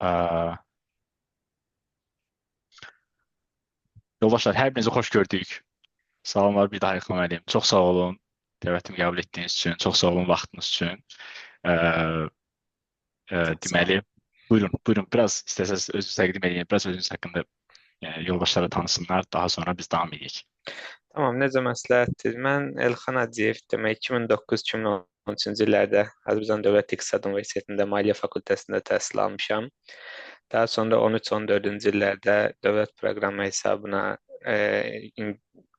Ə, Yoldaşlar, hər birinizi xoş gördük. Salamlar bir daha İlxan müəllim. Çox sağ olun dəvətimi qəbul etdiyiniz üçün, çox sağ olun vaxtınız üçün. Ə, Çox sağ Deməli, olun. buyurun, buyurun, biraz istəsəniz özünüzü təqdim edin, biraz özünüz haqqında yoldaşlara tanısınlar, daha sonra biz davam edək. Tamam, necə məsləhətdir? Mən Elxan Hacıyev, demək 2009-2013-cü illərdə Azərbaycan Dövlət İqtisad Universitetində Maliyyə Fakültəsində təhsil almışam. Daha sonra 13-14-cü illərdə dövlət proqramı hesabına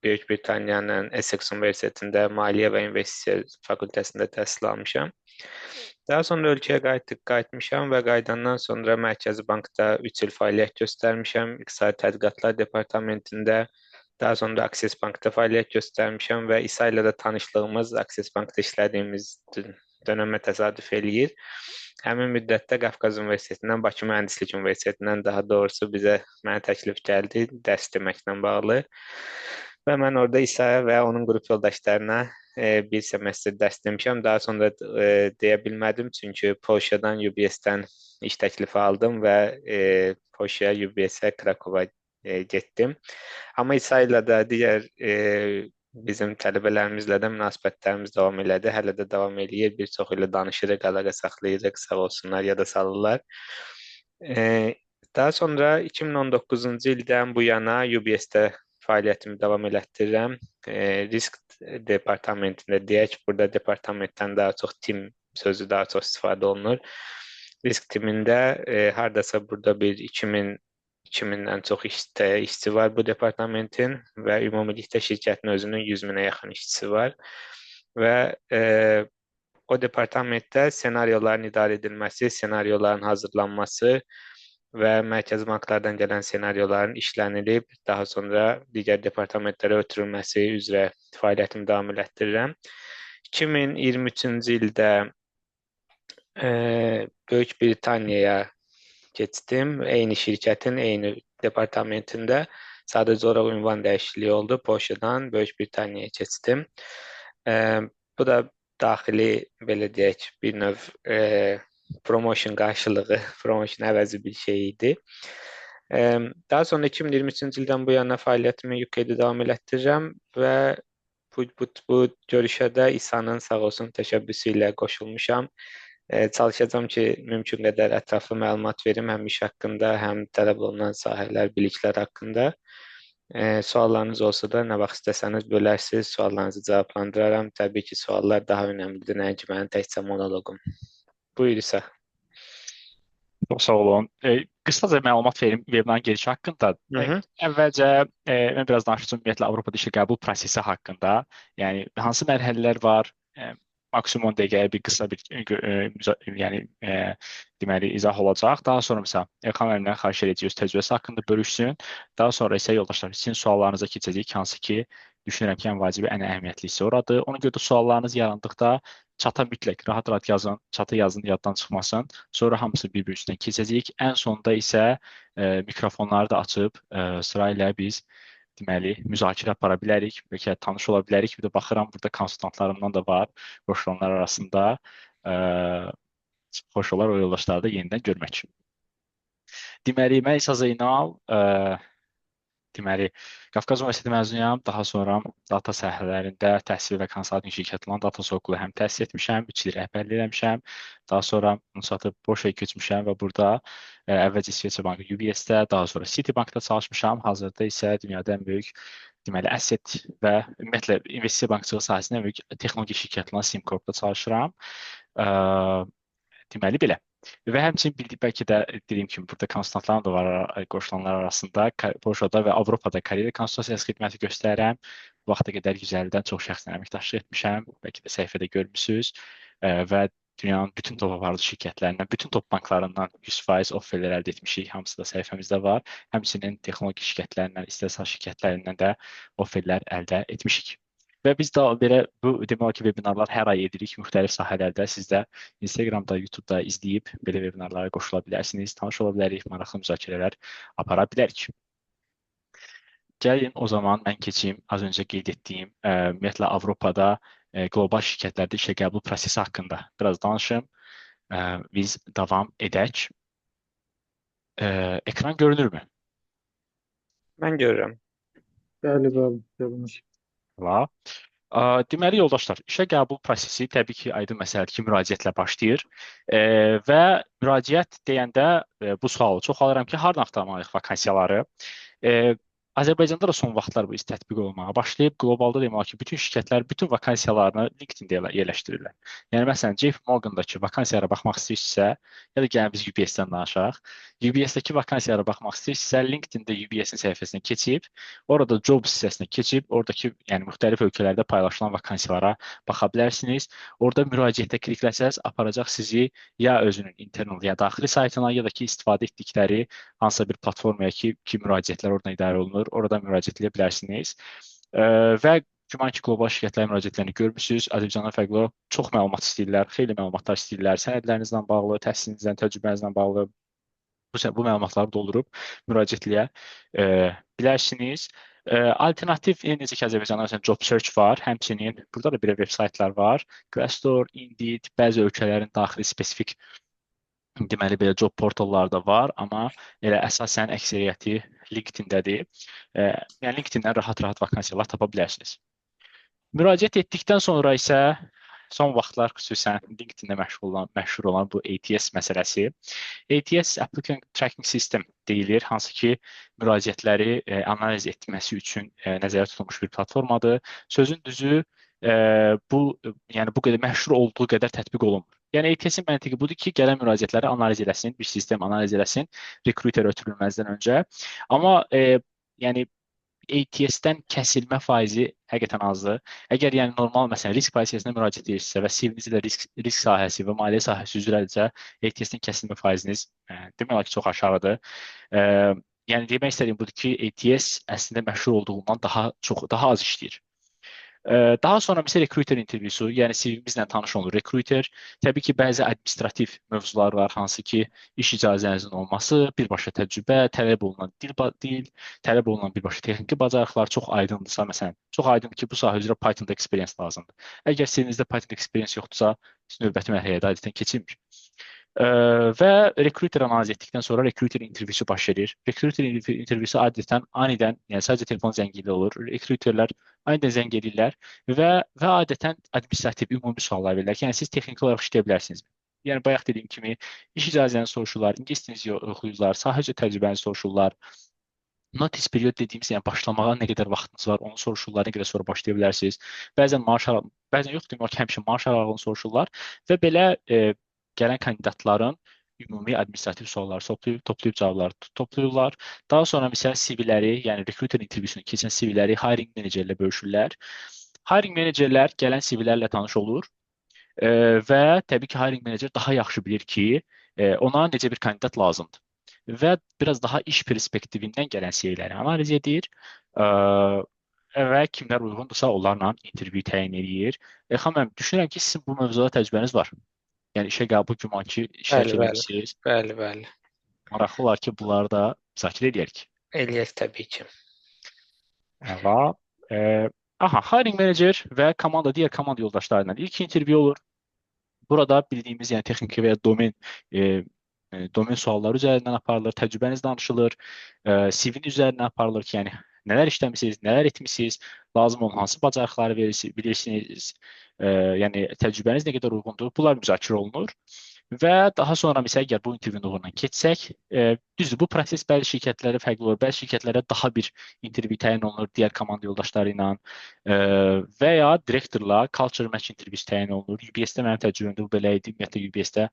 Böyük Britaniyanın Essex Universitetində Maliyyə və İnvestisiya Fakültəsində təhsil almışam. Daha sonra ölkəyə qayıtmışam və qayıdandan sonra Mərkəzi Bankda 3 il fəaliyyət göstərmişəm. İqtisadi Tədqiqatlar Departamentində, daha sonra Access Bankda fəaliyyət göstərmişəm və İsa ilə də tanışlığımız Access Bankda işlədiyimiz dönəmə təsadüf eləyir. Həmin müddətdə Qafqaz Universitetindən, Bakı Mühəndislik Universitetindən daha doğrusu mənə təklif gəldi dərs deməklə bağlı. Və mən orada İsaya və onun qrup yoldaşlarına bir semestr dərs demişəm. Daha sonra deyə bilmədim, çünki Polşadan, UBS-dən iş təklifi aldım və Polşaya, UBS-ə, Krakova getdim. Amma İsa ilə də digər bizim tələbələrimizlə də münasibətlərimiz davam elədi. Hələ də davam eləyir. Bir çox ilə danışırıq, əlaqə saxlayırıq, sağ olsunlar, yada salırlar. Daha sonra 2019-cu ildən bu yana UBS-də fəaliyyətimi davam elətdirirəm. Risk departamentində deyək, burada departamentdən daha çox tim sözü daha çox istifadə olunur. Risk timində hardasa burada bir 2000-dən çox işçi var bu departamentin və ümumilikdə şirkətin özünün 100 minə yaxın işçisi var və o departamentdə senaryoların idarə edilməsi, senaryoların hazırlanması və mərkəzi banklardan gələn senaryoların işlənilib, daha sonra digər departamentlərə ötürülməsi üzrə fəaliyyətimi davam elətdirirəm. 2023-cü ildə Böyük Britaniyaya keçdim. Eyni şirkətin eyni departamentində sadəcə olaraq ünvan dəyişikliyi oldu. Polşadan Böyük Britaniyaya keçdim. Bu da daxili, belə deyək, bir növ promotion qarşılığı, promotion əvəzi bir şey idi. Daha sonra 2023-cü ildən bu yana fəaliyyətimi UK-də davam elətdirirəm və bu görüşə də İsa'nın sağ olsun təşəbbüsü ilə qoşulmuşam. Çalışacağam ki, mümkün qədər ətraflı məlumat verim həm iş haqqında, həm tələb olunan sahələr, biliklər haqqında. Suallarınız olsa da nə vaxt istəsəniz bölərsiniz, suallarınızı cavablandıraram. Təbii ki, suallar daha önəmlidir, nəinki mənim təkcə monoloqum. Buyur İsa. Çox sağ olun. Qısaca məlumat verim webinarın gedişi haqqında. Əvvəlcə mən biraz danışacağım ümumiyyətlə Avropada işə qəbul prosesi haqqında. Yəni hansı mərhələlər var? Maksimum 10 dəqiqəyə bir qısa bir yəni deməli izah olacaq. Daha sonra məsələn Elxan müəllimdən xahiş edəcəyik öz təcrübəsi haqqında bölüşsün. Daha sonra isə yoldaşlar sizin suallarınıza keçəcəyik, hansı ki düşünürəm ki, ən vacibi, ən əhəmiyyətlisi oradır. Ona görə də suallarınız yarandıqda çata mütləq rahat-rahat yazın, çata yazın, yaddan çıxmasın. Sonra hamısı bir-bir üstündən keçəcəyik. Ən sonda isə mikrofonları da açıb sırayla biz deməli müzakirə apara bilərik, bəlkə tanış ola bilərik. Bir də baxıram, burada konsultantlarımdan da var qoşulanlar arasında. Xoş olar o yoldaşları da yenidən görmək. Deməli, mən İsa Zeynal, deməli, Qafqaz Universiteti məzunuyam. Daha sonra data sahələrində təhsil və konsaltinq şirkəti olan Data Sokulu həm təhsil etmişəm, 3 il rəhbərlik eləmişəm. Daha sonra bunu satıb Polşaya köçmüşəm və burada əvvəlcə İsveçrə Bankı UBS-də, daha sonra Citibankda çalışmışam. Hazırda isə dünyada ən böyük deməli asset və ümumiyyətlə investisiya bankçılığı sahəsində ən böyük texnologiya şirkəti olan SimCorp-da çalışıram. Deməli belə. Və həmçinin bildik, bəlkə də dediyim kimi burada konsultantlarım da var qoşulanlar arasında. Polşada və Avropada karyera konsultasiyası xidməti göstərirəm. Bu vaxta qədər 150-dən çox şəxslə əməkdaşlıq etmişəm. Bəlkə də səhifədə görmüsünüz. Və dünyanın bütün top aparıcı şirkətlərindən, bütün top banklarından 100% offerlər əldə etmişik. Hamısı da səhifəmizdə var. Həmçinin texnologiya şirkətlərindən, istehsal şirkətlərindən də offerlər əldə etmişik. Və biz də belə bu demək olar ki, webinarlar hər ay edirik müxtəlif sahələrdə. Siz də Instagramda, YouTube'da izləyib belə webinarlara qoşula bilərsiniz, tanış ola bilərik, maraqlı müzakirələr apara bilərik. Gəlin o zaman mən keçim az öncə qeyd etdiyim, ümumiyyətlə Avropada qlobal şirkətlərdə işə qəbul prosesi haqqında biraz danışım. Biz davam edək. Ekran görünürmü? Mən görürəm. Bəli, bəli, görünür. La. Deməli yoldaşlar, işə qəbul prosesi təbii ki, aydın məsələdir ki, müraciətlə başlayır. Və müraciət deyəndə bu sualı çox alıram ki, hardan axtarmalıyıq vakansiyaları? Azərbaycanda da son vaxtlar bu iş tətbiq olunmağa başlayıb. Qlobalda demək olar ki, bütün şirkətlər bütün vakansiyalarını LinkedIn-də yerləşdirirlər. Yəni məsələn, JP Morgan-dakı vakansiyalara baxmaq istəyirsinizsə, ya da gəlin biz UBS-dən danışaq. UBS-dəki vakansiyalara baxmaq istəyirsinizsə, LinkedIn-də UBS-in səhifəsinə keçib, orada jobs hissəsinə keçib, oradakı yəni müxtəlif ölkələrdə paylaşılan vakansiyalara baxa bilərsiniz. Orada müraciətə klikləsəz, aparacaq sizi ya özünün internal, ya daxili saytına, ya da ki, istifadə etdikləri hansısa bir platformaya ki müraciətlər oradan idarə olunur, oradan müraciət edə bilərsiniz. Və güman ki, qlobal şirkətlərin müraciətlərini görmüsünüz. Azərbaycandan fərqli olaraq çox məlumat istəyirlər, xeyli məlumatlar istəyirlər, sənədlərinizlə bağlı, təhsilinizlə, təcrübənizlə bağlı bu məlumatları doldurub müraciət eləyə bilərsiniz. Alternativ, necə ki, Azərbaycanda məsələn Job Search var, həmçinin burada da belə veb saytlar var. Glassdoor, Indeed, bəzi ölkələrin daxili spesifik deməli belə job portalları da var, amma elə əsasən əksəriyyəti LinkedIn-dədir. Yəni LinkedIn-dən rahat-rahat vakansiyalar tapa bilərsiniz. Müraciət etdikdən sonra isə son vaxtlar xüsusən LinkedIn-də məşhur olan bu ATS məsələsi. ATS Applicant Tracking System deyilir, hansı ki müraciətləri analiz etməsi üçün nəzərdə tutulmuş bir platformadır. Sözün düzü, bu yəni bu qədər məşhur olduğu qədər tətbiq olunmur. Yəni ATS-in məntiqi budur ki, gələn müraciətləri analiz eləsin, bir sistem analiz eləsin, rekruterə ötürülməzdən öncə. Amma yəni ATS-dən kəsilmə faizi həqiqətən azdır. Əgər yəni normal məsələn risk pozisiyasına müraciət edirsinizsə və CV-niz ilə risk sahəsi və maliyyə sahəsi üzrədirsə, ATS-dən kəsilmə faiziniz demək olar ki, çox aşağıdır. Yəni demək istədiyim budur ki, ATS əslində məşhur olduğundan daha az işləyir. Daha sonra mesela rekruter intervyusu, yəni CV-mizlə tanış olunur rekruter. Təbii ki, bəzi administrativ mövzular var, hansı ki, iş icazənizin olması, birbaşa təcrübə, tələb olunan dil, tələb olunan birbaşa texniki bacarıqlar çox aydındırsa, məsələn, çox aydındır ki, bu sahə üzrə Python-da experience lazımdır. Əgər CV-nizdə Python experience yoxdursa, növbəti mərhələyə də adətən keçilmir. Və rekruter analiz etdikdən sonra rekruter intervyusu baş verir. Rekruter intervyusu adətən anidən, yəni sadəcə telefon zəngi ilə olur. Rekruterlər anidən zəng edirlər və adətən administrativ ümumi suallar verirlər ki, yəni siz texniki olaraq işləyə bilərsinizmi? Yəni bayaq dediyim kimi iş icazəni soruşurlar, ingilis dilinizi yoxlayırlar, sahə üzrə təcrübəni soruşurlar. Notice period dediyimiz, yəni başlamağa nə qədər vaxtınız var, onu soruşurlar, nə qədər sonra başlaya bilərsiniz. Bəzən maaş, bəzən yox, demək ki, həmişə maaş aralığını soruşurlar və belə gələn kandidatların ümumi administrativ sualları toplayıb cavabları toplayırlar. Daha sonra məsələn CV-ləri, yəni rekruter intervyusunu keçən CV-ləri hiring menecerlə bölüşürlər. Hiring menecerlər gələn CV-lərlə tanış olur və təbii ki, hiring menecer daha yaxşı bilir ki, ona necə bir kandidat lazımdır. Və biraz daha iş perspektivindən gələn CV-ləri analiz edir və kimlər uyğundursa onlarla intervyu təyin edir. Elxan müəllim, düşünürəm ki, sizin bu mövzuda təcrübəniz var. Yəni işə qəbul güman ki, iştirak eləmişsiniz. Bəli, bəli. Maraqlı olar ki, bunları da müzakirə eləyərik. Eləyək təbii ki. Əla. Aha, hiring manager və komanda, digər komanda yoldaşları ilə ilk intervyu olur. Burada bildiyimiz, yəni texniki və ya domen sualları üzərindən aparılır, təcrübəniz danışılır, CV-nin üzərindən aparılır ki, yəni nələr işləmisiniz, nələr etmisiniz, lazım olan hansı bacarıqları bilirsiniz, yəni təcrübəniz nə qədər uyğundur, bunlar müzakirə olunur. Və daha sonra məsələn, əgər bu intervyunun uğurundan keçsək, düzdür, bu proses bəzi şirkətlərə fərqli olur, bəzi şirkətlərə daha bir intervyu təyin olunur digər komanda yoldaşları ilə və ya direktorla culture match intervyusu təyin olunur. UBS-də mənim təcrübəmdə bu belə idi. Ümumiyyətlə UBS-də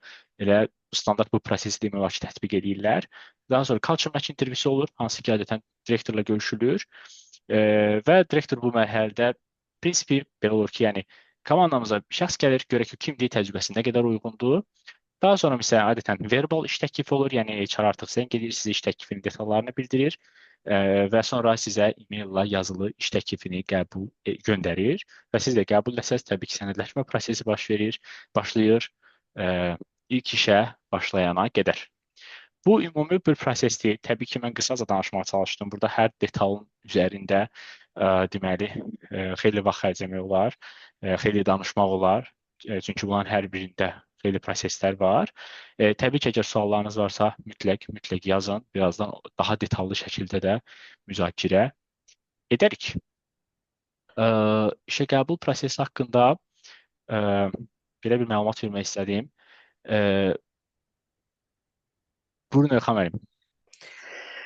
elə standart bu prosesi demək olar ki, tətbiq eləyirlər. Daha sonra culture match intervyusu olur, hansı ki, adətən direktorla görüşülür. Və direktor bu mərhələdə prinsipi belə olur ki, yəni komandamıza bir şəxs gəlir, görək ki, kimdir, təcrübəsi nə qədər uyğundur. Daha sonra məsələn, adətən verbal iş təklifi olur, yəni HR artıq zəng edir, sizə iş təklifinin detallarını bildirir və sonra sizə e-maillə yazılı iş təklifini qəbul göndərir və siz də qəbul etsəniz, təbii ki, sənədləşmə prosesi baş verir, başlayır ilk işə başlayana qədər. Bu ümumi bir prosesdir. Təbii ki, mən qısaca danışmağa çalışdım. Burada hər detalın üzərində deməli, xeyli vaxt xərcləmək olar, xeyli danışmaq olar. Çünki bunların hər birində Xeyli proseslər var. Təbii ki, əgər suallarınız varsa, mütləq yazın. Birazdan daha detallı şəkildə də müzakirə edərik. İşə qəbul prosesi haqqında belə bir məlumat vermək istədim. Buyurun Elxan müəllim.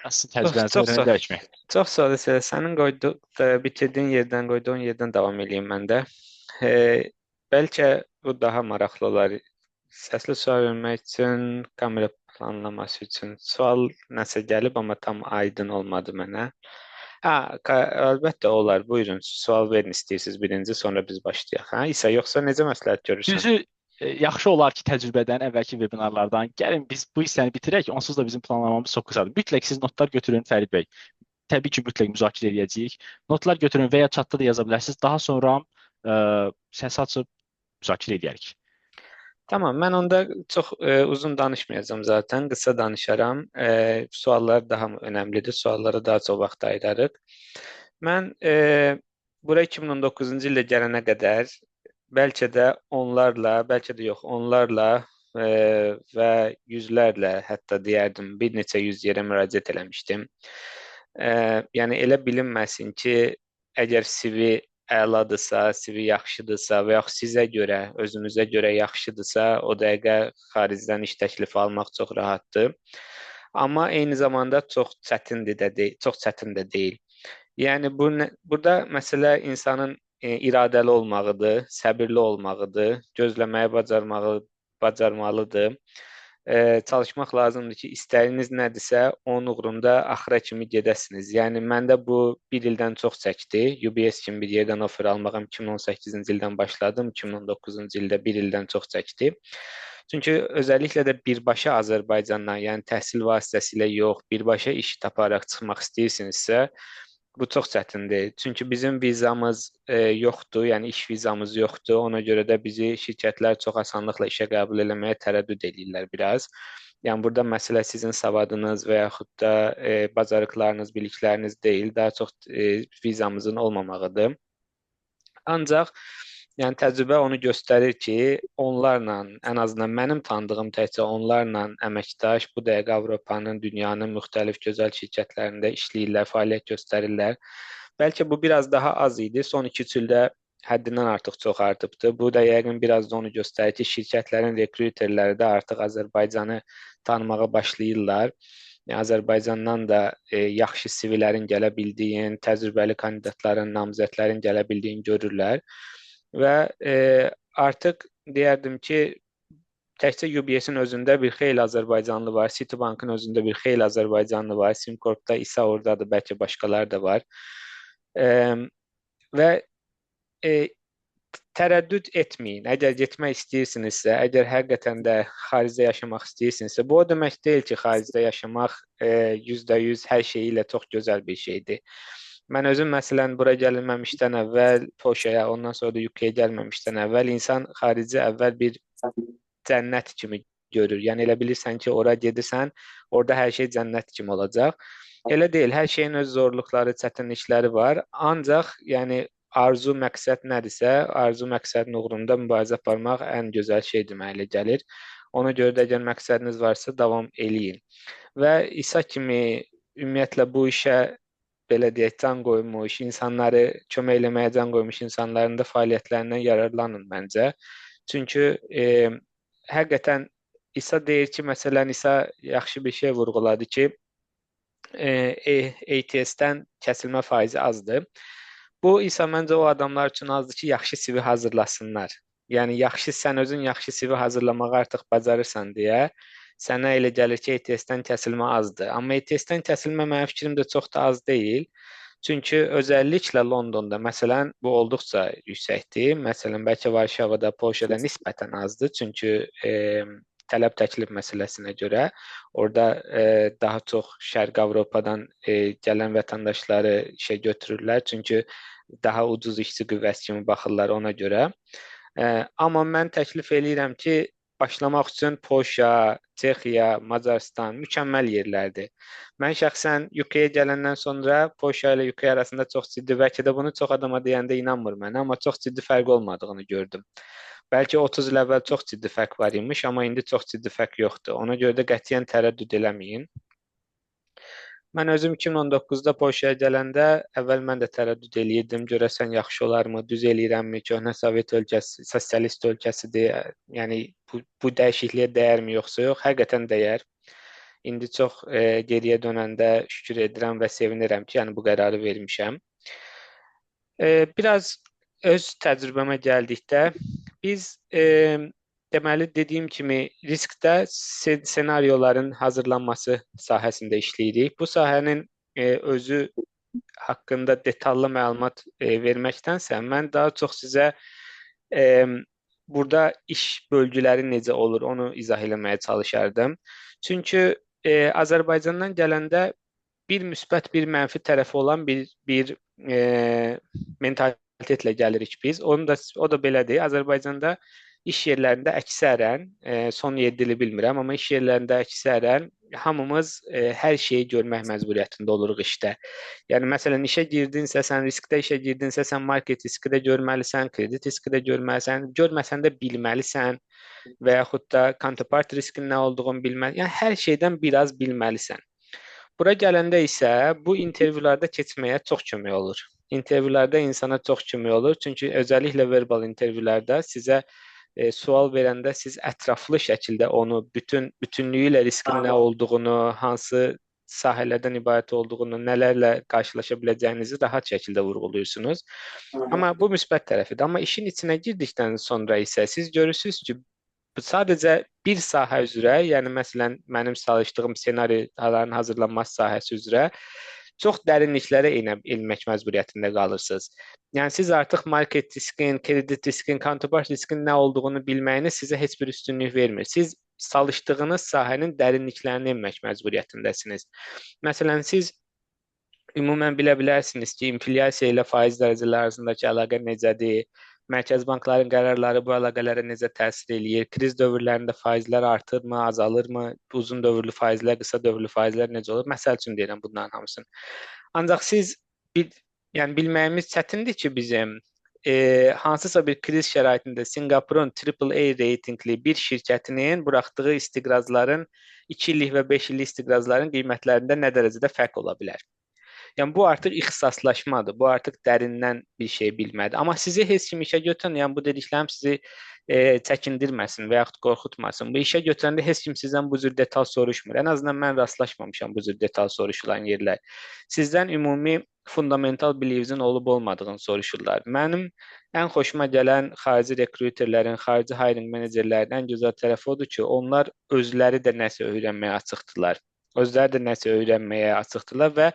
Sizin təcrübənizi öyrənəcəkmi? Çox sağ ol. Sənin qoyduğun, bitirdiyin yerdən, qoyduğun yerdən davam eləyim mən də. Bəlkə bu daha maraqlı olar. Səsli sual vermək üçün, kamera planlaması üçün sual nəsə gəlib, amma tam aydın olmadı mənə. Ha, əlbəttə olar. Buyurun, sual verin istəyirsiniz birinci, sonra biz başlayaq. Ha, İsa, yoxsa necə məsləhət görürsən? Düzü, yaxşı olar ki, təcrübədən, əvvəlki webinarlardan gəlin biz bu hissəni bitirək, onsuz da bizim planlamamız çox qısadır. Mütləq siz notlar götürün Fərid bəy. Təbii ki, mütləq müzakirə edəcəyik. Notlar götürün və ya chatda da yaza bilərsiniz. Daha sonra səs açıb müzakirə edərik. Tamam, mən onda çox uzun danışmayacağam zaten, qısa danışaram. Suallar daha önəmlidir, suallara daha çox vaxt ayırarıq. Mən bura 2019-cu ildə gələnə qədər bəlkə də onlarla, bəlkə də yox, onlarla və yüzlərlə, hətta deyərdim, bir neçə yüz yerə müraciət eləmişdim. Yəni elə bilinməsin ki, əgər CV əladırsa, CV yaxşıdırsa və yaxud sizə görə, özünüzə görə yaxşıdırsa, o dəqiqə xaricdən iş təklifi almaq çox rahatdır. Amma eyni zamanda çox çətindir də deyil, çox çətin də deyil. Yəni burada məsələ insanın iradəli olmağıdır, səbirli olmağıdır, gözləməyi bacarmalıdır. Çalışmaq lazımdır ki, istəyiniz nədirsə, onun uğrunda axıra kimi gedəsiniz. Yəni, məndə bu bir ildən çox çəkdi. UBS kimi bir yerdən offer almağım 2018-ci ildən başladım, 2019-cu ildə bir ildən çox çəkdi. Çünki özəlliklə də birbaşa Azərbaycandan, yəni təhsil vasitəsilə yox, birbaşa iş taparaq çıxmaq istəyirsinizsə, bu çox çətindir. Çünki bizim vizamız yoxdur, yəni iş vizamız yoxdur. Ona görə də bizi şirkətlər çox asanlıqla işə qəbul eləməyə tərəddüd eləyirlər biraz. Yəni burada məsələ sizin savadınız və yaxud da bacarıqlarınız, bilikləriniz deyil, daha çox vizamızın olmamağıdır. Ancaq yəni təcrübə onu göstərir ki, onlarla, ən azından mənim tanıdığım təkcə onlarla əməkdaş bu dəqiqə Avropanın, dünyanın müxtəlif gözəl şirkətlərində işləyirlər, fəaliyyət göstərirlər. Bəlkə bu biraz daha az idi. Son 2-3 ildə həddindən artıq çox artıbdır. Bu da yəqin biraz da onu göstərir ki, şirkətlərin rekruterləri də artıq Azərbaycanı tanımağa başlayırlar. Yəni, Azərbaycandan da yaxşı CV-lərin gələ bildiyin, təcrübəli kandidatların, namizədlərin gələ bildiyini görürlər. Və artıq deyərdim ki, təkcə UBS-in özündə bir xeyli Azərbaycanlı var, Citibankın özündə bir xeyli Azərbaycanlı var, SimCorp-da İsa oradadır, bəlkə başqaları da var. Və tərəddüd etməyin. Əgər getmək istəyirsinizsə, əgər həqiqətən də xaricdə yaşamaq istəyirsinizsə, bu o demək deyil ki, xaricdə yaşamaq 100% hər şeyi ilə çox gözəl bir şeydir. Mən özüm məsələn bura gəlməmişdən əvvəl Polşaya, ondan sonra da UK-yə gəlməmişdən əvvəl insan xarici əvvəl bir cənnət kimi görür. Yəni elə bilirsən ki, ora gedirsən, orada hər şey cənnət kimi olacaq. Elə deyil, hər şeyin öz zorluqları, çətinlikləri var. Ancaq yəni arzu, məqsəd nədirsə, arzu məqsədin uğrunda mübarizə aparmaq ən gözəl şeydir mənə elə gəlir. Ona görə də əgər məqsədiniz varsa davam eləyin. Və İsa kimi ümumiyyətlə bu işə belə deyək, can qoymuş, insanları kömək eləməyə can qoymuş insanların da fəaliyyətlərindən yararlanın məncə. Çünki həqiqətən İsa deyir ki, məsələn, İsa yaxşı bir şey vurğuladı ki, ATS-dən kəsilmə faizi azdır. Bu İsa məncə o adamlar üçün azdır ki, yaxşı CV hazırlasınlar. Yəni, yaxşı, sən özün yaxşı CV hazırlamağı artıq bacarırsan deyə sənə elə gəlir ki, ATS-dən kəsilmə azdır. Amma ATS-dən kəsilmə mənim fikrimdə çox da az deyil. Çünki özəlliklə Londonda, məsələn, bu olduqca yüksəkdir. Məsələn, bəlkə Varşavada, Polşada nisbətən azdır. Çünki tələb təklif məsələsinə görə orada daha çox Şərqi Avropadan gələn vətəndaşları işə götürürlər. Çünki daha ucuz işçi qüvvəsi kimi baxırlar ona görə. Amma mən təklif eləyirəm ki, başlamaq üçün Polşa, Çexiya, Macaristan mükəmməl yerlərdir. Mən şəxsən UK-yə gələndən sonra Polşa ilə UK arasında çox ciddi, bəlkə də bunu çox adama deyəndə inanmır mənə, amma çox ciddi fərq olmadığını gördüm. Bəlkə 30 il əvvəl çox ciddi fərq var imiş, amma indi çox ciddi fərq yoxdur. Ona görə də qətiyyən tərəddüd eləməyin. Mən özüm 2019-da Polşaya gələndə əvvəl mən də tərəddüd eləyirdim, görəsən yaxşı olarmı, düz eləyirəmmi, köhnə Sovet ölkəsi, sosialist ölkəsidir, yəni bu dəyişikliyə dəyərmi yoxsa yox? Həqiqətən dəyər. İndi çox geriyə dönəndə şükür edirəm və sevinirəm ki, yəni bu qərarı vermişəm. Biraz öz təcrübəmə gəldikdə biz deməli dediyim kimi riskdə senaryoların hazırlanması sahəsində işləyirik. Bu sahənin özü haqqında detallı məlumat verməkdənsə mən daha çox sizə burada iş bölgüləri necə olur onu izah eləməyə çalışardım. Çünki Azərbaycandan gələndə bir müsbət, bir mənfi tərəfi olan bir mentalitetlə gəlirik biz. Onun da o da belədir. Azərbaycanda iş yerlərində əksərən, son 7 ili bilmirəm, amma iş yerlərində əksərən hamımız hər şeyi görmək məcburiyyətində oluruq işdə. Yəni məsələn işə girdinsə, sən riskdə işə girdinsə, sən market riski də görməlisən, kredit riski də görməlisən, görməsən də bilməlisən və yaxud da counterpart riskin nə olduğunu bilməlisən. Yəni hər şeydən biraz bilməlisən. Bura gələndə isə bu intervyularda keçməyə çox kömək olur. İntervyularda insana çox kömək olur. Çünki özəlliklə verbal intervyularda sizə sual verəndə siz ətraflı şəkildə onu bütünlüyü ilə riskin nə olduğunu, hansı sahələrdən ibarət olduğunu, nələrlə qarşılaşa biləcəyinizi rahat şəkildə vurğuluyursunuz. Amma bu müsbət tərəfidir. Amma işin içinə girdikdən sonra isə siz görürsünüz ki, sadəcə bir sahə üzrə, yəni məsələn mənim çalışdığım senaryoların hazırlanması sahəsi üzrə çox dərinliklərə enmək məcburiyyətində qalırsınız. Yəni siz artıq market riskin, kredit riskin, counterpart riskin nə olduğunu bilməyiniz sizə heç bir üstünlük vermir. Siz çalışdığınız sahənin dərinliklərinə enmək məcburiyyətindəsiniz. Məsələn, siz ümumən bilə bilərsiniz ki, inflyasiya ilə faiz dərəcələri arasındakı əlaqə necədir, mərkəz bankların qərarları bu əlaqələrə necə təsir eləyir, kriz dövrlərində faizlər artırmı, azalırmı, uzun dövrlü faizlər, qısa dövrlü faizlər necə olur? Məsəl üçün deyirəm bunların hamısını. Ancaq siz yəni bilməyimiz çətindir ki, bizim hansısa bir kriz şəraitində Sinqapurun AAA reytinqli bir şirkətinin buraxdığı istiqrazların 2 illik və 5 illik istiqrazların qiymətlərində nə dərəcədə fərq ola bilər? Yəni bu artıq ixtisaslaşmadır. Bu artıq dərindən bir şey bilmədir. Amma sizi heç kim işə götürən, yəni bu dediklərim sizi çəkindirməsin və yaxud qorxutmasın. Bu işə götürəndə heç kim sizdən bu cür detal soruşmur. Ən azından mən rastlaşmamışam bu cür detal soruşulan yerlər. Sizdən ümumi fundamental biliyinizin olub olmadığını soruşurlar. Mənim ən xoşuma gələn xarici rekruterlərin, xarici hiring menecerlərin ən gözəl tərəfi odur ki, onlar özləri də nəsə öyrənməyə açıqdırlar. Özləri də nəsə öyrənməyə açıqdırlar və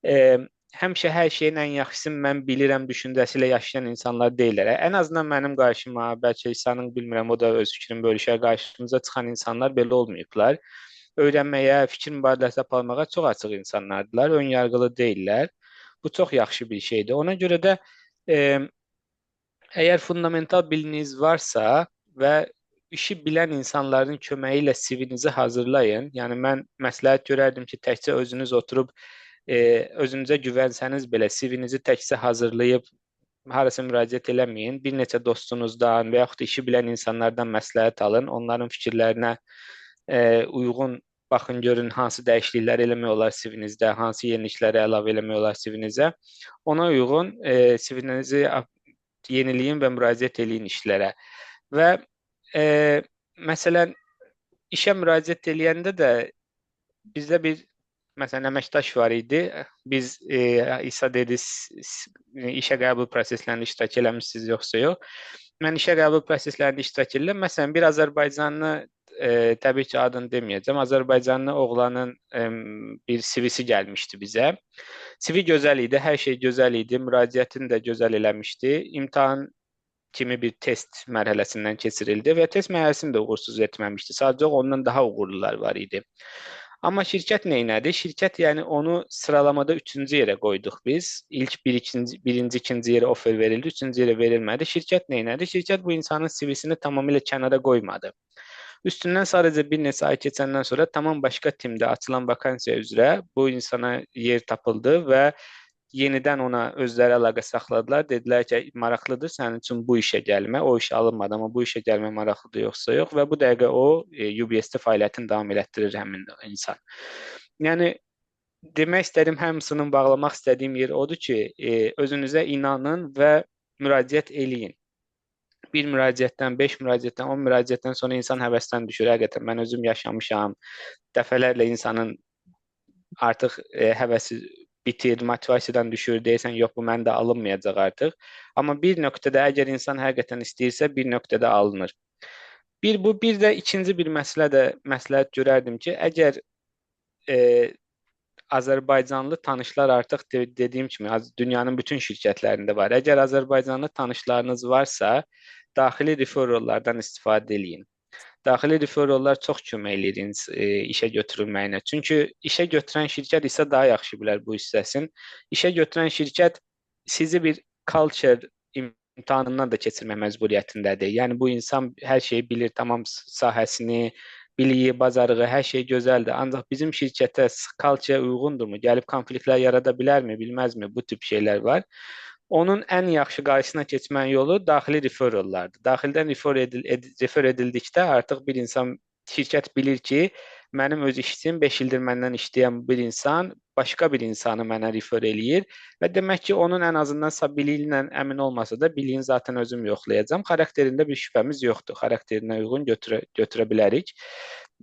həmişə hər şeyin ən yaxşısını mən bilirəm düşüncəsi ilə yaşayan insanlar deyillər. Ən azından mənim qarşıma, bəlkə İsa'nın bilmirəm, o da öz fikrini bölüşər, qarşımıza çıxan insanlar belə olmayıblar. Öyrənməyə, fikir mübadiləsi aparmağa çox açıq insanlardılar, ön yarğılı deyillər. Bu çox yaxşı bir şeydir. Ona görə də əgər fundamental bilginiz varsa və işi bilən insanların köməyi ilə CV-nizi hazırlayın. Yəni mən məsləhət görərdim ki, təkcə özünüz oturub özünüzə güvənsəniz belə CV-nizi təkcə hazırlayıb harasa müraciət eləməyin. Bir neçə dostunuzdan və yaxud da işi bilən insanlardan məsləhət alın. Onların fikirlərinə uyğun baxın, görün hansı dəyişikliklər eləmək olar CV-nizdə, hansı yenilikləri əlavə eləmək olar CV-nizə. Ona uyğun CV-nizi yeniləyin və müraciət eləyin işlərə. Və məsələn, işə müraciət eləyəndə də bizdə bir məsələn, əməkdaş var idi. Biz İsa dedi, işə qəbul proseslərində iştirak eləmişsiniz yoxsa yox. Mən işə qəbul proseslərində iştirak edirəm. Məsələn, bir Azərbaycanlı, təbii ki, adını deməyəcəm, Azərbaycanlı oğlanın bir CV-si gəlmişdi bizə. CV gözəl idi, hər şey gözəl idi, müraciətini də gözəl eləmişdi. İmtahan kimi bir test mərhələsindən keçirildi və test mərhələsini də uğursuz etməmişdi. Sadəcə ondan daha uğurlular var idi. Amma şirkət nə elədi? Şirkət yəni onu sıralamada 3-cü yerə qoyduq biz. İlk birinci, ikinci yerə offer verildi, 3-cü yerə verilmədi. Şirkət nə elədi? Şirkət bu insanın CV-sini tamamilə kənara qoymadı. Üstündən sadəcə bir neçə ay keçəndən sonra tamam başqa timdə açılan vakansiya üzrə bu insana yer tapıldı və Yenidən ona özləri əlaqə saxladılar. Dedilər ki, maraqlıdır sənin üçün bu işə gəlmə. O iş alınmadı, amma bu işə gəlmə maraqlıdır yoxsa yox. Və bu dəqiqə o UBS-də fəaliyyətini davam elətdirir həmin insan. Yəni demək istədiyim, hamısının bağlamaq istədiyim yer odur ki, özünüzə inanın və müraciət eləyin. Bir müraciətdən, 5 müraciətdən, 10 müraciətdən sonra insan həvəsdən düşür. Həqiqətən mən özüm yaşamışam. Dəfələrlə insanın artıq həvəsi bitir, motivasiyadan düşür, deyirsən, yox, bu məndə alınmayacaq artıq. Amma bir nöqtədə əgər insan həqiqətən istəyirsə, bir nöqtədə alınır. Bir bu, bir də ikinci bir məsələ də məsləhət görərdim ki, əgər Azərbaycanlı tanışlar artıq dediyim kimi dünyanın bütün şirkətlərində var. Əgər Azərbaycanlı tanışlarınız varsa, daxili referrallardan istifadə eləyin. Daxili referrallar çox kömək eləyir işə götürülməyinə. Çünki işə götürən şirkət isə daha yaxşı bilər bu hissəsini. İşə götürən şirkət sizi bir culture imtahanından da keçirmək məcburiyyətindədir. Yəni bu insan hər şeyi bilir, tamam sahəsini, biliyi, bacarığı, hər şey gözəldir. Ancaq bizim şirkətə culture uyğundurmu? Gəlib konfliktlər yarada bilərmi, bilməzmi? Bu tip şeylər var. Onun ən yaxşı qarşısına keçmənin yolu daxili referrallardır. Daxildən refer edildikdə artıq bir insan, şirkət bilir ki, mənim öz işçim, 5 ildir məndən işləyən bir insan başqa bir insanı mənə refer eləyir və demək ki, onun ən azından biliyi ilə əmin olmasa da biliyini zaten özüm yoxlayacağam. Xarakterində bir şübhəmiz yoxdur. Xarakterinə uyğun götürə bilərik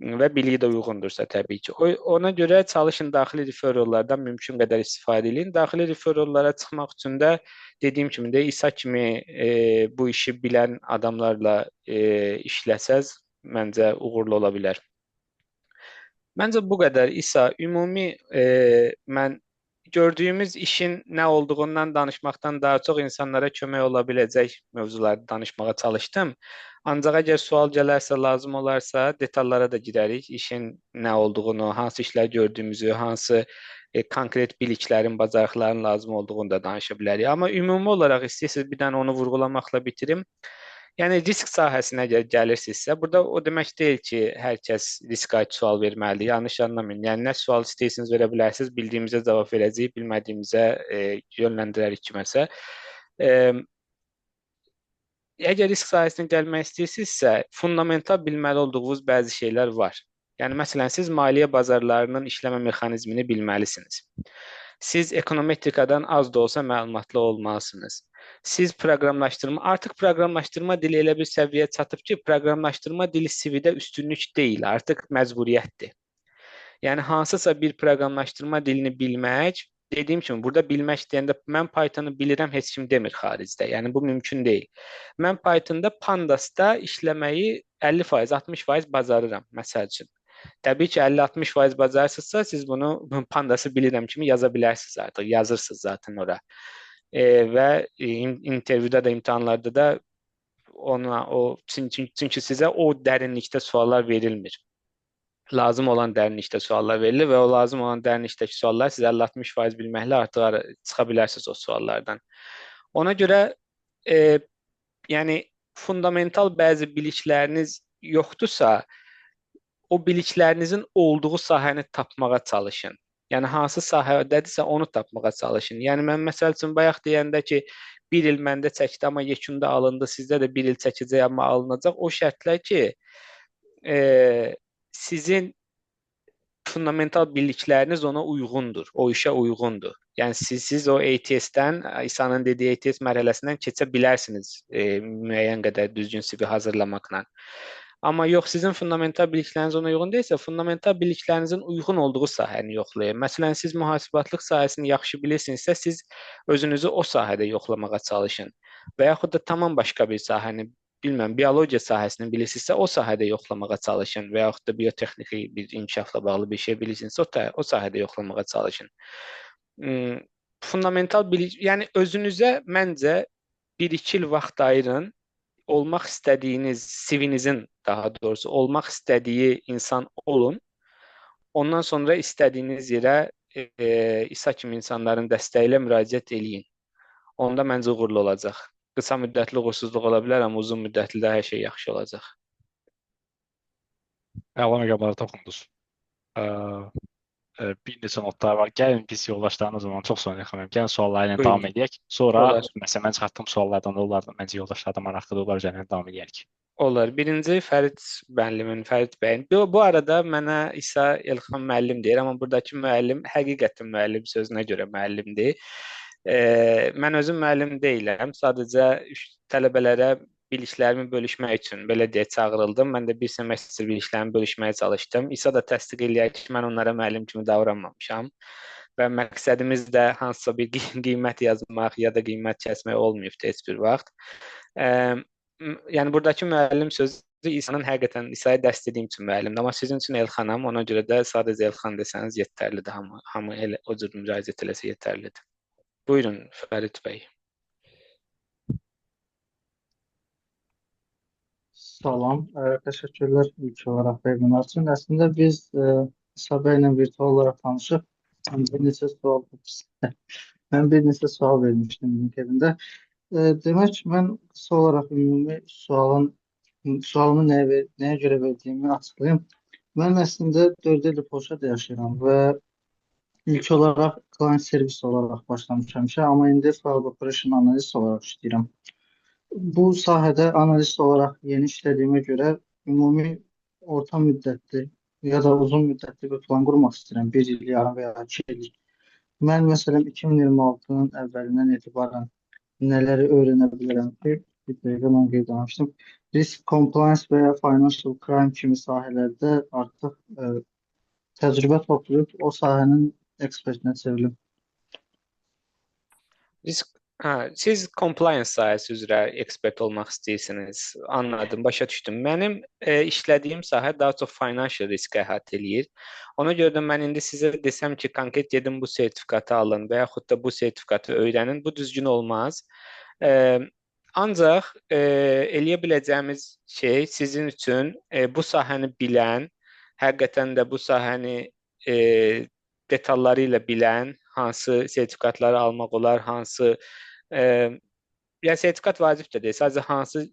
və biliyi də uyğundursa təbii ki. Ona görə çalışın daxili referrallardan mümkün qədər istifadə edin. Daxili referrallara çıxmaq üçün də dediyim kimi də İsa kimi bu işi bilən adamlarla işləsəz məncə uğurlu ola bilər. Məncə bu qədər İsa. Ümumi mən gördüyümüz işin nə olduğundan danışmaqdan daha çox insanlara kömək ola biləcək mövzularda danışmağa çalışdım. Ancaq əgər sual gələrsə, lazım olarsa detallara da girərik. İşin nə olduğunu, hansı işlər gördüyümüzü, hansı konkret biliklərin, bacarıqların lazım olduğunu da danışa bilərik. Amma ümumi olaraq istəyirsiniz bir dənə onu vurğulamaqla bitirim. Yəni risk sahəsinə əgər gəlirsinizsə, burada o demək deyil ki, hər kəs riskə aid sual verməlidir. Yanlış anlamayın. Yəni nə sual istəyirsiniz verə bilərsiniz, bildiyimizə cavab verəcəyik, bilmədiyimizə yönləndirərik kiməsə. Əgər risk sahəsinə gəlmək istəyirsinizsə, fundamental bilməli olduğunuz bəzi şeylər var. Yəni məsələn, siz maliyyə bazarlarının işləmə mexanizmini bilməlisiniz. Siz ekonometrikadan az da olsa məlumatlı olmalısınız. Siz proqramlaşdırma, artıq proqramlaşdırma dili elə bir səviyyəyə çatıb ki, proqramlaşdırma dili CV-də üstünlük deyil, artıq məcburiyyətdir. Yəni hansısa bir proqramlaşdırma dilini bilmək, dediyim kimi burada bilmək deyəndə mən Python-u bilirəm heç kim demir xaricdə. Yəni bu mümkün deyil. Mən Python-da Pandas-da işləməyi 50%, 60% bacarıram məsəl üçün. Təbii ki, 50-60% bacarırsınızsa, siz bunu Pandası bilirəm kimi yaza bilərsiniz artıq, yazırsınız zaten ora. Və intervyuda da, imtahanlarda da ona o çünki sizə o dərinlikdə suallar verilmir. Lazım olan dərinlikdə suallar verilir və o lazım olan dərinlikdəki suallar siz 50-60% bilməklə artıq çıxa bilərsiniz o suallardan. Ona görə yəni fundamental bəzi bilikləriniz yoxdursa, o biliklərinizin olduğu sahəni tapmağa çalışın. Yəni hansı sahədədirsə onu tapmağa çalışın. Yəni mən məsəl üçün bayaq deyəndə ki, bir il məndə çəkdi, amma yekunda alındı, sizdə də bir il çəkəcək, amma alınacaq. O şərtlə ki, sizin fundamental bilikləriniz ona uyğundur, o işə uyğundur. Yəni siz o ATS-dən, İsa'nın dediyi ATS mərhələsindən keçə bilərsiniz müəyyən qədər düzgün CV hazırlamaqla. Amma yox, sizin fundamental bilikləriniz ona uyğun deyilsə, fundamental biliklərinizin uyğun olduğu sahəni yoxlayın. Məsələn, siz mühasibatlıq sahəsini yaxşı bilirsinizsə, siz özünüzü o sahədə yoxlamağa çalışın. Və yaxud da tamam başqa bir sahəni, bilməm, biologiya sahəsini bilirsinizsə, o sahədə yoxlamağa çalışın. Və yaxud da biotexniki bir inkişafla bağlı bir şey bilirsinizsə, o sahədə yoxlamağa çalışın. Fundamental bilik, yəni özünüzə məncə 1-2 il vaxt ayırın. Olmaq istədiyiniz, CV-nizin daha doğrusu olmaq istədiyi insan olun. Ondan sonra istədiyiniz yerə İsa kimi insanların dəstəyi ilə müraciət eləyin. Onda məncə uğurlu olacaq. Qısa müddətli uğursuzluq ola bilər, amma uzun müddətli də hər şey yaxşı olacaq. Əla məqamlara toxundunuz. Bir neçə notlar var. Gəlin biz yoldaşların o zaman çox sonra xanım. Gəlin sualları ilə davam Buyurun. edək. Sonra Olar. məsələn mən çıxartdığım suallardan da onlar məncə yoldaşlar da maraqlıdır. Onlar üzərindən davam edərik. Olar. Birinci Fərid müəllimin, Fərid bəyin. Bu arada mənə İsa Elxan müəllim deyir, amma buradakı müəllim həqiqətən müəllim sözünə görə müəllimdir. Mən özüm müəllim deyiləm. Sadəcə tələbələrə biliklərimi bölüşmək üçün belə deyək çağırıldım. Mən də bir semestr biliklərimi bölüşməyə çalışdım. İsa da təsdiq eləyər ki, mən onlara müəllim kimi davranmamışam. Və məqsədimiz də hansısa bir qiymət yazmaq ya da qiymət kəsmək olmayıbdı heç bir vaxt. Yəni buradakı müəllim sözü İsa'nın həqiqətən İsa'ya dərs dediyim üçün müəllimdir. Amma sizin üçün Elxanam, ona görə də sadəcə Elxan desəniz yetərlidir. Hamı elə o cür müraciət eləsə yetərlidir. Buyurun Fərid bəy. Salam, təşəkkürlər ilk olaraq webinar üçün. Əslində biz İsa bəylə virtual olaraq tanışıb. Mən bir neçə sual mən bir neçə sual vermişdim LinkedIn-də. Demək mən qısa olaraq ümumi sualımı nəyə görə verdiyimi açıqlayım. Mən əslində 4 ildir Polşada yaşayıram və ilk olaraq client service olaraq başlamışam işə, amma indi fraud operation analyst olaraq işləyirəm. Bu sahədə analist olaraq yeni işlədiyimə görə ümumi orta müddətli ya da uzun müddətli bir plan qurmaq istəyirəm. Bir il, yarım və ya 2 illik. Mən məsələn 2026-nın əvvəlindən etibarən nələri öyrənə bilərəm ki, bir dəqiqə mən qeyd etmişdim. Risk compliance və ya financial crime kimi sahələrdə artıq təcrübə toplayıb o sahənin ekspertinə çevrilib. Risk, siz compliance sahəsi üzrə ekspert olmaq istəyirsiniz. Anladım, başa düşdüm. Mənim işlədiyim sahə daha çox financial risk əhatə eləyir. Ona görə də mən indi sizə desəm ki, konkret gedin bu sertifikatı alın və yaxud da bu sertifikatı öyrənin, bu düzgün olmaz. Ancaq eləyə biləcəyimiz şey sizin üçün bu sahəni bilən, həqiqətən də bu sahəni detalları ilə bilən, hansı sertifikatları almaq olar, hansı yəni sertifikat vacib də deyil, sadəcə hansı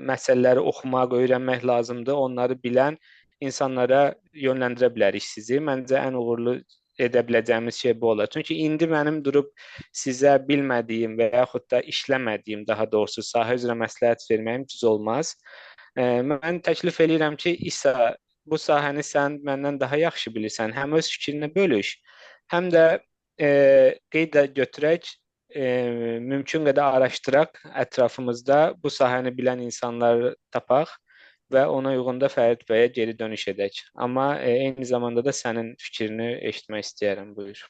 məsələləri oxumaq, öyrənmək lazımdır, onları bilən insanlara yönləndirə bilərik sizi. Məncə ən uğurlu edə biləcəyimiz şey bu olar. Çünki indi mənim durub sizə bilmədiyim və yaxud da işləmədiyim, daha doğrusu sahə üzrə məsləhət verməyim düz olmaz. Mən təklif eləyirəm ki, İsa, bu sahəni sən məndən daha yaxşı bilirsən. Həm öz fikrini bölüş, həm də qeyd də götürək, mümkün qədər araşdıraq ətrafımızda bu sahəni bilən insanları tapaq və ona uyğun da Fərid bəyə geri dönüş edək. Amma eyni zamanda da sənin fikrini eşitmək istəyərəm, buyur.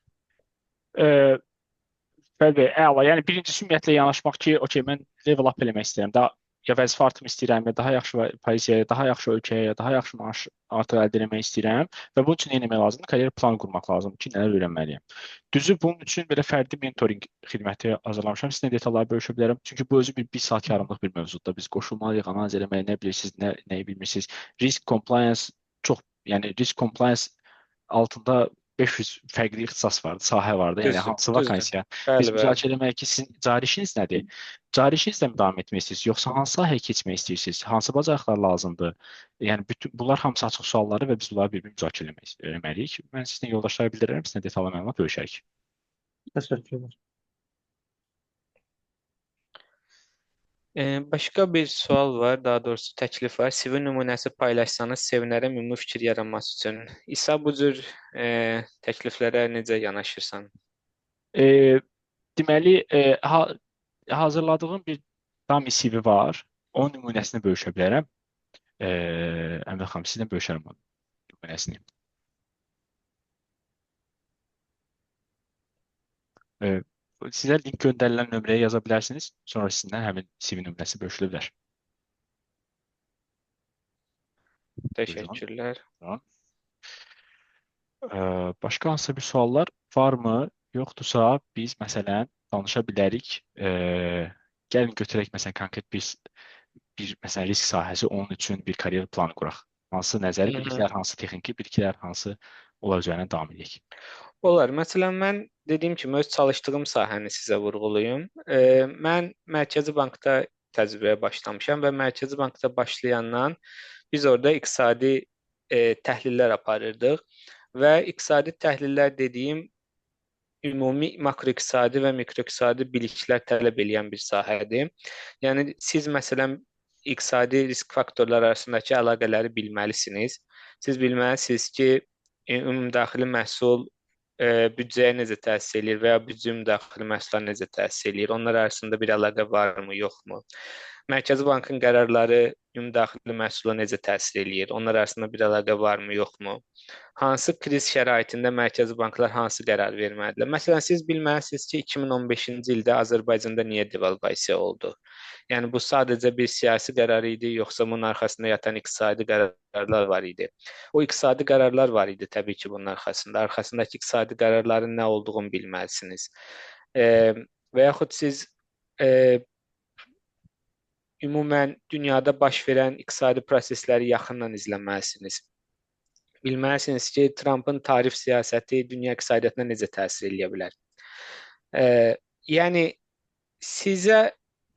Fərid bəy, əla. Yəni birincisi ümumiyyətlə yanaşmaq ki, okey, mən level up eləmək istəyirəm. Daha ya vəzifə artımı istəyirəm, ya daha yaxşı pozisiyaya, daha yaxşı ölkəyə, ya daha yaxşı maaş artıq əldə etmək istəyirəm və bunun üçün nə etmək lazımdır? Karyera planı qurmaq lazımdır ki, nələr öyrənməliyəm. Düzü, bunun üçün belə fərdi mentoring xidməti hazırlamışam. Sizinlə detalları bölüşə bilərəm. Çünki bu özü bir saat yarımlıq bir mövzudur. Biz qoşulmalıyıq, analiz eləməyə, nə bilirsiniz, nəyi bilmirsiniz. Risk compliance çox, yəni risk compliance altında 500 fərqli ixtisas vardı, sahə vardı. Yəni hansı vakansiya? Biz müzakirə eləməliyik ki, sizin cari işiniz nədir? Cari işinizlə mi davam etmək istəyirsiniz, yoxsa hansı sahəyə keçmək istəyirsiniz? Hansı bacarıqlar lazımdır? Yəni bütün bunlar hamısı açıq sualları və biz bunları bir-bir müzakirə eləməliyik. Mən sizinlə yoldaşlara bildirərəm, sizinlə detallı məlumat bölüşərik. Təşəkkürlər. Başqa bir sual var, daha doğrusu təklif var. CV nümunəsi paylaşsanız sevinərəm ümumi fikir yaranması üçün. İsa, bu cür təkliflərə necə yanaşırsan? Deməli, hazırladığım bir dummy CV var. Onun nümunəsini bölüşə bilərəm. Əmrə xanım, sizinlə bölüşərəm onun nümunəsini. Sizə link göndərilən nömrəyə yaza bilərsiniz. Sonra sizinlə həmin CV nümunəsi bölüşülə bilər. Təşəkkürlər. Tamam. Başqa hansısa bir suallar varmı? Yoxdursa biz məsələn danışa bilərik. Gəlin götürək məsələn konkret bir məsələn risk sahəsi, onun üçün bir karyer planı quraq. Hansı nəzəri biliklər, hansı texniki biliklər, hansı onlar üzərinə davam edək. Olar. Məsələn, mən dediyim kimi öz çalışdığım sahəni sizə vurğulayım. Mən Mərkəzi Bankda təcrübəyə başlamışam və Mərkəzi Bankda başlayandan biz orada iqtisadi təhlillər aparırdıq Və iqtisadi təhlillər dediyim ümumi makroiqtisadi və mikroiqtisadi biliklər tələb eləyən bir sahədir. Yəni siz məsələn iqtisadi risk faktorları arasındakı əlaqələri bilməlisiniz. Siz bilməlisiniz ki, ümumdaxili məhsul büdcəyə necə təsir eləyir və ya büdcə ümumdaxili məhsula necə təsir eləyir? Onlar arasında bir əlaqə varmı, yoxmu? Mərkəzi Bankın qərarları ümumdaxili məhsula necə təsir eləyir? Onlar arasında bir əlaqə varmı, yoxmu? Hansı kriz şəraitində mərkəzi banklar hansı qərar verməlidirlər? Məsələn, siz bilməlisiniz ki, 2015-ci ildə Azərbaycanda niyə devalvasiya oldu? Yəni bu sadəcə bir siyasi qərar idi, yoxsa bunun arxasında yatan iqtisadi qərarlar var idi? O iqtisadi qərarlar var idi təbii ki, bunun arxasında. Arxasındakı iqtisadi qərarların nə olduğunu bilməlisiniz. Və yaxud siz ümumən dünyada baş verən iqtisadi prosesləri yaxından izləməlisiniz. Bilməlisiniz ki, Trumpın tarif siyasəti dünya iqtisadiyyatına necə təsir eləyə bilər. Yəni sizə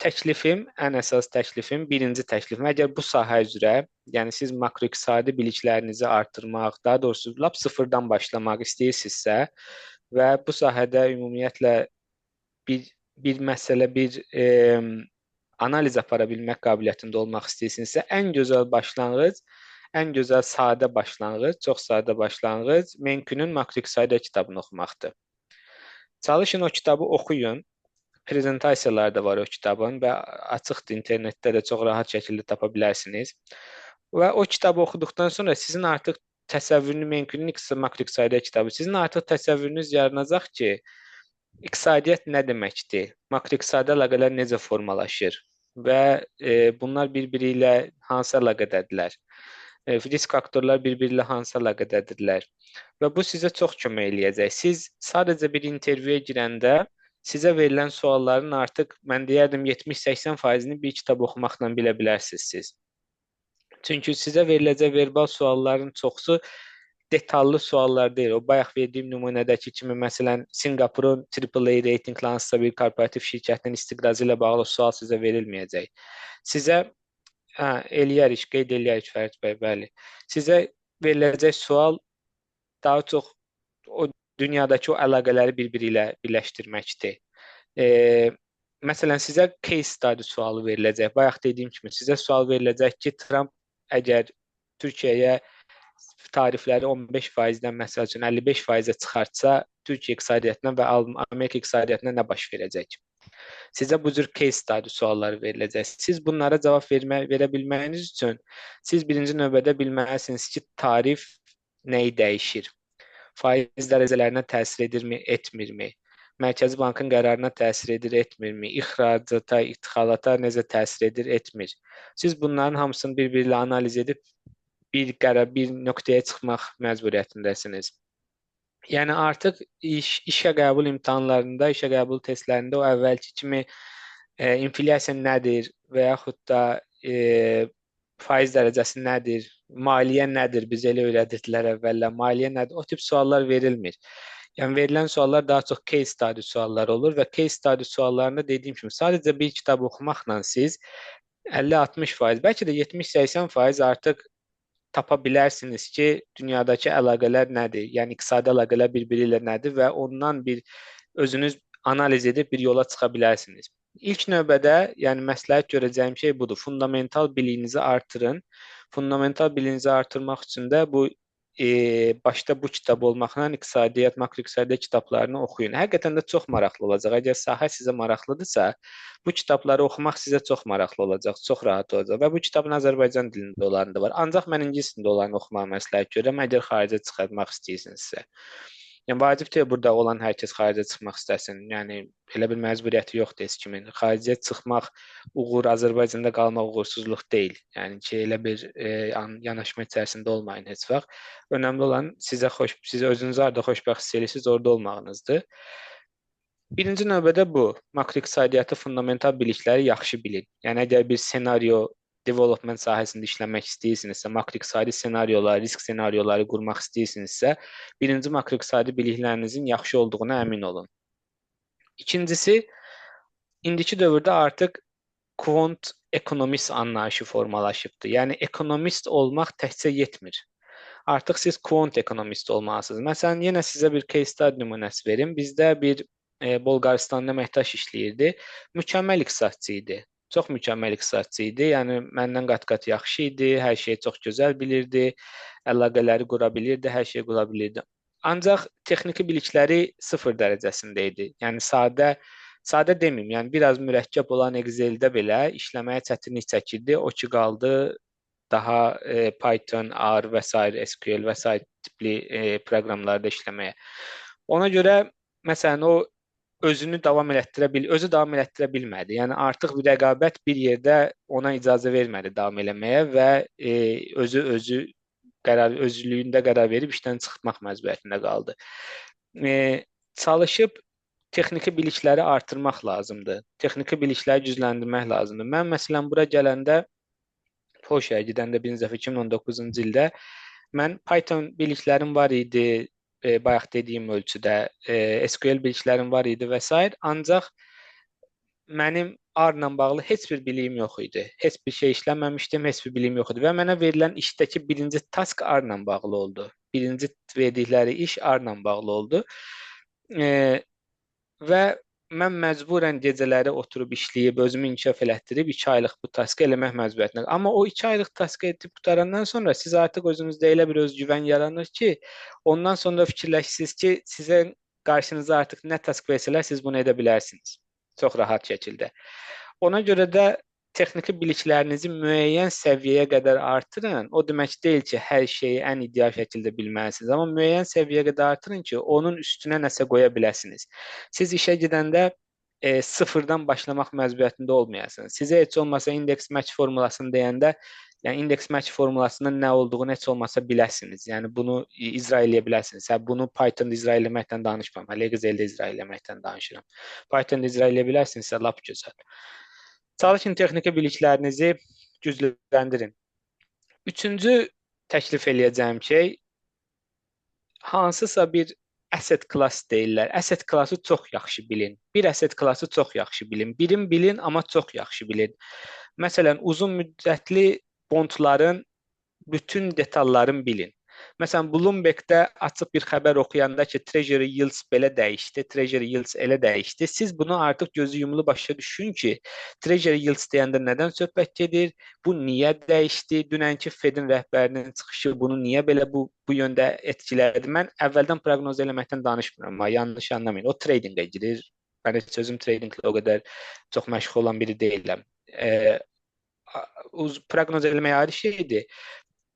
təklifim, ən əsas təklifim, birinci təklifim, əgər bu sahə üzrə, yəni siz makroiqtisadi biliklərinizi artırmaq, daha doğrusu lap sıfırdan başlamaq istəyirsinizsə və bu sahədə ümumiyyətlə bir məsələ, bir analiz apara bilmək qabiliyyətində olmaq istəyirsinizsə, ən gözəl başlanğıc, ən gözəl sadə başlanğıc, çox sadə başlanğıc Menkünün makroiqtisadiyyat kitabını oxumaqdır. Çalışın o kitabı oxuyun. Prezentasiyalar da var o kitabın və açıqdır, internetdə də çox rahat şəkildə tapa bilərsiniz. Və o kitabı oxuduqdan sonra sizin artıq təsəvvürünü Menkünün makroiqtisadiyyat kitabı, sizin artıq təsəvvürünüz yaranacaq ki, iqtisadiyyat nə deməkdir, makroiqtisadi əlaqələr necə formalaşır və bunlar bir-biri ilə hansı əlaqədədirlər, risk faktorlar bir-biri ilə hansı əlaqədədirlər və bu sizə çox kömək eləyəcək. Siz sadəcə bir intervyuya girəndə sizə verilən sualların artıq, mən deyərdim, 70-80%-ni bir kitab oxumaqla bilə bilərsiniz siz. Çünki sizə veriləcək verbal sualların çoxu detallı suallar deyil. O bayaq verdiyim nümunədəki kimi, məsələn, Sinqapurun AAA reytinqli hansısa bir korporativ şirkətin istiqrazı ilə bağlı sual sizə verilməyəcək. Sizə eləyərik, qeyd eləyərik Fərid bəy, bəli. Sizə veriləcək sual daha çox o dünyadakı o əlaqələri bir-biri ilə birləşdirməkdir. Məsələn, sizə case study sualı veriləcək. Bayaq dediyim kimi, sizə sual veriləcək ki, Trump əgər Türkiyəyə tarifləri 15%-dən məsəl üçün 55%-ə çıxartsa, Türkiyə iqtisadiyyatına və Amerika iqtisadiyyatına nə baş verəcək? Sizə bu cür case study sualları veriləcək. Siz bunlara cavab verə bilməyiniz üçün siz birinci növbədə bilməlisiniz ki, tarif nəyi dəyişir? Faiz dərəcələrinə təsir edirmi, etmirmi? Mərkəzi Bankın qərarına təsir edir, etmirmi? İxracata, idxalata necə təsir edir, etmir? Siz bunların hamısını bir-biri ilə analiz edib bir qərar, bir nöqtəyə çıxmaq məcburiyyətindəsiniz. Yəni artıq işə qəbul imtahanlarında, işə qəbul testlərində o əvvəlki kimi inflyasiya nədir və yaxud da faiz dərəcəsi nədir, maliyyə nədir, biz elə öyrədirdilər əvvəllər, maliyyə nədir, o tip suallar verilmir. Yəni verilən suallar daha çox case study suallar olur və case study suallarında dediyim kimi sadəcə bir kitab oxumaqla siz 50-60%, bəlkə də 70-80% artıq tapa bilərsiniz ki, dünyadakı əlaqələr nədir, yəni iqtisadi əlaqələr bir-biri ilə nədir və ondan bir özünüz analiz edib bir yola çıxa bilərsiniz. İlk növbədə, yəni məsləhət görəcəyim şey budur. Fundamental biliyinizi artırın. Fundamental biliyinizi artırmaq üçün də bu başda bu kitab olmaqla iqtisadiyyat, makroiqtisadiyyat kitablarını oxuyun. Həqiqətən də çox maraqlı olacaq. Əgər sahə sizə maraqlıdırsa, bu kitabları oxumaq sizə çox maraqlı olacaq, çox rahat olacaq və bu kitabın Azərbaycan dilində olanı da var. Ancaq mən ingilis dilində olanı oxumağı məsləhət görürəm, əgər xaricə çıxartmaq istəyirsinizsə. Yəni vacib deyil burada olan hər kəs xaricə çıxmaq istəsin. Yəni elə bir məcburiyyəti yoxdur heç kimin. Xaricə çıxmaq uğur, Azərbaycanda qalmaq uğursuzluq deyil. Yəni ki, elə bir yanaşma içərisində olmayın heç vaxt. Önəmli olan sizə xoş, siz özünüzü harda xoşbəxt hiss edirsiniz, orada olmağınızdır. Birinci növbədə bu makroiqtisadiyyatı fundamental bilikləri yaxşı bilin. Yəni əgər bir senaryo development sahəsində işləmək istəyirsinizsə, makroiqtisadi senaryolar, risk senaryoları qurmaq istəyirsinizsə, birinci makroiqtisadi biliklərinizin yaxşı olduğuna əmin olun. İkincisi, indiki dövrdə artıq quant ekonomist anlayışı formalaşıbdır. Yəni ekonomist olmaq təkcə yetmir. Artıq siz quant ekonomist olmalısınız. Məsələn, yenə sizə bir case study nümunəsi verim. Bizdə bir Bolqarıstanda əməkdaş işləyirdi. Mükəmməl iqtisadçı idi. Çox mükəmməl iqtisadçı idi. Yəni məndən qat-qat yaxşı idi, hər şeyi çox gözəl bilirdi, əlaqələri qura bilirdi, hər şeyi qura bilirdi. Ancaq texniki bilikləri sıfır dərəcəsində idi. Yəni sadə deməyim, yəni biraz mürəkkəb olan Excel-də belə işləməyə çətinlik çəkirdi. O ki qaldı daha Python, R və sair, SQL və sair tipli proqramlarda işləməyə. Ona görə məsələn o özünü davam elətdirə bil, özü davam elətdirə bilmədi. Yəni artıq bir rəqabət bir yerdə ona icazə vermədi davam eləməyə və özü qərar özlüyündə qərar verib işdən çıxmaq məcburiyyətində qaldı. Çalışıb texniki bilikləri artırmaq lazımdır. Texniki bilikləri gücləndirmək lazımdır. Mən məsələn bura gələndə Polşaya gedəndə birinci dəfə 2019-cu ildə mən Python biliklərim var idi, bayaq dediyim ölçüdə, SQL biliklərim var idi və sair. Ancaq mənim R ilə bağlı heç bir biliyim yox idi. Heç bir şey işləməmişdim, heç bir biliyim yox idi və mənə verilən işdəki birinci task R ilə bağlı oldu. Birinci verdikləri iş R ilə bağlı oldu. Və mən məcburən gecələri oturub işləyib, özümü inkişaf elətdirib 2 aylıq bu taskı eləmək məcburiyyətində. Amma o 2 aylıq taskı edib qurtarandan sonra siz artıq özünüzdə elə bir özgüvən yaranır ki, ondan sonra fikirləşirsiniz ki, sizə qarşınıza artıq nə task versələr siz bunu edə bilərsiniz. Çox rahat şəkildə. Ona görə də texniki biliklərinizi müəyyən səviyyəyə qədər artırın. O demək deyil ki, hər şeyi ən ideal şəkildə bilməlisiniz, amma müəyyən səviyyəyə qədər artırın ki, onun üstünə nəsə qoya biləsiniz. Siz işə gedəndə sıfırdan başlamaq məcburiyyətində olmayasınız. Sizə heç olmasa index match formulasını deyəndə, yəni index match formulasının nə olduğunu heç olmasa biləsiniz. Yəni bunu icra eləyə bilərsiniz. Hə, bunu Python-da icra eləməkdən danışmıram. Hələ Excel-də icra eləməkdən danışıram. Python-da icra eləyə bilərsinizsə lap gözəl. Çalışın texniki biliklərinizi gücləndirin. Üçüncü təklif eləyəcəyim şey hansısa bir asset class deyirlər. Asset classı çox yaxşı bilin. Bir asset classı çox yaxşı bilin. Birin bilin, amma çox yaxşı bilin. Məsələn, uzun müddətli bondların bütün detallarını bilin. Məsələn, Bloomberg-də açıq bir xəbər oxuyanda ki, Treasury yields belə dəyişdi, Treasury yields elə dəyişdi. Siz bunu artıq gözü yumulu başa düşün ki, Treasury yields deyəndə nədən söhbət gedir? Bu niyə dəyişdi? Dünənki Fed-in rəhbərinin çıxışı bunu niyə belə bu yöndə etkilədi? Mən əvvəldən proqnoz eləməkdən danışmıram, amma yanlış anlamayın. O tradingə girir. Mən heç özüm tradinglə o qədər çox məşğul olan biri deyiləm. Proqnoz eləmək ayrı şeydir.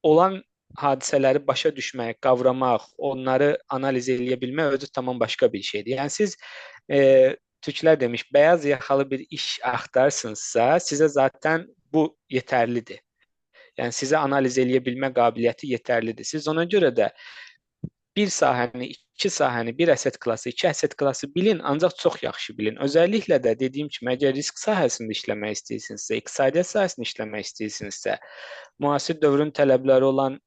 Olan hadisələri başa düşmək, qavramaq, onları analiz eləyə bilmək özü tamam başqa bir şeydir. Yəni siz türklər demiş, bəyaz yaxalı bir iş axtarsınızsa, sizə zaten bu yetərlidir. Yəni sizə analiz eləyə bilmə qabiliyyəti yetərlidir. Siz ona görə də bir sahəni, iki sahəni, bir asset classı, iki asset classı bilin, ancaq çox yaxşı bilin. Özəlliklə də dediyim kimi, əgər risk sahəsində işləmək istəyirsinizsə, iqtisadiyyat sahəsində işləmək istəyirsinizsə, müasir dövrün tələbləri olan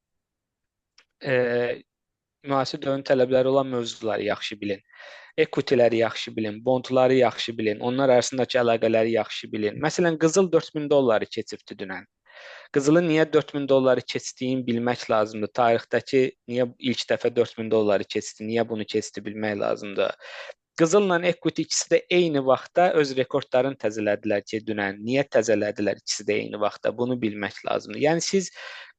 müasir dövrün tələbləri olan mövzuları yaxşı bilin. Equity-ləri yaxşı bilin, bondları yaxşı bilin, onlar arasındakı əlaqələri yaxşı bilin. Məsələn, qızıl 4000 dolları keçibdi dünən. Qızılın niyə 4000 dolları keçdiyini bilmək lazımdır. Tarixdəki niyə ilk dəfə 4000 dolları keçdi, niyə bunu keçdi bilmək lazımdır. Qızılla equity ikisi də eyni vaxtda öz rekordlarını təzələdilər ki, dünən. Niyə təzələdilər ikisi də eyni vaxtda? Bunu bilmək lazımdır. Yəni siz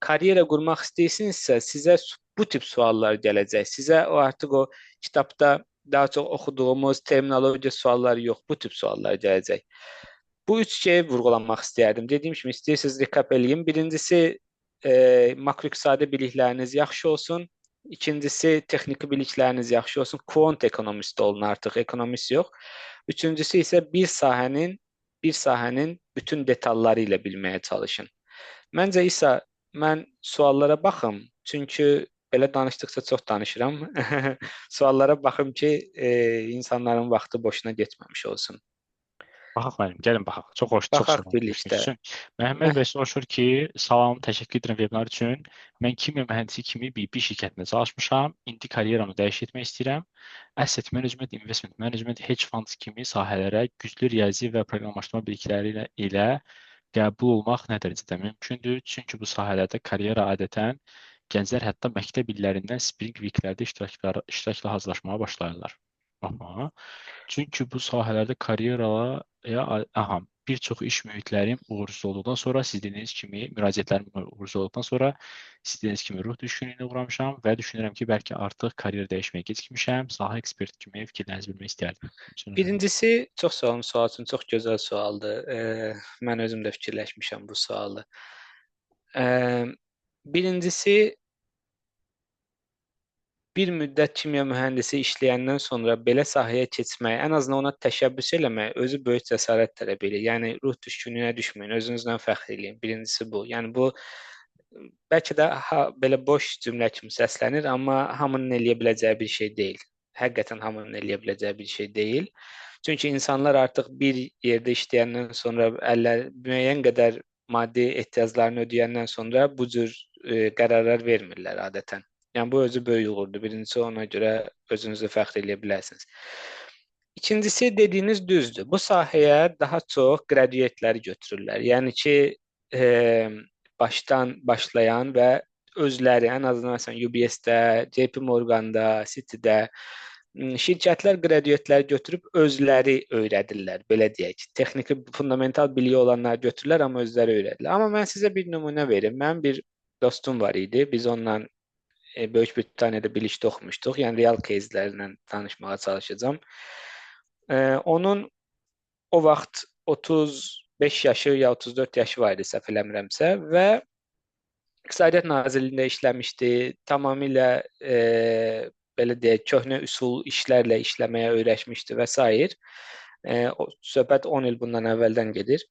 karyera qurmaq istəyirsinizsə, sizə bu tip suallar gələcək. Sizə o artıq o kitabda daha çox oxuduğumuz terminologiya sualları yox, bu tip suallar gələcək. Bu üç şeyi vurğulamaq istəyərdim. Dediyim kimi, istəyirsiniz recap eləyim. Birincisi, makroiqtisadi bilikləriniz yaxşı olsun. İkincisi, texniki bilikləriniz yaxşı olsun. Quant ekonomist olun artıq, ekonomist yox. Üçüncüsü isə bir sahənin bütün detalları ilə bilməyə çalışın. Məncə isə mən suallara baxım. Çünki belə danışdıqca çox danışıram. Suallara baxım ki, insanların vaxtı boşuna getməmiş olsun. Baxaq müəllim, gəlin baxaq. Çox xoş, çox Baxaq sağ olun birlikdə. üçün. Məhəmməd bəy soruşur ki, salam, təşəkkür edirəm webinar üçün. Mən kimya mühəndisi kimi BP şirkətində çalışmışam. İndi karyeramı dəyişmək istəyirəm. Asset management, investment management, hedge funds kimi sahələrə güclü riyazi və proqramlaşdırma bilikləri ilə qəbul olmaq nə dərəcədə mümkündür? Çünki bu sahələrdə karyera adətən Gənclər hətta məktəb illərindən Spring Week-lərdə iştirakla hazırlaşmağa başlayırlar. Aha. Çünki bu sahələrdə karyeraya, aha, bir çox iş mühitlərim uğursuz olduqdan sonra siz dediyiniz kimi müraciətlərim uğursuz olduqdan sonra siz dediyiniz kimi ruh düşkünlüyünə uğramışam və düşünürəm ki, bəlkə artıq karyer dəyişməyə gecikmişəm. Sahə ekspert kimi fikirlərinizi bilmək istərdim. Birincisi, çox sağ olun sual üçün, çox gözəl sualdır. Mən özüm də fikirləşmişəm bu sualı. Birincisi, bir müddət kimya mühəndisi işləyəndən sonra belə sahəyə keçmək, ən azından ona təşəbbüs eləmək özü böyük cəsarət tələb eləyir. Yəni ruh düşkünlüyünə düşməyin, özünüzdən fəxr eləyin. Birincisi bu. Yəni bu bəlkə də belə boş cümlə kimi səslənir, amma hamının eləyə biləcəyi bir şey deyil. Həqiqətən hamının eləyə biləcəyi bir şey deyil. Çünki insanlar artıq bir yerdə işləyəndən sonra əllər müəyyən qədər maddi ehtiyaclarını ödəyəndən sonra bu cür qərarlar vermirlər adətən. Yəni bu özü böyük uğurdur. Birincisi ona görə özünüzü fəxr eləyə bilərsiniz. İkincisi dediyiniz düzdür. Bu sahəyə daha çox graduatləri götürürlər. Yəni ki, başdan başlayan və özləri ən azından məsələn UBS-də, JP Morgan-da, Citi-də şirkətlər graduatləri götürüb özləri öyrədirlər, belə deyək. Texniki fundamental biliyi olanlar götürürlər, amma özləri öyrədirlər. Amma mən sizə bir nümunə verim. Mənim bir dostum var idi. Biz onunla Böyük Britaniyada birlikdə oxumuşduq. Yəni real кейslərlə danışmağa çalışacağam. Onun o vaxt 35 yaşı ya 34 yaşı var idi səhv eləmirəmsə və İqtisadiyyat Nazirliyində işləmişdi. Tamamilə belə deyək, köhnə üsul işlərlə işləməyə öyrəşmişdi və sair. Söhbət 10 il bundan əvvəldən gedir.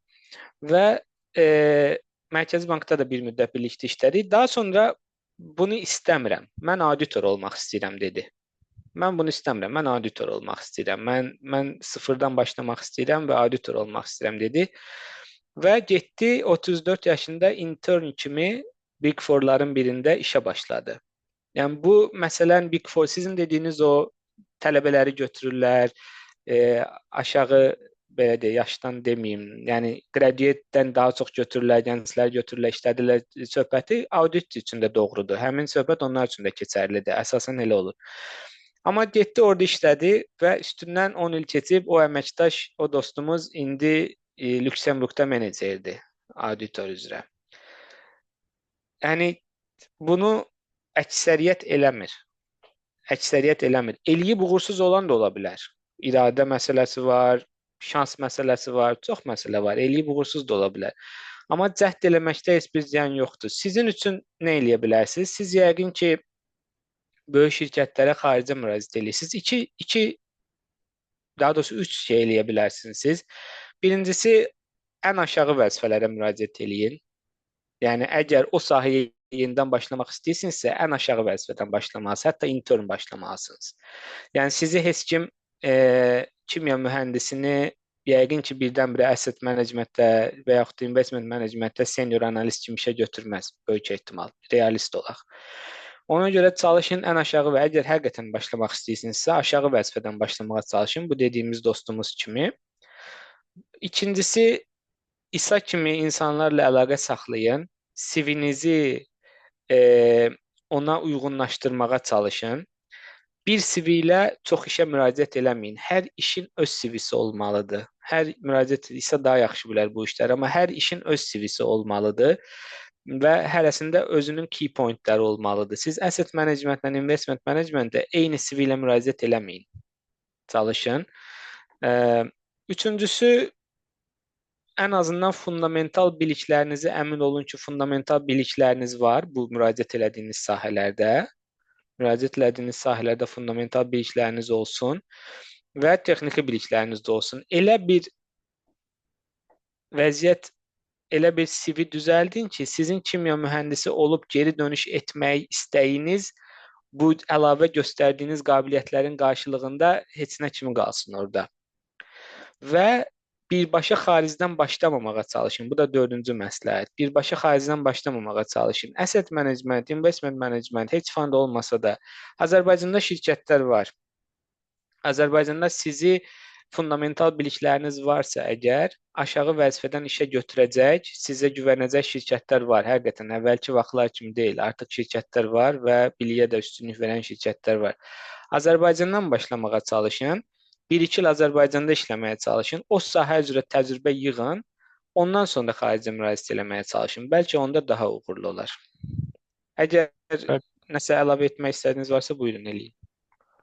Və Mərkəzi Bankda da bir müddət birlikdə işlədik. Daha sonra bunu istəmirəm. Mən auditor olmaq istəyirəm dedi. Mən bunu istəmirəm. Mən auditor olmaq istəyirəm. Mən sıfırdan başlamaq istəyirəm və auditor olmaq istəyirəm dedi. Və getdi 34 yaşında intern kimi Big Four-ların birində işə başladı. Yəni bu məsələn Big Four sizin dediyiniz o tələbələri götürürlər, aşağı belə deyək, yaşdan deməyim, yəni graduate-dən daha çox götürürlər, gənclər götürürlər, işlədirlər söhbəti audit üçün də doğrudur. Həmin söhbət onlar üçün də keçərlidir. Əsasən elə olur. Amma getdi orada işlədi və üstündən 10 il keçib o əməkdaş, o dostumuz indi Lüksemburqda menecerdir auditor üzrə. Yəni bunu əksəriyyət eləmir. Əksəriyyət eləmir. Eləyib uğursuz olan da ola bilər. İradə məsələsi var, şans məsələsi var, çox məsələ var. Eləyib uğursuz da ola bilər. Amma cəhd eləməkdə heç bir ziyan yoxdur. Sizin üçün nə eləyə bilərsiniz? Siz yəqin ki, böyük şirkətlərə xaricə müraciət eləyirsiniz. İki, daha doğrusu üç şey eləyə bilərsiniz siz. Birincisi, ən aşağı vəzifələrə müraciət eləyin. Yəni, əgər o sahəyə yenidən başlamaq istəyirsinizsə, ən aşağı vəzifədən başlamalısınız, hətta intern başlamalısınız. Yəni, sizi heç kim kimya mühəndisini yəqin ki, birdən-birə asset managementdə və yaxud da investment managementdə senior analist kimi işə götürməz, böyük ehtimal, realist olaq. Ona görə çalışın ən aşağı və əgər həqiqətən başlamaq istəyirsinizsə, aşağı vəzifədən başlamağa çalışın, bu dediyimiz dostumuz kimi. İkincisi, İsa kimi insanlarla əlaqə saxlayın, CV-nizi ona uyğunlaşdırmağa çalışın. Bir CV ilə çox işə müraciət eləməyin. Hər işin öz CV-si olmalıdır. Hər müraciət İsa daha yaxşı bilər bu işləri, amma hər işin öz CV-si olmalıdır və hərəsində özünün key pointləri olmalıdır. Siz asset managementlə investment managementə eyni CV ilə müraciət eləməyin. Çalışın. Üçüncüsü, ən azından fundamental biliklərinizi əmin olun ki, fundamental bilikləriniz var bu müraciət elədiyiniz sahələrdə. Müraciət elədiyiniz sahələrdə fundamental bilikləriniz olsun və texniki bilikləriniz də olsun. Elə bir vəziyyət, elə bir CV düzəldin ki, sizin kimya mühəndisi olub geri dönüş etmək istəyiniz bu əlavə göstərdiyiniz qabiliyyətlərin qarşılığında heç nə kimi qalsın orada. Və birbaşa xaricdən başlamamağa çalışın. Bu da dördüncü məsləhət. Birbaşa xaricdən başlamamağa çalışın. Asset management, investment management, hedge fund olmasa da Azərbaycanda şirkətlər var. Azərbaycanda sizi Fundamental bilikləriniz varsa əgər, aşağı vəzifədən işə götürəcək, sizə güvənəcək şirkətlər var. Həqiqətən əvvəlki vaxtlar kimi deyil. Artıq şirkətlər var və biliyə də üstünlük verən şirkətlər var. Azərbaycandan başlamağa çalışın. 1-2 il Azərbaycanda işləməyə çalışın. O sahə üzrə təcrübə yığın. Ondan sonra xaricə müraciət eləməyə çalışın. Bəlkə onda daha uğurlu olar. Əgər Və, nəsə əlavə etmək istədiyiniz varsa, buyurun eləyin.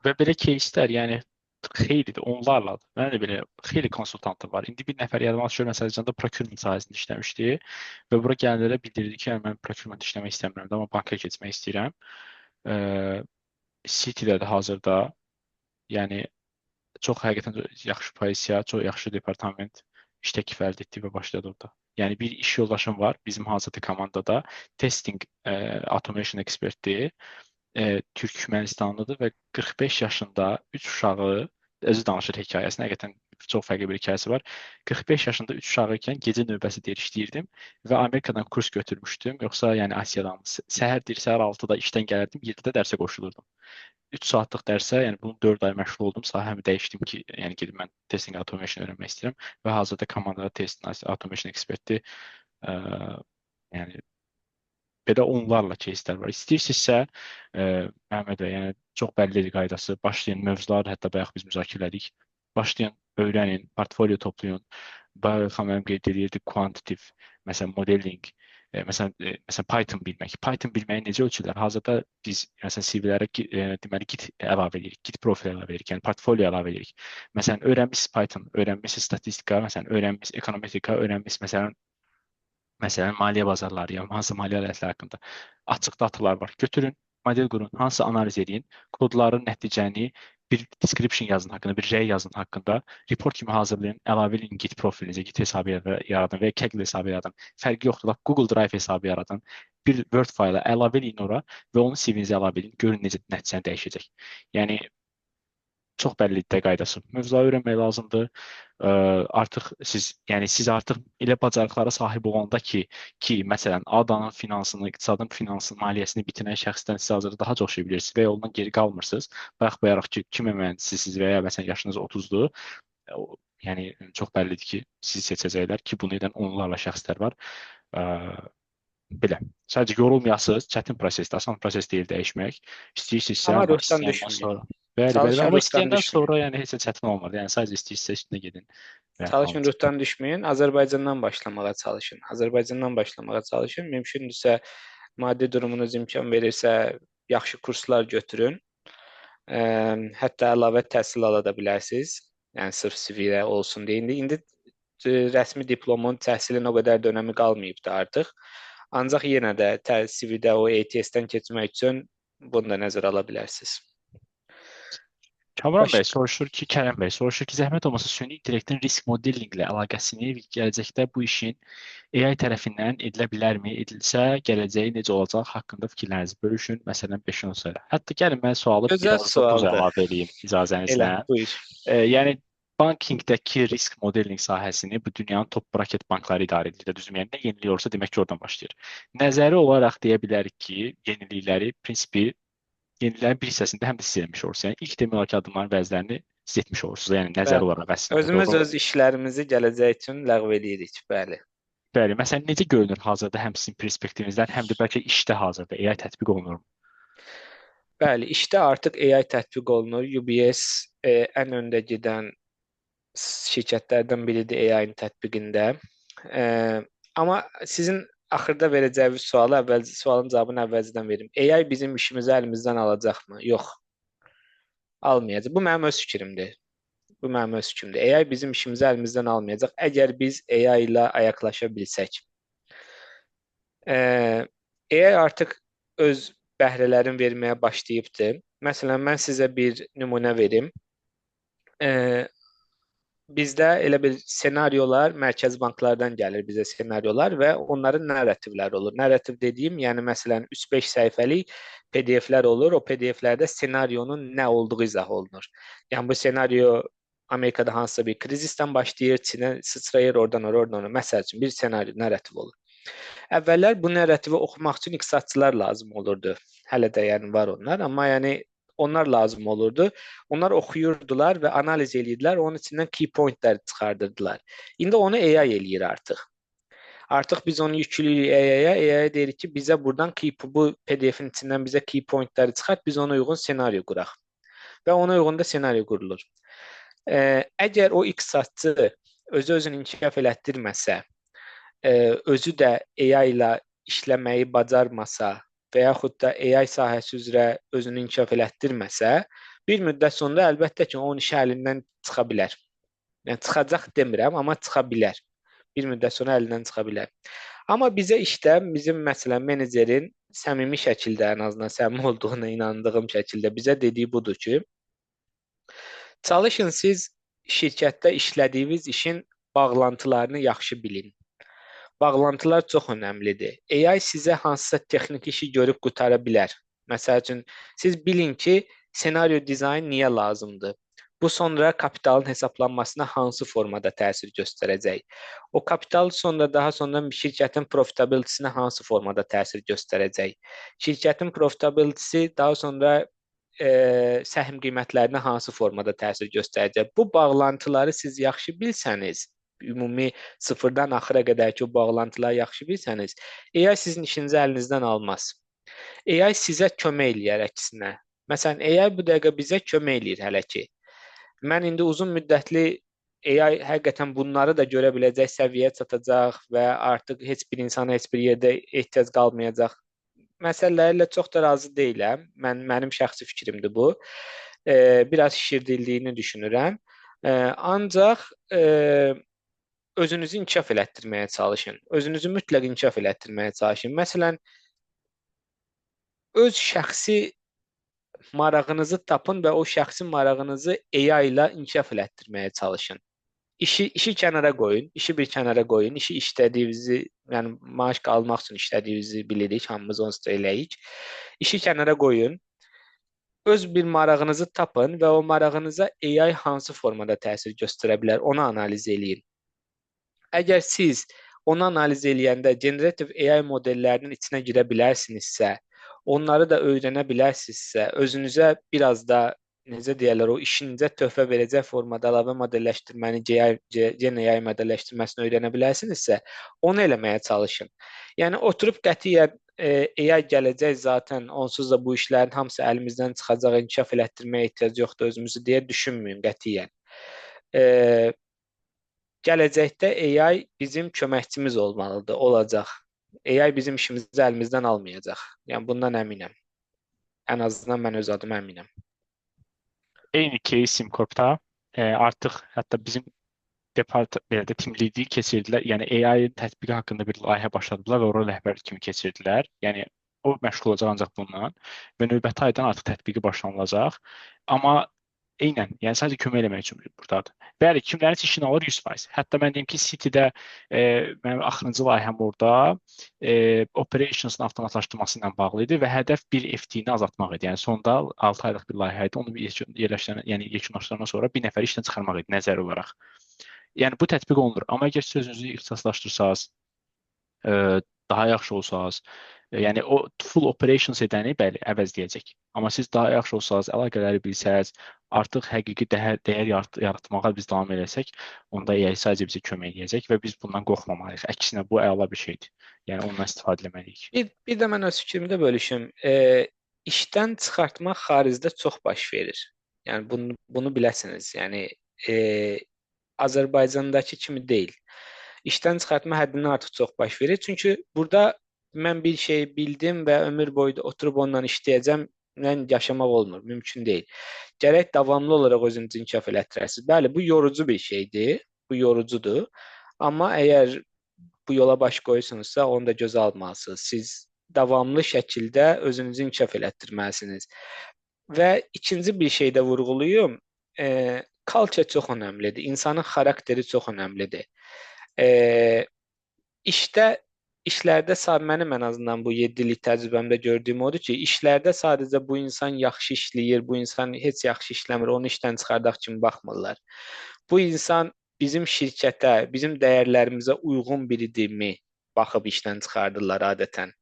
və belə кейslər, yəni xeylidir, onlarladır. Mənim də belə xeyli konsultantım var. İndi bir nəfər yadıma düşür, məsələn, Azərbaycanda procurement sahəsində işləmişdi və bura gələnlərə bildirdi ki, yəni mən procurement işləmək istəmirəm də, amma banka keçmək istəyirəm. Ee, City-də də hazırda, yəni çox həqiqətən yaxşı pozisiya, çox yaxşı departament, iş təklifi əldə etdi və başladı orada. Yəni bir iş yoldaşım var bizim hazırda komandada, testing automation eksperti, Türkmənistanlıdır və 45 yaşında 3 uşağı, özü danışır hekayəsini, həqiqətən çox fərqli bir hekayəsi var. 45 yaşında 3 uşağı ikən gecə növbəsi deyir işləyirdim və Amerikadan kurs götürmüşdüm, yoxsa yəni Asiyadan. Səhər deyir, səhər 6-da işdən gələrdim, 7-də dərsə qoşulurdum. 3 saatlıq dərsə, yəni bunu 4 ay məşğul oldum, sahəmi dəyişdim ki, yəni gedib mən testing automation öyrənmək istəyirəm və hazırda komandada testing automation eksperti, yəni belə onlarla кейslər var. İstəyirsinizsə, Məhəmməd bəy, yəni çox bəllidir qaydası. Başlayın mövzuları, hətta bayaq biz müzakirə elədik. Başlayın, öyrənin, portfolio toplayın. Bayaq İlxan müəllim qeyd edirdi, quantitative, məsələn, modeling, məsələn Python bilmək. Python bilməyi necə ölçürlər? Hazırda biz məsələn CV-lərə deməli Git əlavə edirik, Git profil əlavə edirik, yəni portfolio əlavə edirik. Məsələn, öyrənmisiniz Python, öyrənmisiniz statistika, məsələn, öyrənmisiniz ekonometrika, öyrənmisiniz məsələn maliyyə bazarları ya hansı maliyyə alətləri haqqında açıq datalar var. Götürün, model qurun, hansı analiz edin, kodların nəticəni bir description yazın haqqında, bir rəy yazın haqqında, report kimi hazırlayın, əlavə edin Git profilinizə, Git hesabı yaradın və ya Kaggle hesabı yaradın. Fərqi yoxdur, lap Google Drive hesabı yaradın. Bir Word faylı əlavə edin ora və onu CV-nizə əlavə edin. Görün necə nəticəni dəyişəcək. Yəni çox bəllidir də qaydası. Mövzuları öyrənmək lazımdır. Artıq siz, yəni siz artıq elə bacarıqlara sahib olanda ki, məsələn, adanın finansını, iqtisadın finansını, maliyyəsini bitirən şəxsdən siz hazırda daha çox şey bilirsiniz və ondan geri qalmırsınız. Baxmayaraq ki, kimya mühəndisisiniz və ya məsələn yaşınız 30-dur. Yəni çox bəllidir ki, sizi seçəcəklər ki, bunu edən onlarla şəxslər var. Belə. Sadəcə yorulmayasınız, çətin prosesdir, asan proses deyil dəyişmək. İstəyirsinizsə, Amma amma ruhdan istəyəndən düşməyin. sonra. Bəli, bəli. Çalışın Amma ruhdan istəyəndən düşməyin. sonra yəni heç də çətin olmur. Yəni sadəcə istəyirsinizsə üstünə gedin və Çalışın alacaq. ruhdan düşməyin. Azərbaycandan başlamağa çalışın. Azərbaycandan başlamağa çalışın. Mümkündürsə, maddi durumunuz imkan verirsə, yaxşı kurslar götürün. Hətta əlavə təhsil ala da bilərsiniz. Yəni sırf CV-də olsun deyə. İndi rəsmi diplomun, təhsilin o qədər də önəmi qalmayıbdı artıq. Ancaq yenə də CV-də o ATS-dən keçmək üçün bunu da nəzərə ala bilərsiniz. Kamran Baş bəy soruşur ki, Kərəm bəy soruşur ki, zəhmət olmasa süni intellektin risk modellinqlə əlaqəsini və gələcəkdə bu işin AI tərəfindən edilə bilərmi? Edilsə, gələcəyi necə olacaq haqqında fikirlərinizi bölüşün. Məsələn, 5-10 sayı. Hətta gəlin mən sualı Gözəl biraz da duz sualdır. əlavə eləyim icazənizlə. Elə, buyur. Yəni bankingdəki risk modelling sahəsini bu dünyanın top bracket bankları idarə edir. Düzdürmü? Yəni nə yenilik olursa demək ki, oradan başlayır. Nəzəri olaraq deyə bilərik ki, yenilikləri prinsipi yeniliklərin bir hissəsində həm də siz eləmiş olursunuz. Yəni ilk demək olar ki, addımların bəzilərini siz etmiş olursunuz. Yəni nəzəri Bəli. olaraq əslində Özümüz doğru. öz işlərimizi gələcək üçün ləğv eləyirik. Bəli. Bəli, məsələn necə görünür hazırda həm sizin perspektivinizdən, həm də bəlkə işdə hazırda AI tətbiq olunur mu? Bəli, işdə artıq AI tətbiq olunur. UBS ən öndə gedən şirkətlərdən biridir AI-nin tətbiqində. Amma sizin axırda verəcəyiniz sualı əvvəl, sualın cavabını əvvəlcədən verim. AI bizim işimizi əlimizdən alacaqmı? Yox. Almayacaq. Bu mənim öz fikrimdir. Bu mənim öz fikrimdir. AI bizim işimizi əlimizdən almayacaq. Əgər biz AI ilə ayaqlaşa bilsək. AI artıq öz bəhrələrini verməyə başlayıbdır. Məsələn, mən sizə bir nümunə verim. Bizdə elə bir senaryolar mərkəzi banklardan gəlir bizə senaryolar və onların narrativləri olur. Narrativ dediyim, yəni məsələn 3-5 səhifəlik PDF-lər olur. O PDF-lərdə senaryonun nə olduğu izah olunur. Yəni bu senaryo Amerikada hansısa bir krizisdən başlayır, Çinə sıçrayır, oradan ora, oradan ora. Məsəl üçün bir senaryo, narrativ olur. Əvvəllər bu narrativi oxumaq üçün iqtisadçılar lazım olurdu. Hələ də yəni var onlar, amma yəni Onlar lazım olurdu. Onlar oxuyurdular və analiz eləyirdilər. Onun içindən key pointlər çıxardırdılar. İndi onu AI eləyir artıq. Artıq biz onu yüklüyürük AI-ya. AI-ya deyirik ki, bizə buradan bu PDF-in içindən bizə key pointləri çıxart, biz ona uyğun senaryo quraq. Və ona uyğun da senaryo qurulur. Əgər o iqtisadçı özü özünü inkişaf elətdirməsə, özü də AI ilə işləməyi bacarmasa və yaxud da AI sahəsi üzrə özünü inkişaf elətdirməsə, bir müddət sonra əlbəttə ki, onun işi əlindən çıxa bilər. Yəni çıxacaq demirəm, amma çıxa bilər. Bir müddət sonra əlindən çıxa bilər. Amma bizə işdə bizim məsələn menecerin səmimi şəkildə, ən azından səmimi olduğuna inandığım şəkildə bizə dediyi budur ki, çalışın siz şirkətdə işlədiyiniz işin bağlantılarını yaxşı bilin. Bağlantılar çox önəmlidir. AI sizə hansısa texniki işi görüb qutara bilər. Məsəl üçün, siz bilin ki, senaryo dizayn niyə lazımdır? Bu sonra kapitalın hesablanmasına hansı formada təsir göstərəcək? O kapital sonra daha sonra şirkətin profitabilitysinə hansı formada təsir göstərəcək? Şirkətin profitabilitysi daha sonra səhm qiymətlərinə hansı formada təsir göstərəcək? Bu bağlantıları siz yaxşı bilsəniz, ümumi sıfırdan axıra qədər ki, o bağlantıları yaxşı bilsəniz, AI sizin işinizi əlinizdən almaz. AI sizə kömək eləyər əksinə. Məsələn, AI bu dəqiqə bizə kömək eləyir hələ ki. Mən indi uzun müddətli AI həqiqətən bunları da görə biləcək səviyyəyə çatacaq və artıq heç bir insana heç bir yerdə ehtiyac qalmayacaq məsələlərlə çox da razı deyiləm. Mənim şəxsi fikrimdir bu. Biraz şişirdildiyini düşünürəm. Ancaq özünüzü inkişaf elətdirməyə çalışın. Özünüzü mütləq inkişaf elətdirməyə çalışın. Məsələn, öz şəxsi marağınızı tapın və o şəxsi marağınızı AI ilə inkişaf elətdirməyə çalışın. İşi kənara qoyun, işi bir kənara qoyun. İşi işlədiyinizi, yəni maaş almaq üçün işlədiyinizi bilirik, hamımız onsuz da eləyik. İşi kənara qoyun. Öz bir marağınızı tapın və o marağınıza AI hansı formada təsir göstərə bilər, onu analiz eləyin. Əgər siz onu analiz eləyəndə generative AI modellərinin içinə girə bilərsinizsə, onları da öyrənə bilərsinizsə, özünüzə biraz da necə deyərlər, o işinizə töhfə verəcək formada əlavə modelləşdirməni, Gen AI modelləşdirməsini öyrənə bilərsinizsə, onu eləməyə çalışın. Yəni oturub qətiyyən AI gələcək zaten, onsuz da bu işlərin hamısı əlimizdən çıxacaq, inkişaf elətdirməyə ehtiyac yoxdur özümüzü deyə düşünməyin qətiyyən. Gələcəkdə AI bizim köməkçimiz olmalıdır, olacaq. AI bizim işimizi əlimizdən almayacaq. Yəni bundan əminəm. Ən azından mən öz adıma əminəm. Eyni case SimCorp-da artıq hətta bizim belə də team lead-i keçirdilər. Yəni AI tətbiqi haqqında bir layihə başladılar və ora rəhbər kimi keçirdilər. Yəni o məşğul olacaq ancaq bununla və növbəti aydan artıq tətbiqi başlanılacaq. Amma eynən, yəni sadəcə kömək eləmək üçün burdadır. Bəli, kimlərin işini alır 100%. Hətta mən deyim ki, City-də mənim axırıncı layihəm orada operations'ın avtomatlaşdırması ilə bağlı idi və hədəf bir FTE-ni azaltmaq idi. Yəni sonda 6 aylıq bir layihə idi. Onu bir yerləşdirən, yəni yekunlaşdırandan sonra bir nəfər işdən çıxarmaq idi nəzəri olaraq. Yəni bu tətbiq olunur. Amma əgər siz özünüzü ixtisaslaşdırsaz, daha yaxşı olsaz, yəni o full operations edəni bəli əvəzləyəcək. Amma siz daha yaxşı olsaz, əlaqələri bilsəz, artıq həqiqi dəyər yaratmağa biz davam eləsək, onda AI sadəcə bizə kömək eləyəcək və biz bundan qorxmamalıyıq. Əksinə bu əla bir şeydir. Yəni ondan istifadə etməliyik. Bir də mən öz fikrimi də bölüşüm. İşdən çıxartmaq xaricdə çox baş verir. Yəni bunu biləsiniz. Yəni Azərbaycandakı kimi deyil. İşdən çıxartma həddindən artıq çox baş verir. Çünki burada mən bir şey bildim və ömür boyu da oturub onunla işləyəcəm, mən yaşamaq olmur, mümkün deyil. Gərək davamlı olaraq özünüzü inkişaf elətdirəsiniz. Bəli, bu yorucu bir şeydir, bu yorucudur. Amma əgər bu yola baş qoyursunuzsa, onu da gözə almalısınız. Siz davamlı şəkildə özünüzü inkişaf elətdirməlisiniz. Və ikinci bir şey də vurğulayım, culture çox önəmlidir, insanın xarakteri çox önəmlidir. İşlərdə mənim ən azından bu 7 illik təcrübəmdə gördüyüm odur ki, işlərdə sadəcə bu insan yaxşı işləyir, bu insan heç yaxşı işləmir, onu işdən çıxardaq kimi baxmırlar. Bu insan bizim şirkətə, bizim dəyərlərimizə uyğun biridirmi baxıb işdən çıxardırlar adətən.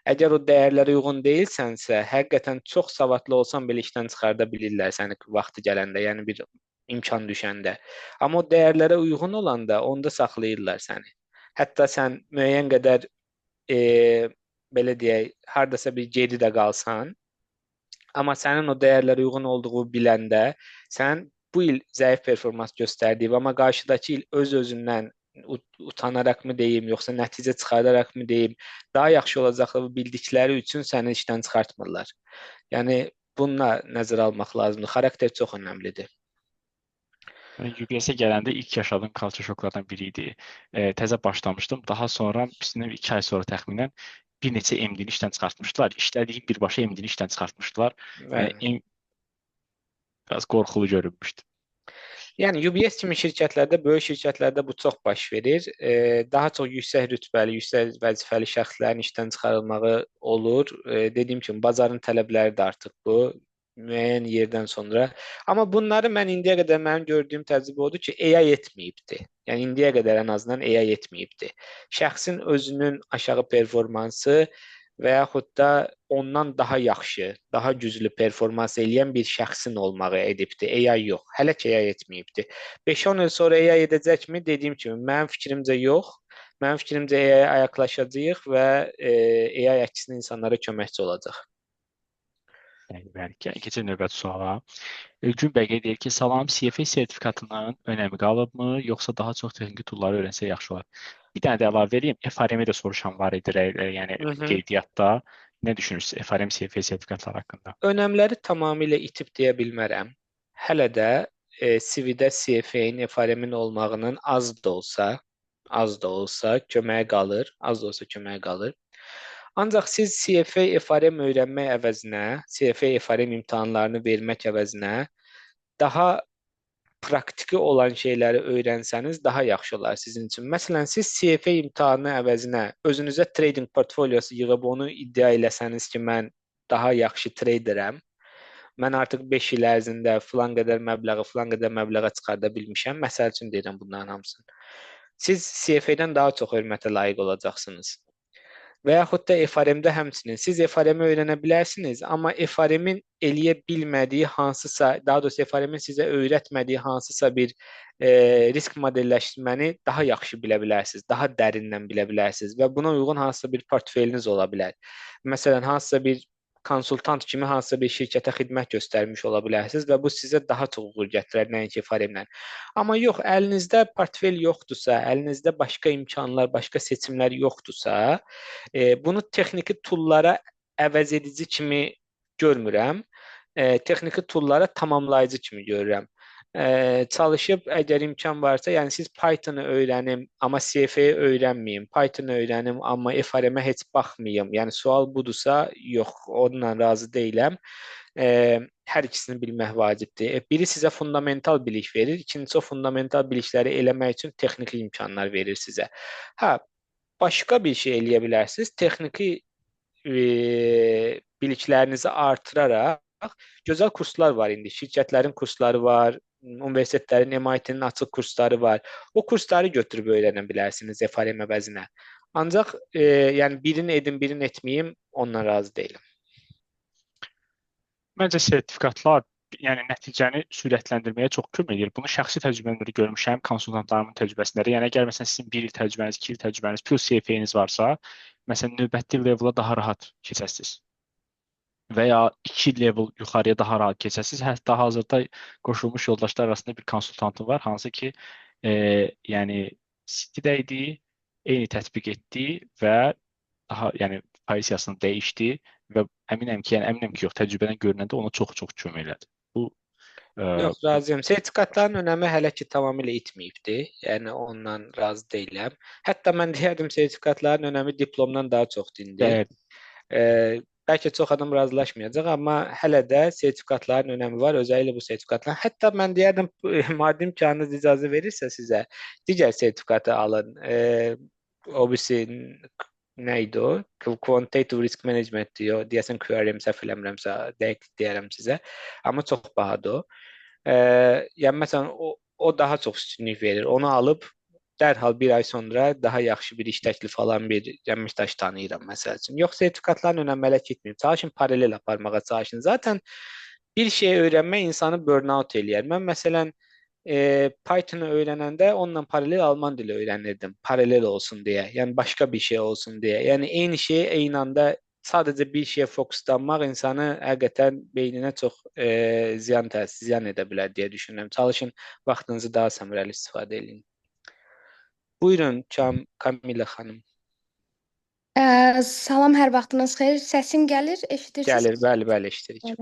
Əgər o dəyərlərə uyğun deyilsənsə, həqiqətən çox savadlı olsan belə işdən çıxarda bilirlər səni vaxtı gələndə, yəni bir imkan düşəndə. Amma o dəyərlərə uyğun olanda onda saxlayırlar səni. Hətta sən müəyyən qədər e, belə deyək, hardasa bir geri də qalsan, amma sənin o dəyərlərə uyğun olduğu biləndə sən bu il zəif performans göstərdiyi, amma qarşıdakı il öz-özündən utanaraq mı deyim, yoxsa nəticə çıxardaraq mı deyim, daha yaxşı olacaqlığı bildikləri üçün səni işdən çıxartmırlar. Yəni bununla nəzərə almaq lazımdır. Xarakter çox önəmlidir. Mən UBS-ə gələndə ilk yaşadığım culture şoklardan biri idi. Təzə başlamışdım. Daha sonra, üstündən 2 ay sonra təxminən bir neçə MD-ni işdən çıxartmışdılar. İşlədiyim birbaşa MD-ni işdən çıxartmışdılar. Yəni, biraz qorxulu görünmüşdü. Yəni UBS kimi şirkətlərdə, böyük şirkətlərdə bu çox baş verir. Daha çox yüksək rütbəli, yüksək vəzifəli şəxslərin işdən çıxarılmağı olur. Dediyim kimi bazarın tələbləri də artıq bu müəyyən yerdən sonra. Amma bunları mən indiyə qədər mənim gördüyüm təcrübə odur ki, AI etməyibdi. Yəni indiyə qədər ən azından AI etməyibdi. Şəxsin özünün aşağı performansı və yaxud da ondan daha yaxşı, daha güclü performans eləyən bir şəxsin olmağı edibdi. AI yox. Hələ ki AI etməyibdi. 5-10 il sonra AI edəcəkmi? Dediyim kimi, mənim fikrimcə yox. Mənim fikrimcə AI-ya ayaqlaşacağıq və AI əksinə insanlara köməkçi olacaq. Bəli, bəli. Keçək növbəti suala. Elgün bəy deyir ki, salam, CFA sertifikatının önəmi qalıbmı, yoxsa daha çox texniki toolları öyrənsək yaxşı olar? Bir dənə də əlavə edeyim. FRM-i də soruşan var idi, yəni qeydiyyatda. Nə düşünürsünüz FRM, CFA sertifikatları haqqında? Önəmləri tamamilə itib deyə bilmərəm. Hələ də CV-də CFA-nin, FRM-in olmağının az da olsa, az da olsa köməyə qalır, az da olsa köməyə qalır. Ancaq siz CFA, FRM öyrənmək əvəzinə, CFA, FRM imtahanlarını vermək əvəzinə daha praktiki olan şeyləri öyrənsəniz daha yaxşı olar sizin üçün. Məsələn, siz CFA imtahanı əvəzinə özünüzə trading portfolyosu yığıb onu iddia eləsəniz ki, mən daha yaxşı traderəm, mən artıq 5 il ərzində filan qədər məbləği, filan qədər məbləğə çıxarda bilmişəm. Məsəl üçün deyirəm bunların hamısını. Siz CFA-dən daha çox hörmətə layiq olacaqsınız. Və yaxud da FRM-də həmçinin siz FRM-i öyrənə bilərsiniz, amma FRM-in eləyə bilmədiyi hansısa, daha doğrusu FRM-in sizə öyrətmədiyi hansısa bir risk modelləşdirməni daha yaxşı bilə bilərsiniz, daha dərindən bilə bilərsiniz və buna uyğun hansısa bir portfeliniz ola bilər. Məsələn, hansısa bir konsultant kimi hansısa bir şirkətə xidmət göstərmiş ola bilərsiniz və bu sizə daha çox uğur gətirər nəinki FRM-lə. Amma yox, əlinizdə portfel yoxdursa, əlinizdə başqa imkanlar, başqa seçimlər yoxdursa, bunu texniki toollara əvəz edici kimi görmürəm. Texniki toollara tamamlayıcı kimi görürəm. Çalışıb əgər imkan varsa, yəni siz Python-ı öyrənim, amma CFA-yı öyrənməyim, Python-ı öyrənim, amma FRM-ə heç baxmayım. Yəni sual budursa, yox, onunla razı deyiləm. Hər ikisini bilmək vacibdir. Biri sizə fundamental bilik verir, ikincisi o fundamental bilikləri eləmək üçün texniki imkanlar verir sizə. Hə, başqa bir şey eləyə bilərsiniz. Texniki biliklərinizi artıraraq gözəl kurslar var indi. Şirkətlərin kursları var, universitetlərin, MIT-nin açıq kursları var. O kursları götürüb öyrənə bilərsiniz FRM əvəzinə. Ancaq yəni birini edim, birini etməyim, ondan razı deyiləm. Məncə sertifikatlar yəni nəticəni sürətləndirməyə çox kömək edir. Bunu şəxsi təcrübəmdə də görmüşəm, konsultantlarımın təcrübəsində də. Yəni əgər məsələn sizin 1 il təcrübəniz, 2 il təcrübəniz, plus CFA-niz varsa, məsələn növbəti level-a daha rahat keçəsiniz. Və ya 2 level yuxarıya daha rahat keçəsiniz. Hətta hazırda qoşulmuş yoldaşlar arasında bir konsultantım var, hansı ki, yəni City-də idi, eyni tətbiq etdi və daha yəni pozisiyasını dəyişdi və əminəm ki, yəni əminəm ki, yox, təcrübədən görünəndə ona çox-çox kömək elədi. Bu Yox, razıyam. Sertifikatların önəmi hələ ki tamamilə itməyibdi. Yəni ondan razı deyiləm. Hətta mən deyərdim sertifikatların önəmi diplomdan daha çoxdur indi. Bəli. Bəlkə çox adam razılaşmayacaq, amma hələ də sertifikatların önəmi var, özəlliklə bu sertifikatların. Hətta mən deyərdim, maddi imkanınız icazə verirsə sizə, digər sertifikatı alın. O birisi nə idi o? Quantitative Risk Management diyor. Deyəsən QRM, səhv eləmirəmsə, dəqiq deyərəm sizə. Amma çox bahadır o. Yəni məsələn, o daha çox üstünlük verir. Onu alıb Dərhal bir ay sonra daha yaxşı bir iş təklifi alan bir əməkdaş tanıyıram, məsəl üçün. Yox, sertifikatların önəmi hələ getməyib. Çalışın, paralel aparmağa çalışın. Zaten bir şey öyrənmək insanı burnout eləyər. Mən məsələn, Python-ı öyrənəndə onunla paralel alman dili öyrənirdim. Paralel olsun deyə, yəni başqa bir şey olsun deyə. Yəni eyni şeyi eyni anda sadəcə bir şeyə fokuslanmaq insanı həqiqətən beyninə çox ziyan təsir, ziyan edə bilər deyə düşünürəm. Çalışın vaxtınızı daha səmərəli istifadə edin. Buyurun Kamila xanım. Salam, hər vaxtınız xeyir. Səsim gəlir, eşidirsiniz? Gəlir, bəli, bəli, eşidirik.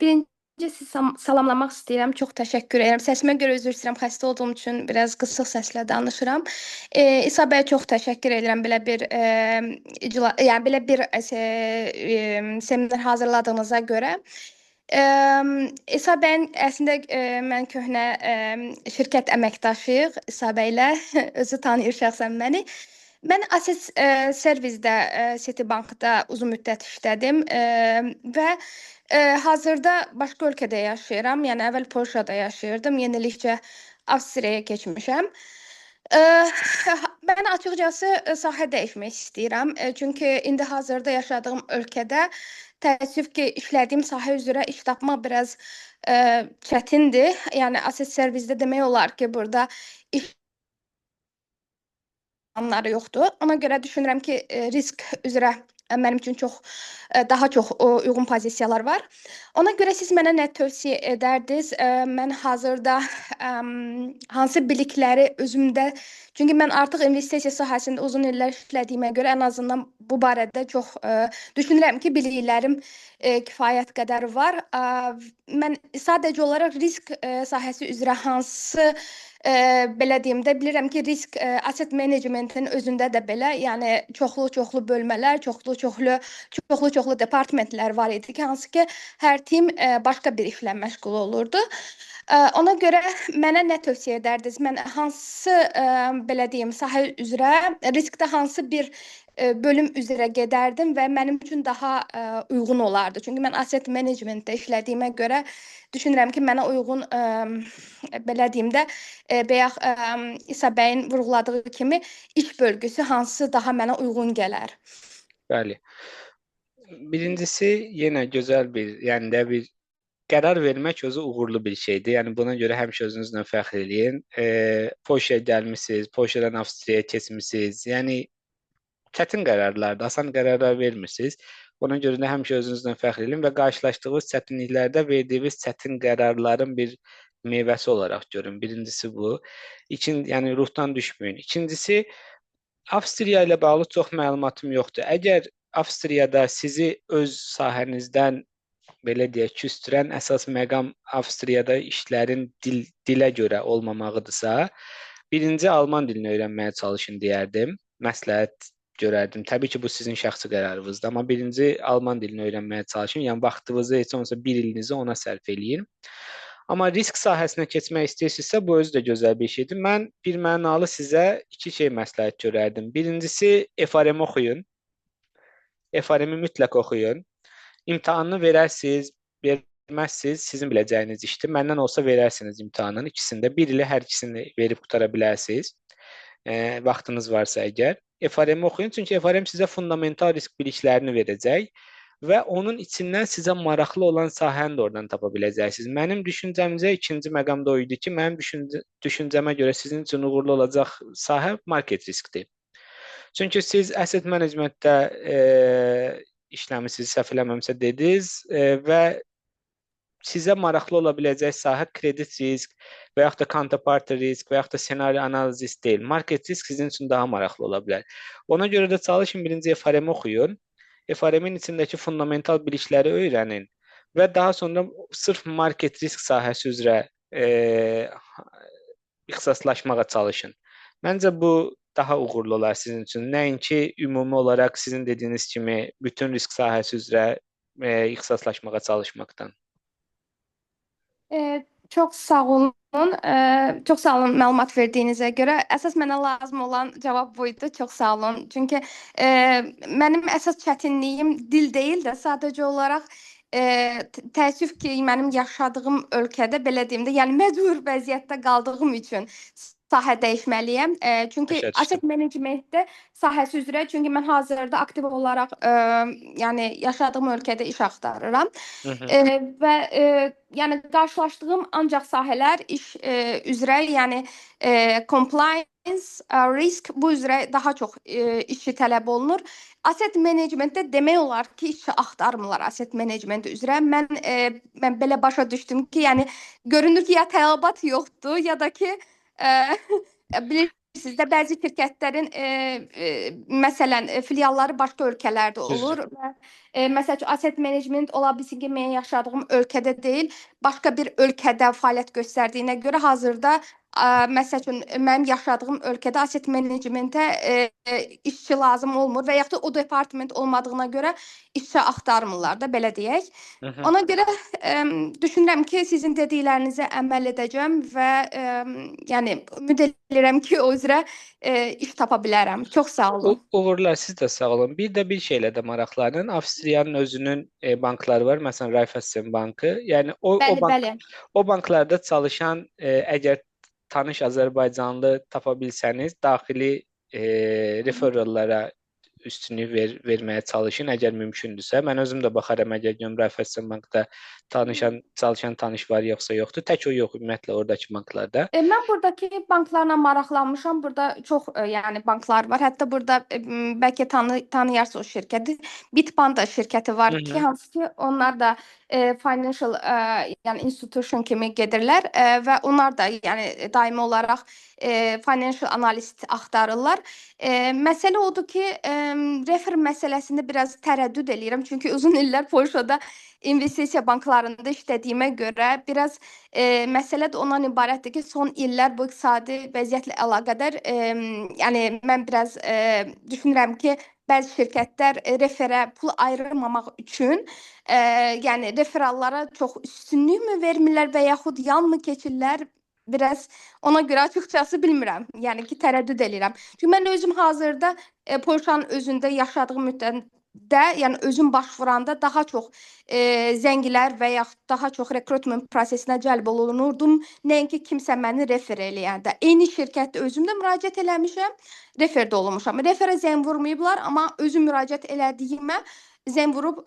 Birinci sizi salamlamaq istəyirəm. Çox təşəkkür edirəm. Səsimə görə üzr istəyirəm. Xəstə olduğum üçün biraz qısıq səslə danışıram. İsa bəyə çox təşəkkür edirəm belə bir yəni belə bir seminar hazırladığınıza görə. İsa bəyin əslində mən köhnə şirkət əməkdaşıyıq İsa bəylə. Özü tanıyır şəxsən məni. Mən Asset Servisdə, Citibankda uzun müddət işlədim və hazırda başqa ölkədə yaşayıram. Yəni əvvəl Polşada yaşayırdım, yenilikcə Avstriyaya keçmişəm. Mən açıqcası sahə dəyişmək istəyirəm. Çünki indi hazırda yaşadığım ölkədə təəssüf ki, işlədiyim sahə üzrə iş tapmaq biraz çətindir. Yəni Asset Servisdə demək olar ki, burada iş imkanları yoxdur. Ona görə düşünürəm ki, risk üzrə mənim üçün çox daha çox uyğun pozisiyalar var. Ona görə siz mənə nə tövsiyə edərdiniz? Mən hazırda hansı bilikləri özümdə, çünki mən artıq investisiya sahəsində uzun illər işlədiyimə görə ən azından bu barədə çox düşünürəm ki, biliklərim kifayət qədər var. Mən sadəcə olaraq risk sahəsi üzrə hansı belə deyim də, bilirəm ki, risk asset managementin özündə də belə, yəni çoxlu-çoxlu bölmələr, çoxlu-çoxlu departmentlər var idi ki, hansı ki, hər tim başqa bir işlə məşğul olurdu. Ona görə mənə nə tövsiyə edərdiniz? Mən hansı belə deyim, sahə üzrə riskdə hansı bir bölüm üzrə gedərdim və mənim üçün daha uyğun olardı? Çünki mən asset managementdə işlədiyimə görə düşünürəm ki, mənə uyğun belə deyim də, bayaq İsa bəyin vurğuladığı kimi iş bölgüsü hansı daha mənə uyğun gələr? Bəli. Birincisi yenə gözəl bir, yəni də bir qərar vermək özü uğurlu bir şeydir. Yəni buna görə həmişə özünüzlə fəxr eləyin. Polşaya gəlmisiniz, Polşadan Avstriyaya keçmisiniz. Yəni çətin qərarlardır, asan qərarlar vermirsiniz. Ona görə də həmişə özünüzlə fəxr eləyin və qarşılaşdığınız çətinliklərdə verdiyiniz çətin qərarların bir meyvəsi olaraq görün. Birincisi bu. İkinci, yəni ruhdan düşməyin. İkincisi, Avstriya ilə bağlı çox məlumatım yoxdur. Əgər Avstriyada sizi öz sahənizdən belə deyək, küstürən əsas məqam Avstriyada işlərin dilə görə olmamağıdırsa, birinci alman dilini öyrənməyə çalışın deyərdim. Məsləhət görərdim. Təbii ki, bu sizin şəxsi qərarınızdır, amma birinci alman dilini öyrənməyə çalışın. Yəni vaxtınızı heç olmasa bir ilinizi ona sərf eləyin. Amma risk sahəsinə keçmək istəyirsinizsə, bu özü də gözəl bir şeydir. Mən bir mənalı sizə iki şey məsləhət görərdim. Birincisi, FRM oxuyun. FRM-i mütləq oxuyun. İmtahanını verərsiniz, verməzsiniz, sizin biləcəyiniz işdir. Məndən olsa verərsiniz imtahanın ikisini də. Bir ili hər ikisini verib qutara bilərsiniz. Vaxtınız varsa əgər. FRM oxuyun, çünki FRM sizə fundamental risk biliklərini verəcək və onun içindən sizə maraqlı olan sahəni də oradan tapa biləcəksiniz. Mənim düşüncəmcə ikinci məqam da o idi ki, mənim düşüncəmə görə sizin üçün uğurlu olacaq sahə market riskdir. Çünki siz asset managementdə işləmisiniz, səhv eləməmsə dediniz və sizə maraqlı ola biləcək sahə kredit risk və yaxud da counterparty risk və yaxud da senaryo analizis deyil. Market risk sizin üçün daha maraqlı ola bilər. Ona görə də çalışın, birinci FRM oxuyun. FRM-in içindəki fundamental bilikləri öyrənin və daha sonra sırf market risk sahəsi üzrə ixtisaslaşmağa çalışın. Məncə bu daha uğurlu olar sizin üçün. Nəinki ümumi olaraq sizin dediyiniz kimi bütün risk sahəsi üzrə ixtisaslaşmağa çalışmaqdan. Çox sağ olun. Çox sağ olun məlumat verdiyinizə görə. Əsas mənə lazım olan cavab bu idi. Çox sağ olun. Çünki mənim əsas çətinliyim dil deyil də, sadəcə olaraq təəssüf ki, mənim yaşadığım ölkədə belə deyim də, yəni məcbur vəziyyətdə qaldığım üçün sahə dəyişməliyəm. Çünki Başa asset düşdüm. managementdə sahəsi üzrə, çünki mən hazırda aktiv olaraq yəni yaşadığım ölkədə iş axtarıram. Hı hı. Və yəni qarşılaşdığım ancaq sahələr iş üzrə, yəni compliance, risk bu üzrə daha çox işçi tələb olunur. Asset managementdə demək olar ki, işçi axtarmırlar asset management üzrə. Mən belə başa düşdüm ki, yəni görünür ki, ya tələbat yoxdur, ya da ki bilirsiniz də bəzi şirkətlərin məsələn filialları başqa ölkələrdə olur və məsəl üçün asset management ola bilsin ki, mənim yaşadığım ölkədə deyil, başqa bir ölkədə fəaliyyət göstərdiyinə görə hazırda məsəl üçün mənim yaşadığım ölkədə asset managementə işçi lazım olmur və yaxud da o department olmadığına görə işçi axtarmırlar da, belə deyək. Hı hı. Ona görə düşünürəm ki, sizin dediklərinizə əməl edəcəm və yəni ümid edirəm ki, o üzrə iş tapa bilərəm. Çox sağ olun. Uğurlar, siz də sağ olun. Bir də bir şeylə də maraqlanın. Avstriyanın özünün bankları var. Məsələn, Raiffeisen bankı. Yəni o Bəli, bank bəli. o banklarda çalışan əgər tanış Azərbaycanlı tapa bilsəniz, daxili referrallara üstünlük verməyə çalışın, əgər mümkündürsə. Mən özüm də baxaram, əgər görüm Raiffeisen bankda çalışan tanış var yoxsa yoxdur. Tək o yox, ümumiyyətlə oradakı banklarda. Mən buradakı banklarla maraqlanmışam. Burada çox yəni banklar var. Hətta burada bəlkə tanıyarsınız o şirkəti. Bitpanda şirkəti var ki, hansı ki onlar da financial yəni institution kimi gedirlər və onlar da yəni daimi olaraq financial analyst axtarırlar. Məsələ odur ki, refer məsələsində biraz tərəddüd eləyirəm. Çünki uzun illər Polşada investisiya banklarında işlədiyimə görə biraz məsələ də ondan ibarətdir ki, son illər bu iqtisadi vəziyyətlə əlaqədar yəni mən biraz düşünürəm ki, bəzi şirkətlər referə pul ayırmamaq üçün yəni referallara çox üstünlük mü vermirlər və yaxud yan mı keçirlər? Biraz ona görə açıqcası bilmirəm. Yəni ki, tərəddüd eləyirəm. Çünki mən özüm hazırda Polşanın özündə yaşadığım müddətdə, yəni özüm başvuranda daha çox zənglər və yaxud daha çox recruitment prosesinə cəlb olunurdum, nəinki kimsə məni refer eləyəndə. Eyni şirkətdə özüm də müraciət eləmişəm, refer də olunmuşam. Referə zəng vurmayıblar, amma özüm müraciət elədiyimə zəng vurub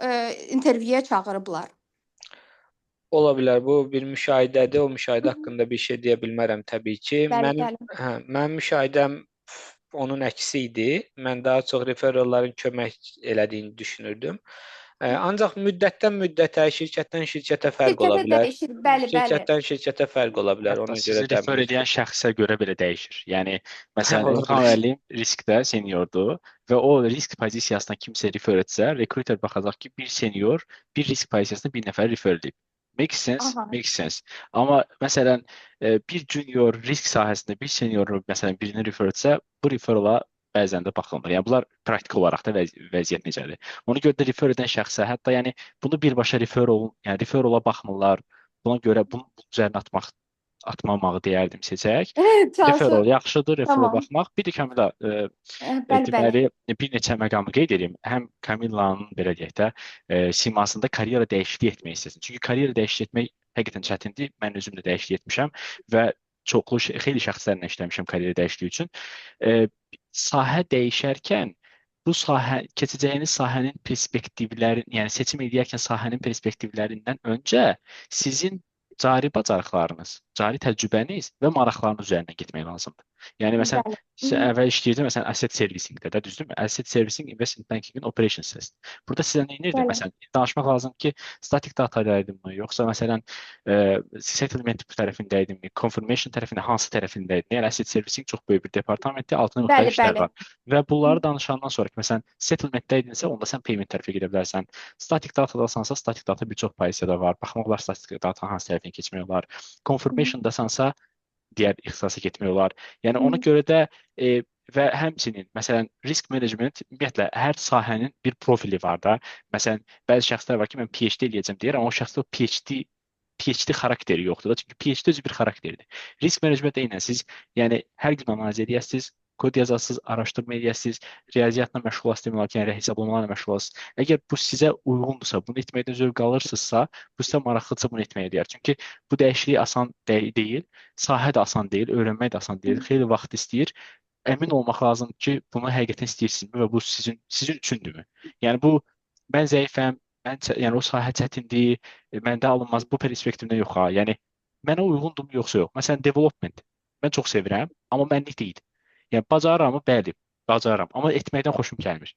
intervyuya çağırıblar. Ola bilər, bu bir müşahidədir. O müşahidə haqqında bir şey deyə bilmərəm təbii ki. Bəli, Mənim bəli. hə, mənim müşahidəm onun əksi idi. Mən daha çox referralların kömək elədiyini düşünürdüm. Ancaq müddətdən müddətə, şirkətdən şirkətə fərq ola Şirkətə bilər. dəyişir, bəli, bəli. Şirkətdən şirkətə fərq ola bilər. Hətta Ona sizi görə də refer edən şəxsə görə belə dəyişir. Yəni məsələn, Ola Elxan bilər. müəllim riskdə seniordur və o risk pozisiyasına kimsə refer etsə, recruiter baxacaq ki, bir senior bir risk pozisiyasına bir nəfər refer edib. Makes sense, makes sense. Amma məsələn, bir junior risk sahəsində bir senioru məsələn birini refer etsə, bu referrala bəzən də baxılmır. Yəni bunlar praktik olaraq da vəziyyət necədir. Ona görə də refer edən şəxsə, hətta yəni bunu birbaşa refer olun, yəni referrala baxmırlar. Buna görə bunun üzərinə atmamağı deyərdim seçək. Referral yaxşıdır, referrala baxmaq. Bir də Kamila, Bəli, bəli. deməli, bir neçə məqamı qeyd edeyim. Həm Kamillanın belə deyək də, simasında karyera dəyişikliyi etmək istəsin. Çünki karyera dəyişikliyi etmək həqiqətən çətindir. Mən özüm də dəyişiklik etmişəm və çoxlu xeyli şəxslərlə işləmişəm karyera dəyişikliyi üçün. Sahə dəyişərkən bu sahə, keçəcəyiniz sahənin perspektivləri, yəni seçim edərkən sahənin perspektivlərindən öncə sizin cari bacarıqlarınız, cari təcrübəniz və maraqlarınız üzərindən getmək lazımdır. Yəni məsələn, sən əvvəl işləyirdin, məsələn, asset servicingdə də, düzdürmü? Asset servicing investment bankingin operation sesi. Burada sizə nə edirdi? Məsələn, danışmaq lazımdır ki, static data idinmi, yoxsa məsələn, settlement tərəfindəydinmi, confirmation tərəfində, hansı tərəfindəydin? Yəni asset servicing çox böyük bir departamentdir, altında müxtəlif işlər var. Və bunları danışandan sonra ki, məsələn, settlementdə idinsə, onda sən payment tərəfə gedə bilərsən. Static data-dasansa, static data bir çox pozisiyada var. Baxmaq olar static data hansı tərəfinə keçmək olar. Confirmation-dasansa, digər ixtisasa getmək olar. Yəni ona görə də və həmçinin məsələn risk management, ümumiyyətlə hər sahənin bir profili var da. Məsələn, bəzi şəxslər var ki, mən PhD eləyəcəm deyir, amma o şəxsdə o PhD xarakteri yoxdur da. Çünki PhD özü bir xarakterdir. Risk management eynən siz, yəni hər gün analiz edəsiniz, Kod yazasınız, araşdırma eləyəsiniz, riyaziyyatla məşğul olasınız, demək olar ki, yəni hesablamalarla məşğul olasınız. Əgər bu sizə uyğundursa, bunu etməkdən zövq alırsınızsa, bu sizə maraqlıdırsa bunu etməyə dəyər. Çünki bu dəyişiklik asan deyil, sahə də asan deyil, öyrənmək də asan deyil, xeyli vaxt istəyir. Əmin olmaq lazımdır ki, bunu həqiqətən istəyirsinizmi və bu sizin üçündürmü? Yəni bu mən zəifəm, yəni o sahə çətindir, məndə alınmaz bu perspektivdən yox ha. Yəni mənə uyğundurmu yoxsa yox? Məsələn development mən çox sevirəm, amma mənlik deyil. Yəni bacarıramı? Bəli, bacarıram, amma etməkdən xoşum gəlmir.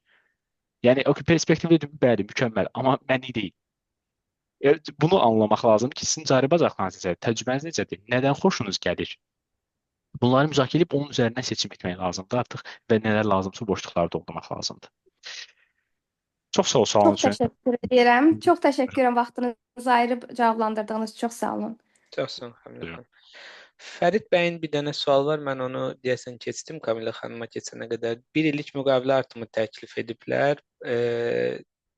Yəni o ki perspektivlidirmi? Bəli, mükəmməl, amma mənlik deyil. Bunu anlamaq lazımdır ki, sizin cari bacarıqlarınız necədir, təcrübəniz necədir, nədən xoşunuz gəlir? Bunları müzakirə edib onun üzərindən seçim etmək lazımdır artıq və nələr lazımsa boşluqları doldurmaq lazımdır. Çox sağ ol sualın Çox üçün. təşəkkür edirəm. Çox təşəkkür edirəm vaxtınızı ayırıb cavablandırdığınız üçün. Çox sağ olun. Çox sağ olun Kamila xanım. Fərid bəyin bir dənə sual var. Mən onu deyəsən keçdim Kamila xanıma keçənə qədər. Bir illik müqavilə artımı təklif ediblər.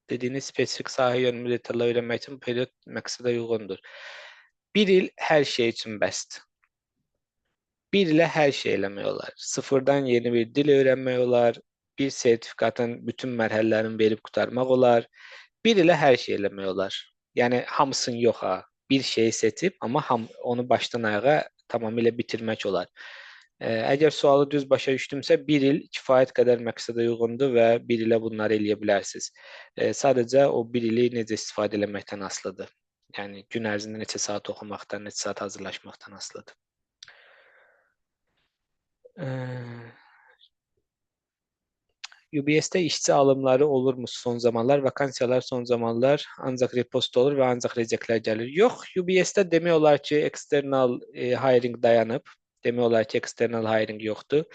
Dediyiniz spesifik sahə yönümlü detallar öyrənmək üçün bu period məqsədə uyğundur. Bir il hər şey üçün bəsdir. Bir ilə hər şey eləmək olar. Sıfırdan yeni bir dil öyrənmək olar. Bir sertifikatın bütün mərhələlərini verib qurtarmaq olar. Bir ilə hər şey eləmək olar. Yəni hamısını yox ha. Bir şeyi seçib, amma onu başdan ayağa tamamilə bitirmək olar. Əgər sualı düz başa düşdümsə, bir il kifayət qədər məqsədə uyğundur və bir ilə bunları eləyə bilərsiniz. Sadəcə o bir ili necə istifadə eləməkdən asılıdır. Yəni gün ərzində neçə saat oxumaqdan, neçə saat hazırlaşmaqdan asılıdır. UBS-də işçi alımları olurmu son zamanlar? Vakansiyalar son zamanlar ancaq repost olur və ancaq rejectlər gəlir. Yox, UBS-də demək olar ki, external hiring dayanıb. Demək olar ki, external hiring yoxdur.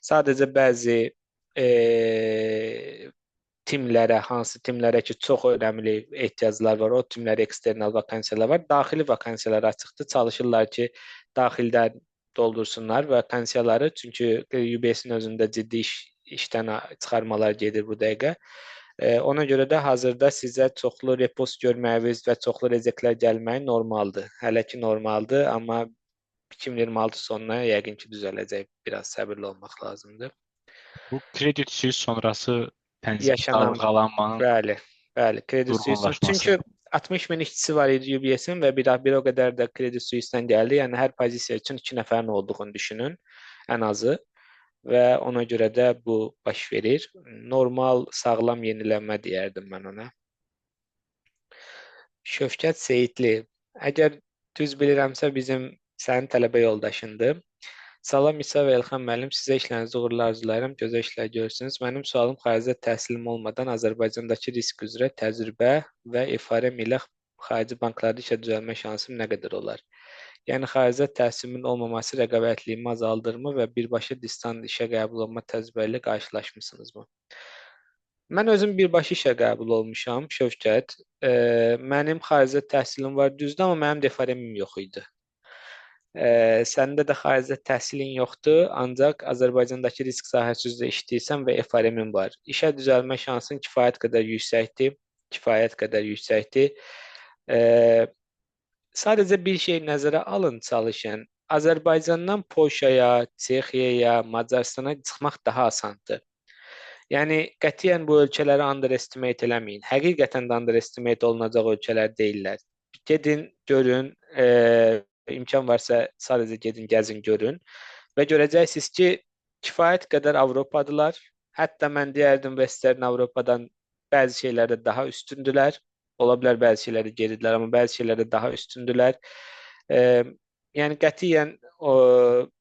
Sadəcə bəzi timlərə, hansı timlərə ki, çox önəmli ehtiyaclar var, o timlərə external vakansiyalar var. Daxili vakansiyalar açıqdır. Çalışırlar ki, daxildə doldursunlar vakansiyaları. Çünki UBS-in özündə ciddi işdən çıxarmalar gedir bu dəqiqə. Ona görə də hazırda sizə çoxlu repost görməyiniz və çoxlu rejectlər gəlməyi normaldır. Hələ ki normaldır, amma 2026 sonuna yəqin ki düzələcək. Biraz səbirli olmaq lazımdır. Bu Credit Suisse sonrası tənzim Yaşanan, dalğalanmanın bəli, bəli, Credit Suisse. durğunlaşması. Çünki 60 min işçisi var idi UBS-in və bir o qədər də Credit Suisse-dən gəldi. Yəni hər pozisiya üçün 2 nəfərin olduğunu düşünün, ən azı. Və ona görə də bu baş verir. Normal, sağlam yenilənmə deyərdim mən ona. Şövkət Seyidli, əgər düz bilirəmsə bizim sənin tələbə yoldaşındır. Salam İsa və Elxan müəllim, sizə işlərinizdə uğurlar arzulayıram, gözəl işlər görürsünüz. Mənim sualım xaricdə təhsilim olmadan Azərbaycandakı risk üzrə təcrübə və FRM ilə xarici banklarda işə düzəlmə şansım nə qədər olar? Yəni xaricdə təhsilimin olmaması rəqabətliyimi azaldırmı və birbaşa distant işə qəbul olma təcrübə ilə qarşılaşmısınızmı? Mən özüm birbaşa işə qəbul olmuşam, Şövkət. Mənim xaricdə təhsilim var, düzdür, amma mənim də FRM-im yox idi. Səndə də xaricdə təhsilin yoxdur, ancaq Azərbaycandakı risk sahəsi üzrə işləyirsən və FRM-in var. İşə düzəlmə şansın kifayət qədər yüksəkdir, kifayət qədər yüksəkdir. Sadəcə bir şey nəzərə alın, çalışın. Azərbaycandan Polşaya, Çexiyaya, Macaristana çıxmaq daha asandır. Yəni, qətiyyən bu ölkələri underestimate eləməyin. Həqiqətən də underestimate olunacaq ölkələr deyillər. Gedin, görün, imkan varsa sadəcə gedin, gəzin, görün və görəcəksiniz ki, kifayət qədər Avropadılar. Hətta mən deyərdim, Western Avropadan bəzi şeylərdə daha üstündülər. Ola bilər bəzi şeylərdə geridilər, amma bəzi şeylərdə daha üstündülər. Yəni qətiyyən o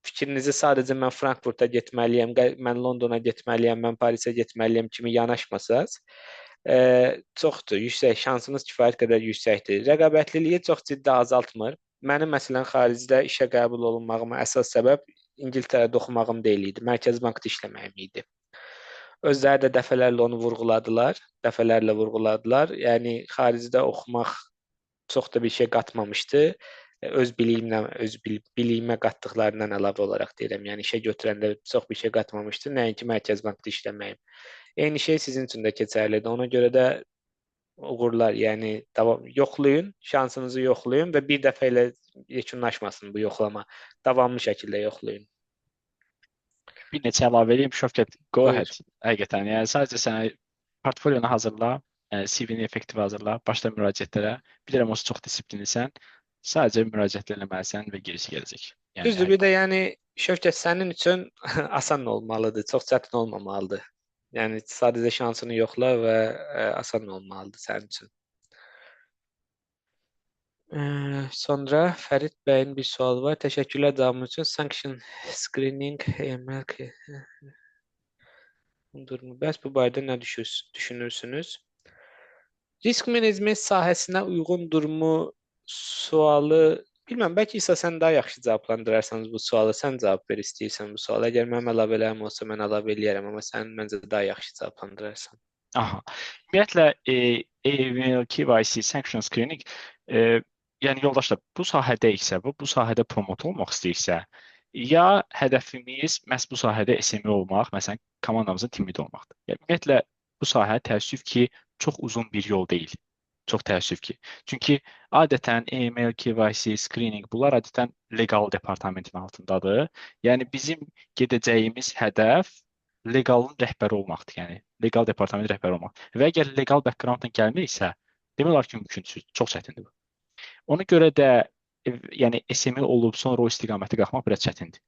fikrinizi sadəcə mən Frankfurta getməliyəm, mən Londona getməliyəm, mən Parisə getməliyəm kimi yanaşmasaz, çoxdur, yüksək, şansınız kifayət qədər yüksəkdir. Rəqabətliliyi çox ciddi azaltmır. Mənim məsələn xaricdə işə qəbul olunmağıma əsas səbəb İngiltərədə oxumağım deyil idi, Mərkəzi Bankda işləməyim idi. Özləri də dəfələrlə onu vurğuladılar, dəfələrlə vurğuladılar. Yəni xaricdə oxumaq çox da bir şey qatmamışdı. Öz biliyimlə, öz biliyimə qatdıqlarından əlavə olaraq deyirəm. Yəni işə götürəndə çox bir şey qatmamışdı, nəinki Mərkəz Bankda işləməyim. Eyni şey sizin üçün də keçərlidir. Ona görə də uğurlar, yəni davam, yoxlayın, şansınızı yoxlayın və bir dəfə ilə yekunlaşmasın bu yoxlama. Davamlı şəkildə yoxlayın. Bir neçə əlavə edeyim. Şövkət, go Buyur. ahead. Həqiqətən, yəni sadəcə sənə portfolyonu hazırla, CV-ni effektiv hazırla, başla müraciətlərə. Bilirəm onsuz çox disiplinlisən. Sadəcə müraciətlər eləməlisən və gerisi gələcək. Yəni Düzdür, bir də yəni Şövkət sənin üçün asan olmalıdır, çox çətin olmamalıdır. Yəni sadəcə şansını yoxla və asan olmalıdır sənin üçün. Sonra Fərid bəyin bir sualı var. Təşəkkürlər cavabınız üçün. Sanction screening, AML durumu. Bəs bu barədə nə düşünürsünüz? Risk menecment sahəsinə uyğundurmu sualı bilməm, bəlkə İsa sən daha yaxşı cavablandırarsan bu sualı. Sən cavab ver istəyirsən bu suala. Əgər mənim əlavələrim olsa mən əlavə eləyərəm, amma sən məncə daha yaxşı cavablandırarsan. Aha. Ümumiyyətlə AML, KYC, Sanction Screening, yəni yoldaşlar, bu sahədə isə, bu sahədə promote olmaq istəyirsə, ya hədəfimiz məhz bu sahədə SME olmaq, məsələn, komandamızın team lead olmaqdır. Yəni, ümumiyyətlə bu sahə təəssüf ki, çox uzun bir yol deyil. Çox təəssüf ki. Çünki adətən AML, KYC, screening bunlar adətən legal departamentin altındadır. Yəni bizim gedəcəyimiz hədəf legalın rəhbəri olmaqdır. Yəni legal departamentin rəhbəri olmaq. Və əgər legal background-dan gəlmiriksə, demək olar ki, mümkünsüz, çox çətindir bu. Ona görə də yəni SME olub sonra o istiqamətə qalxmaq biraz çətindir.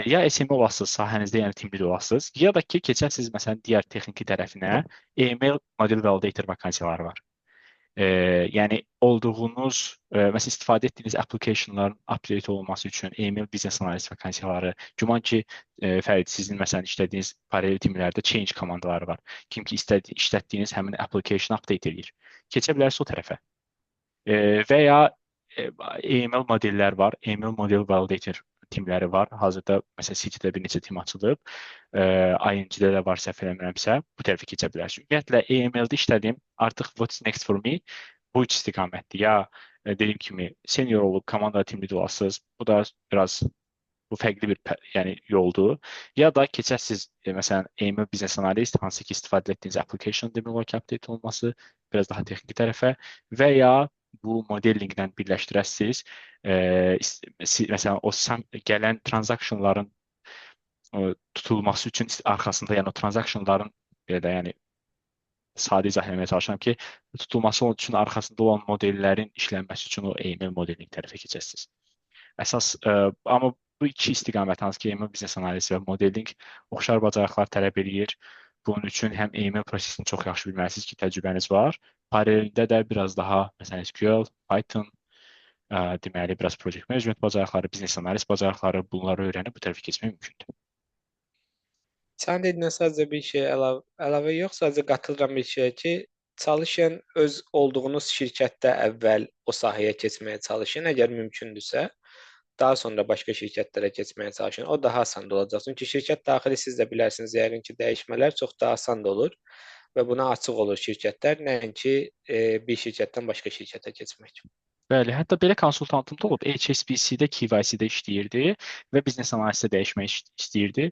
Ya SME olasınız, sahənizdə yəni team lead olasınız, ya da ki, keçərsiniz məsələn digər texniki tərəfinə, AML model validator vakansiyaları var. Yəni olduğunuz, məsələn istifadə etdiyiniz applicationların update olunması üçün AML business analyst vakansiyaları, güman ki, Fərid, sizin məsələn işlədiyiniz paralel timlərdə change komandaları var. Kim ki işlətdiyiniz həmin application update eləyir. Keçə bilərsiniz o tərəfə. Və ya AML modellər var, AML model validator timləri var. Hazırda məsələn City-də bir neçə tim açılıb. ING-də də var səhv eləmirəmsə, bu tərəfə keçə bilərsiniz. Ümumiyyətlə AML-də işlədiyim artıq what's next for me bu üç istiqamətdir. Ya dediyim kimi senior olub komanda team lead olasınız. Bu da biraz bu fərqli bir yəni yoldur. Ya da keçəsiniz məsələn AML business analyst, hansı ki istifadə etdiyiniz application demək olar ki, update olması biraz daha texniki tərəfə və ya bu modelinglə birləşdirəsiniz. Məsələn o gələn transactionların tutulması üçün arxasında, yəni o transactionların belə də, yəni sadə izah etməyə çalışıram ki, tutulması üçün arxasında olan modellərin işlənməsi üçün o AML modeling tərəfə keçəsiniz. Əsas amma bu iki istiqamət, hansı ki AML business analizi və modeling oxşar bacarıqlar tələb eləyir. Bunun üçün həm AML prosesini çox yaxşı bilməlisiniz ki, təcrübəniz var. Paralelində də biraz daha məsələn SQL, Python, deməli biraz project management bacarıqları, business analist bacarıqları, bunları öyrənib bu tərəfə keçmək mümkündür. Sən dediyinə sadəcə bir şey əlavə yox, sadəcə qatılıram bir şeyə ki, çalışın öz olduğunuz şirkətdə əvvəl o sahəyə keçməyə çalışın, əgər mümkündürsə, daha sonra başqa şirkətlərə keçməyə çalışın. O daha asan da olacaq. Çünki şirkət daxili siz də bilərsiniz, yəqin ki, dəyişmələr çox daha asan da olur və buna açıq olur şirkətlər, nəinki bir şirkətdən başqa şirkətə keçmək. Bəli, hətta belə konsultantım da olub, HSBC-də, KYC-də işləyirdi və biznes analistə dəyişmək istəyirdi.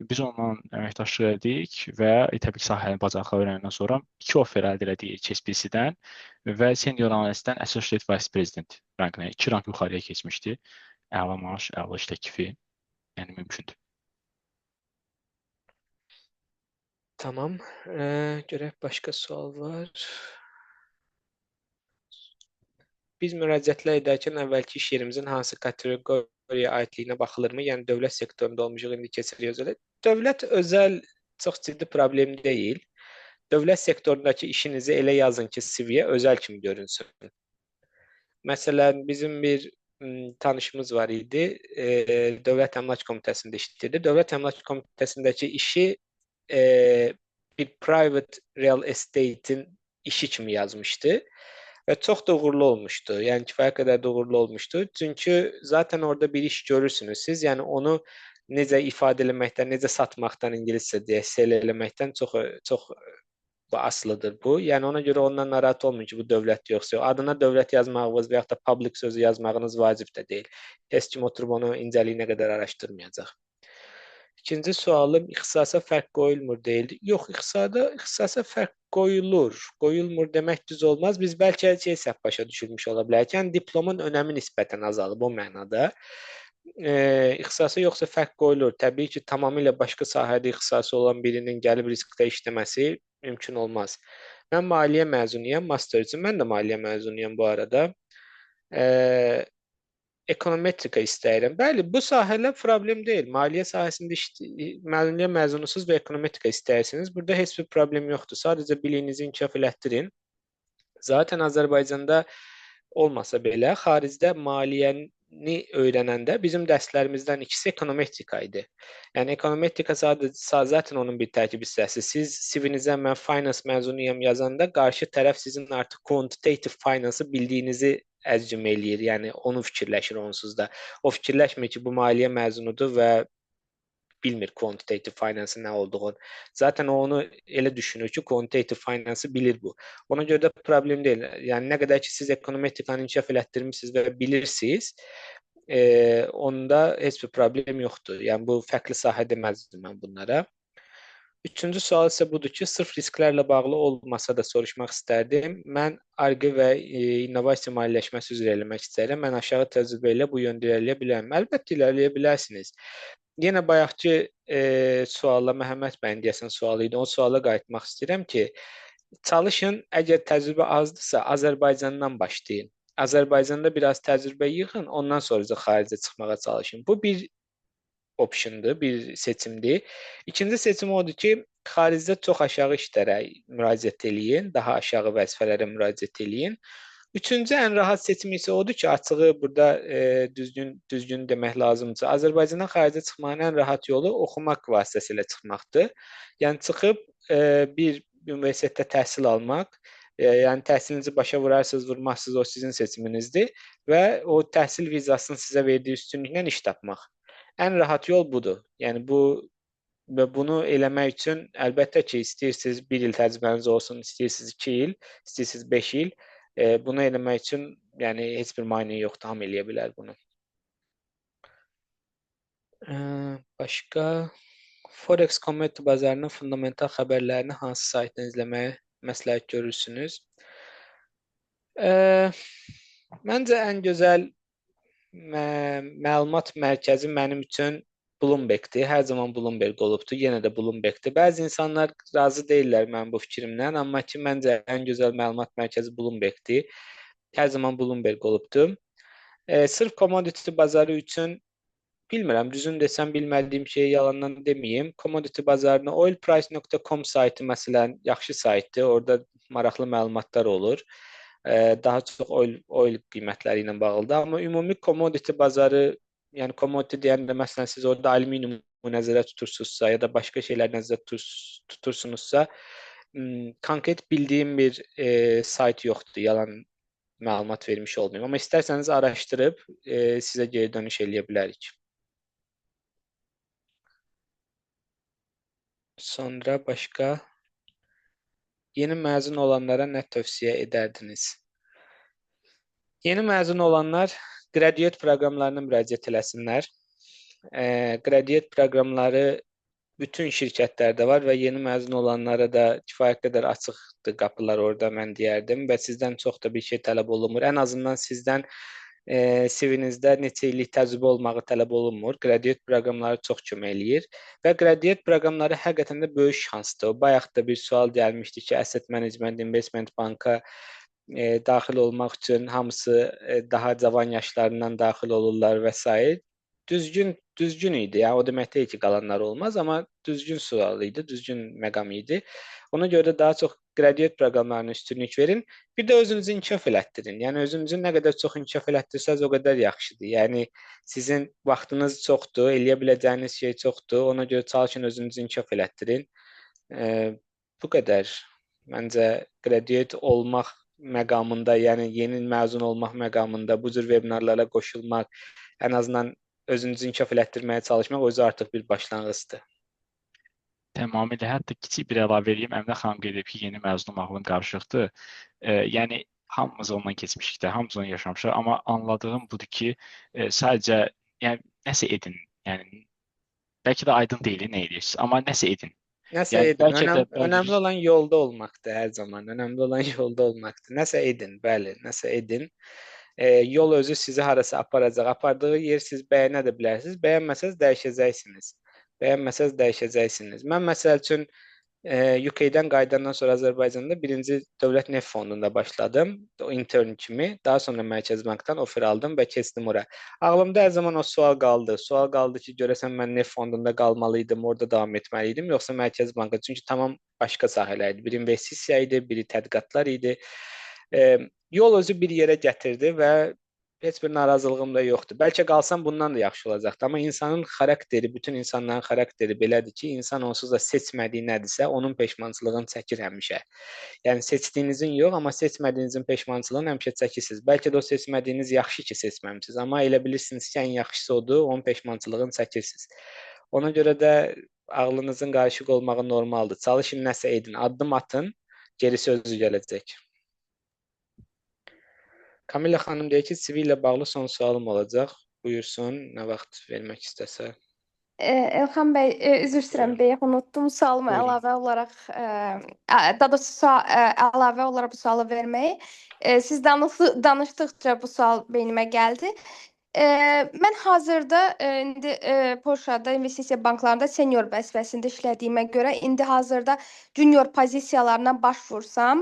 Biz onunla əməkdaşlıq edik və təbii ki, sahənin bacarıqları öyrənəndən sonra 2 offer əldə elədik HSBC-dən və senior analistdən Associate Vice President ranqına, 2 rank yuxarıya keçmişdi. Əla maaş, əla iş təklifi, yəni mümkündür. Tamam. Görək başqa sual var. Biz müraciətlər edərkən əvvəlki iş yerimizin hansı kateqoriyaya aidliyinə baxılırmı? Yəni dövlət sektorunda olmuşuq, indi keçirik özələ. Dövlət özəl çox ciddi problem deyil. Dövlət sektorundakı işinizi elə yazın ki, CV-yə özəl kimi görünsün. Məsələn, bizim bir tanışımız var idi. Dövlət Əmlak Komitəsində işləyirdi. Dövlət Əmlak Komitəsindəki işi bir private real estate-in işi kimi yazmışdı. Və çox da uğurlu olmuşdu. Yəni kifayət qədər də uğurlu olmuşdu. Çünki zaten orada bir iş görürsünüz siz. Yəni onu necə ifadə eləməkdən, necə satmaqdan, ingiliscə deyək, sell eləməkdən çox çox asılıdır bu. Yəni ona görə ondan narahat olmayın ki, bu dövlət yoxsa yox. Adına dövlət yazmağınız və yaxud da public sözü yazmağınız vacib də deyil. Heç kim oturub onu incəliyinə qədər araşdırmayacaq. İkinci sualım ixtisasa fərq qoyulmur deyildi. Yox, ixtisasa fərq qoyulur. Qoyulmur demək düz olmaz. Biz bəlkə şey səhv başa düşülmüş ola bilərik. Yəni diplomun önəmi nisbətən azalıb o mənada. İxtisası yoxsa fərq qoyulur. Təbii ki, tamamilə başqa sahədə ixtisası olan birinin gəlib riskdə işləməsi mümkün olmaz. Mən maliyyə məzunuyam, master üçün. Mən də maliyyə məzunuyam bu arada. E, Ekonometrika istəyirəm. Bəli, bu sahələr problem deyil. Maliyyə sahəsində maliyyə məzunusuz və ekonometrika istəyirsiniz. Burada heç bir problem yoxdur. Sadəcə biliyinizi inkişaf elətdirin. Zaten Azərbaycanda olmasa belə, xaricdə maliyyəni öyrənəndə bizim dərslərimizdən ikisi ekonometrika idi. Yəni ekonometrika sadəcə zaten onun bir tərkib hissəsi. Siz CV-nizə mən finance məzunuyam yazanda qarşı tərəf sizin artıq quantitative finance-ı bildiyinizi əzcüm eləyir. Yəni onu fikirləşir onsuz da. O fikirləşmir ki, bu maliyyə məzunudur və bilmir quantitative finance-ın nə olduğunu. Zaten o onu elə düşünür ki, quantitative finance-ı bilir bu. Ona görə də problem deyil. Yəni nə qədər ki siz ekonometrikanı inkişaf elətdirmisiniz və bilirsiniz, onda heç bir problem yoxdur. Yəni bu fərqli sahə deməzdim mən bunlara. Üçüncü sual isə budur ki, sırf risklərlə bağlı olmasa da soruşmaq istərdim. Mən Ar-Ge və innovasiya maliyyələşməsi üzrə eləmək istəyirəm. Mən aşağı təcrübə ilə bu yöndə irəliləyə bilərəm. Əlbəttə irəliləyə bilərsiniz. Yenə bayaqki suala Məhəmməd bəyin deyəsən sualı idi. O suala qayıtmaq istəyirəm ki, çalışın, əgər təcrübə azdırsa, Azərbaycandan başlayın. Azərbaycanda biraz təcrübə yığın, ondan sonra da xaricə çıxmağa çalışın. Bu bir optiondur, bir seçimdir. İkinci seçim odur ki, xaricdə çox aşağı işlərə müraciət eləyin, daha aşağı vəzifələrə müraciət eləyin. Üçüncü ən rahat seçim isə odur ki, açığı burada düzgün demək lazımdır. Azərbaycandan xaricə çıxmağın ən rahat yolu oxumaq vasitəsilə çıxmaqdır. Yəni çıxıb bir universitetdə təhsil almaq, yəni təhsilinizi başa vurarsınız, vurmazsınız, o sizin seçiminizdir və o təhsil vizasının sizə verdiyi üstünlüklə iş tapmaq. Ən rahat yol budur. Yəni bu və bunu eləmək üçün əlbəttə ki, istəyirsiniz bir il təcrübəniz olsun, istəyirsiniz 2 il, istəyirsiniz 5 il. Bunu eləmək üçün yəni heç bir maneə yoxdur, hamı eləyə bilər bunu. Başqa Forex commodity bazarının fundamental xəbərlərini hansı saytdan izləməyi məsləhət görürsünüz? Məncə ən gözəl məlumat mərkəzi mənim üçün Bloomberg-dir. Hər zaman Bloomberg olubdur, yenə də Bloomberg-dir. Bəzi insanlar razı deyillər mənim bu fikrimdən, amma ki, məncə ən gözəl məlumat mərkəzi Bloomberg-dir. Hər zaman Bloomberg olubdur. Sırf commodity bazarı üçün bilmirəm, düzünü desəm bilmədiyim şeyi yalandan deməyim. Commodity bazarını oilprice.com saytı məsələn yaxşı saytdır. Orada maraqlı məlumatlar olur. Daha çox oil qiymətləri ilə bağlıdır. Amma ümumi commodity bazarı, yəni commodity deyəndə məsələn siz orada alüminiumu nəzərdə tutursunuzsa ya da başqa şeylər nəzərdə tutursunuzsa, konkret bildiyim bir sayt yoxdur. Yalan məlumat vermiş olmayım. Amma istərsəniz araşdırıb sizə geri dönüş eləyə bilərik. Sonra başqa yeni məzun olanlara nə tövsiyə edərdiniz? Yeni məzun olanlar graduate proqramlarına müraciət eləsinlər. Graduate proqramları bütün şirkətlərdə var və yeni məzun olanlara da kifayət qədər açıqdır qapılar orada mən deyərdim və sizdən çox da bir şey tələb olunmur. Ən azından sizdən CV-nizdə neçə illik təcrübə olmağı tələb olunmur. Graduate proqramları çox kömək eləyir və graduate proqramları həqiqətən də böyük şansdır. Bayaq da bir sual gəlmişdi ki, Asset Management, Investment Banka daxil olmaq üçün hamısı daha cavan yaşlarından daxil olurlar və s. Düzgün idi. Yəni o demək deyil ki, qalanlar olmaz, amma düzgün sual idi, düzgün məqam idi. Ona görə də daha çox graduate proqramlarına üstünlük verin. Bir də özünüzü inkişaf elətdirin. Yəni özünüzü nə qədər çox inkişaf elətdirsəniz, o qədər yaxşıdır. Yəni sizin vaxtınız çoxdur, eləyə biləcəyiniz şey çoxdur. Ona görə çalışın özünüzü inkişaf elətdirin. Bu qədər. Məncə graduate olmaq məqamında, yəni yeni məzun olmaq məqamında bu cür webinarlara qoşulmaq, ən azından özünüzü inkişaf elətdirməyə çalışmaq özü artıq bir başlanğıcdır. Tamamilə. Hətta kiçik bir əlavə eləyim. Əminə xanım qeyd edib ki, yeni məzun olmağım qarışıqdır. Yəni hamımız ondan keçmişik də, hamımız onu yaşamışıq. Amma anladığım budur ki, sadəcə yəni nəsə edin. Yəni bəlkə də aydın deyil nə edirsiniz, amma nəsə edin. Nəsə Yəni edin. bəlkə də bəzi Önəmli olan yolda olmaqdır hər zaman. Önəmli olan yolda olmaqdır. Nəsə edin, bəli, nəsə edin. Yol özü sizi harasa aparacaq. Apardığı yer siz bəyənə də bilərsiniz. Bəyənməsəz dəyişəcəksiniz. Bəyənməsəz dəyişəcəksiniz. Mən məsəl üçün UK-dən qayıdandan sonra Azərbaycanda birinci Dövlət Neft Fondunda başladım. O intern kimi. Daha sonra Mərkəz Bankdan offer aldım və keçdim ora. Ağlımda hər zaman o sual qaldı. Sual qaldı ki, görəsən mən Neft Fondunda qalmalıydım, orada davam etməliydim, yoxsa Mərkəz Banka? Çünki tamam başqa sahələr idi. Biri investisiya idi, biri tədqiqatlar idi. Yol özü bir yerə gətirdi və heç bir narazılığım da yoxdur. Bəlkə qalsam bundan da yaxşı olacaqdı. Amma insanın xarakteri, bütün insanların xarakteri belədir ki, insan onsuz da seçmədiyi nədirsə, onun peşmançılığını çəkir həmişə. Yəni seçdiyinizin yox, amma seçmədiyinizin peşmançılığını həmişə çəkirsiniz. Bəlkə də o seçmədiyiniz yaxşı ki, seçməmisiniz, amma elə bilirsiniz ki, ən yaxşısı odur, onun peşmançılığını çəkirsiniz. Ona görə də ağlınızın qarışıq olmağı normaldır. Çalışın, nəsə edin, addım atın, gerisi özü gələcək. Kamilla xanım deyir ki, CV ilə bağlı son sualım olacaq. Buyursun, nə vaxt vermək istəsə. Elxan bəy, üzr istəyirəm, bayaq unutdum sualımı Buyurun. Əlavə olaraq, daha doğrusu əlavə olaraq bu sualı verməyi. Siz danışdıqca bu sual beynimə gəldi. Mən hazırda indi Polşada investisiya banklarında senior vəzifəsində işlədiyimə görə indi hazırda junior pozisiyalarına başvursam,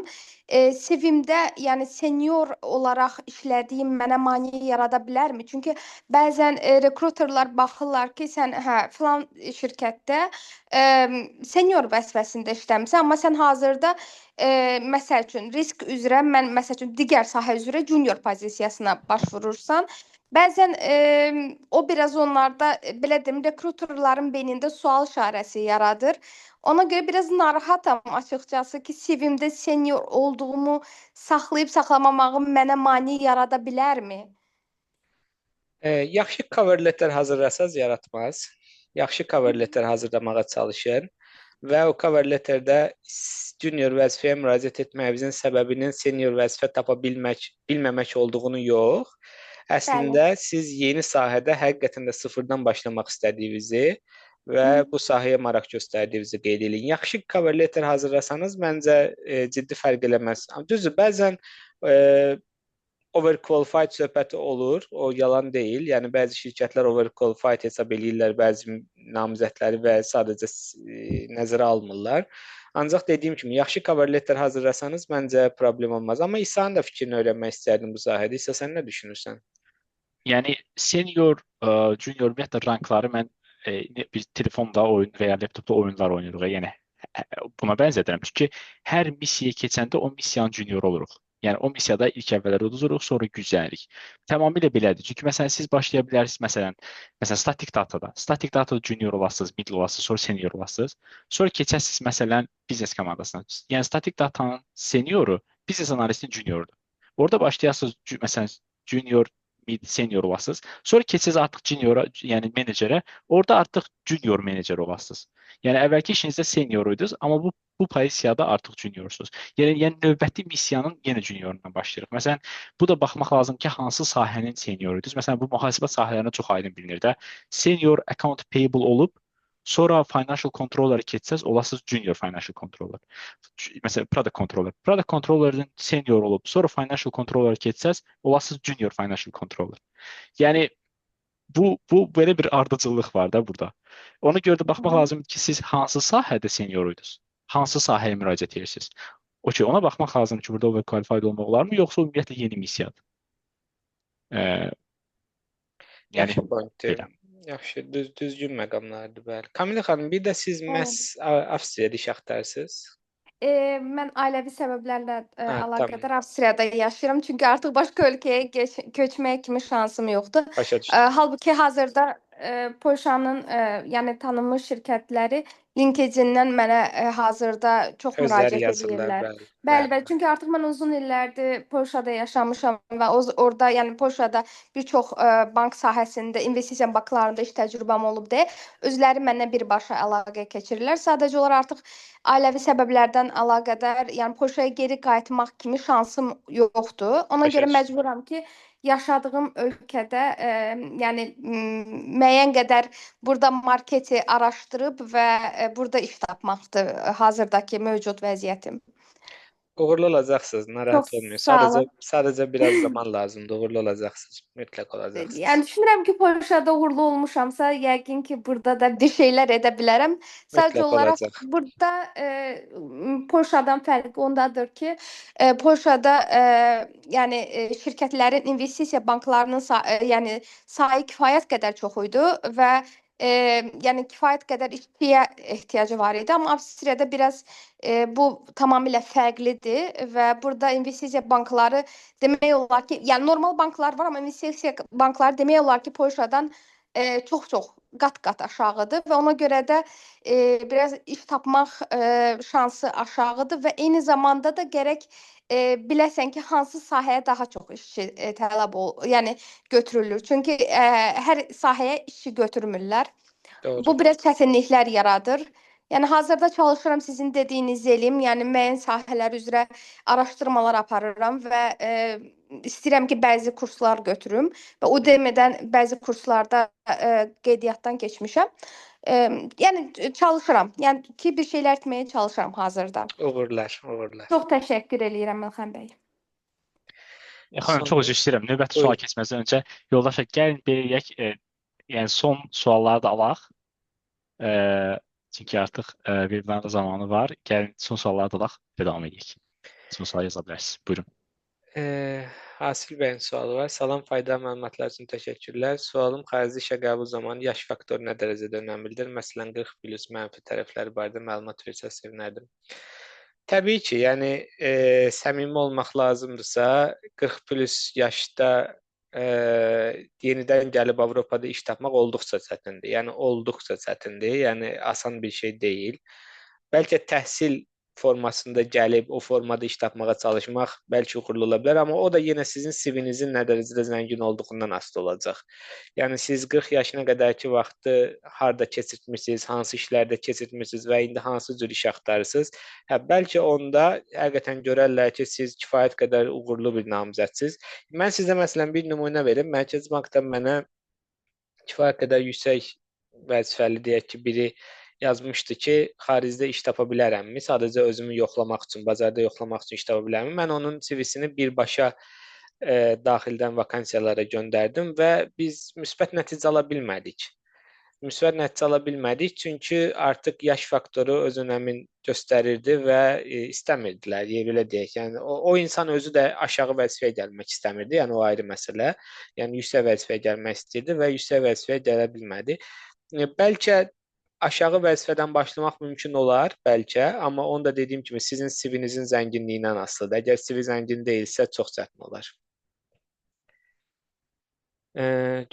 CV-mdə yəni senior olaraq işlədiyim mənə maneə yarada bilərmi? Çünki bəzən rekruterlar baxırlar ki, sən hə filan şirkətdə senior vəzifəsində işləmisən, amma sən hazırda məsəl üçün risk üzrə, mən məsəl üçün digər sahə üzrə junior pozisiyasına başvurursan. Bəzən o biraz onlarda belə deyim, rekruterların beynində sual işarəsi yaradır. Ona görə biraz narahatam açıqcası ki, CV-mdə senior olduğumu saxlayıb saxlamamağım mənə mane yarada bilərmi? Yaxşı cover letter hazırlasaz yaratmaz. Yaxşı cover letter hazırlamağa çalışın və o cover letterdə junior vəzifəyə müraciət etməyinizin səbəbinin senior vəzifə tapa bilmək, bilməmək olduğunu yox, əslində siz yeni sahədə həqiqətən də sıfırdan başlamaq istədiyinizi və bu sahəyə maraq göstərdiyinizi qeyd edin. Yaxşı cover letter hazırlasanız məncə ciddi fərq eləməz. Düzdür, bəzən overqualified söhbəti olur, o yalan deyil. Yəni bəzi şirkətlər overqualified hesab eləyirlər bəzi namizədləri və sadəcə nəzərə almırlar. Ancaq dediyim kimi, yaxşı cover letter hazırlasanız məncə problem olmaz. Amma İsa'nın da fikrini öyrənmək istərdim bu sahədə. İsa, sən nə düşünürsən? Yəni senior, junior ümumiyyətlə rankları mən biz telefonda oyun və ya laptopda oyunlar oynayırıq. Yəni buna bənzədirəm. Çünki hər missiyaya keçəndə o missiyanın junior oluruq. Yəni o missiyada ilk əvvəllər uduzuruq, sonra güclənirik. Tamamilə belədir. Çünki məsələn siz başlaya bilərsiniz, məsələn static datada. Static datada junior olasınız, middle olasınız, sonra senior olasınız. Sonra keçəsiniz məsələn biznes komandasına. Yəni static datanın senioru biznes analistin juniorudur. Orada başlayasınız məsələn junior, mid, senior olasınız. Sonra keçsəz artıq juniora, yəni menecerə, orada artıq junior menecer olasınız. Yəni əvvəlki işinizdə senior idiniz, amma bu pozisiyada artıq juniorsunuz. Yəni növbəti missiyanın yenə juniorundan başlayırıq. Məsələn, bu da baxmaq lazım ki, hansı sahənin senioruydunuz. Məsələn, bu mühasibə sahələrinə çox aydın bilinir də. Senior account payable olub, sonra financial controller keçsəz, olasınız junior financial controller. Məsələn, product controller. Product controller'ın senior olub, sonra financial controller keçsəz, olasınız junior financial controller. Yəni bu belə bir ardıcıllıq var da burada. Ona görə də baxmaq lazımdır ki, siz hansı sahədə senior idiniz? Hansı sahəyə müraciət edirsiniz? Okey, ona baxmaq lazımdır ki, burada overqualified olmaq olarmı, yoxsa ümumiyyətlə yeni missiyadır? Yəni Yaxşı pointdir. Belə. Yaxşı, düzgün məqamlardır, bəli. Kamila xanım, bir də siz məhz Avstriyada iş axtarırsınız? Mən ailəvi səbəblərlə əlaqədar Tamam. Avstriyada yaşayıram. Çünki artıq başqa ölkəyə köçmək kimi şansım yoxdur. Başa düşdüm. Halbuki hazırda Polşanın yəni tanınmış şirkətləri LinkedIn-dən mənə hazırda çox Özləri müraciət yazırlar, edirlər. bəli, Bəli, bəli. bəli. Çünki artıq mən uzun illərdir Polşada yaşamışam və orada, yəni Polşada bir çox bank sahəsində, investisiya banklarında iş təcrübəm olub deyə özləri mənlə birbaşa əlaqə keçirirlər. Sadəcə olaraq artıq ailəvi səbəblərdən əlaqədar, yəni Polşaya geri qayıtmaq kimi şansım yoxdur. Ona Başa görə düşdüm. məcburam ki, yaşadığım ölkədə, yəni müəyyən qədər burada marketi araşdırıb və burada iş tapmaqdır hazırdakı mövcud vəziyyətim. Uğurlu olacaqsınız, narahat Çox olmayın. sağ Sadəcə olun. sadəcə biraz zaman lazımdır. Uğurlu olacaqsınız. Mütləq olacaqsınız. Yəni düşünürəm ki, Polşada uğurlu olmuşamsa, yəqin ki, burada da bir şeylər edə bilərəm. Sadəcə Mütləq olaraq olacaq. burada Polşadan fərqi ondadır ki, Polşada yəni şirkətlərin investisiya banklarının yəni sayı kifayət qədər çox idi və yəni kifayət qədər işçiyə ehtiyacı var idi. Amma Avstriyada biraz bu tamamilə fərqlidir və burada investisiya bankları demək olar ki, yəni normal banklar var, amma investisiya bankları demək olar ki, Polşadan çox-çox qat-qat aşağıdır və ona görə də biraz iş tapmaq şansı aşağıdır və eyni zamanda da gərək biləsən ki, hansı sahəyə daha çox işçi tələb yəni götürülür. Çünki hər sahəyə işçi götürmürlər. Doğru. Bu biraz çətinliklər yaradır. Yəni hazırda çalışıram sizin dediyiniz elm, yəni müəyyən sahələr üzrə araşdırmalar aparıram və istəyirəm ki, bəzi kurslar götürüm və Udemy-dən bəzi kurslarda qeydiyyatdan keçmişəm. Yəni çalışıram. Yəni ki, bir şeylər etməyə çalışıram hazırda. Uğurlar, uğurlar. Çox təşəkkür eləyirəm Elxan bəy. Xanım, çox üzr istəyirəm. Növbəti suala keçməzdən öncə yoldaşlar, gəlin belə eləyək, yəni son sualları da alaq. Çünki artıq webinarda zamanı var. Gəlin son sualları da alaq və davam edək. Son sualı yaza bilərsiniz. Buyurun. Hasil bəyin sualı var. Salam, faydalı məlumatlar üçün təşəkkürlər. Sualım xarici işə qəbul zamanı yaş faktoru nə dərəcədə önəmlidir? Məsələn, 40 plus mənfi tərəfləri barədə məlumat versəz sevinərdim. Təbii ki, yəni səmimi olmaq lazımdırsa, 40 plus yaşda yenidən gəlib Avropada iş tapmaq olduqca çətindir. Yəni olduqca çətindir. Yəni asan bir şey deyil. Bəlkə təhsil formasında gəlib o formada iş tapmağa çalışmaq bəlkə uğurlu ola bilər, amma o da yenə sizin CV-nizin nə dərəcədə zəngin olduğundan asılı olacaq. Yəni siz 40 yaşına qədərki vaxtı harda keçirtmisiniz, hansı işlərdə keçirtmisiniz və indi hansı cür iş axtarırsınız? Hə, bəlkə onda həqiqətən görərlər ki, siz kifayət qədər uğurlu bir namizədsiniz. Mən sizə məsələn bir nümunə verim. Mərkəzi Bankdan mənə kifayət qədər yüksək vəzifəli deyək ki, biri yazmışdı ki, xaricdə iş tapa bilərəmmi? Sadəcə özümü yoxlamaq üçün, bazarda yoxlamaq üçün iş tapa bilərəmmi? Mən onun CV-sini birbaşa daxildən vakansiyalara göndərdim və biz müsbət nəticə ala bilmədik. Müsbət nəticə ala bilmədik, çünki artıq yaş faktoru öz önəmini göstərirdi və istəmirdilər, belə deyək. Yəni o insan özü də aşağı vəzifəyə gəlmək istəmirdi, yəni o ayrı məsələ. Yəni yüksək vəzifəyə gəlmək istəyirdi və yüksək vəzifəyə gələ bilmədi. Bəlkə aşağı vəzifədən başlamaq mümkün olar, bəlkə, amma onu da dediyim kimi sizin CV-nizin zənginliyindən asılıdır. Əgər CV zəngin deyilsə, çox çətin olar.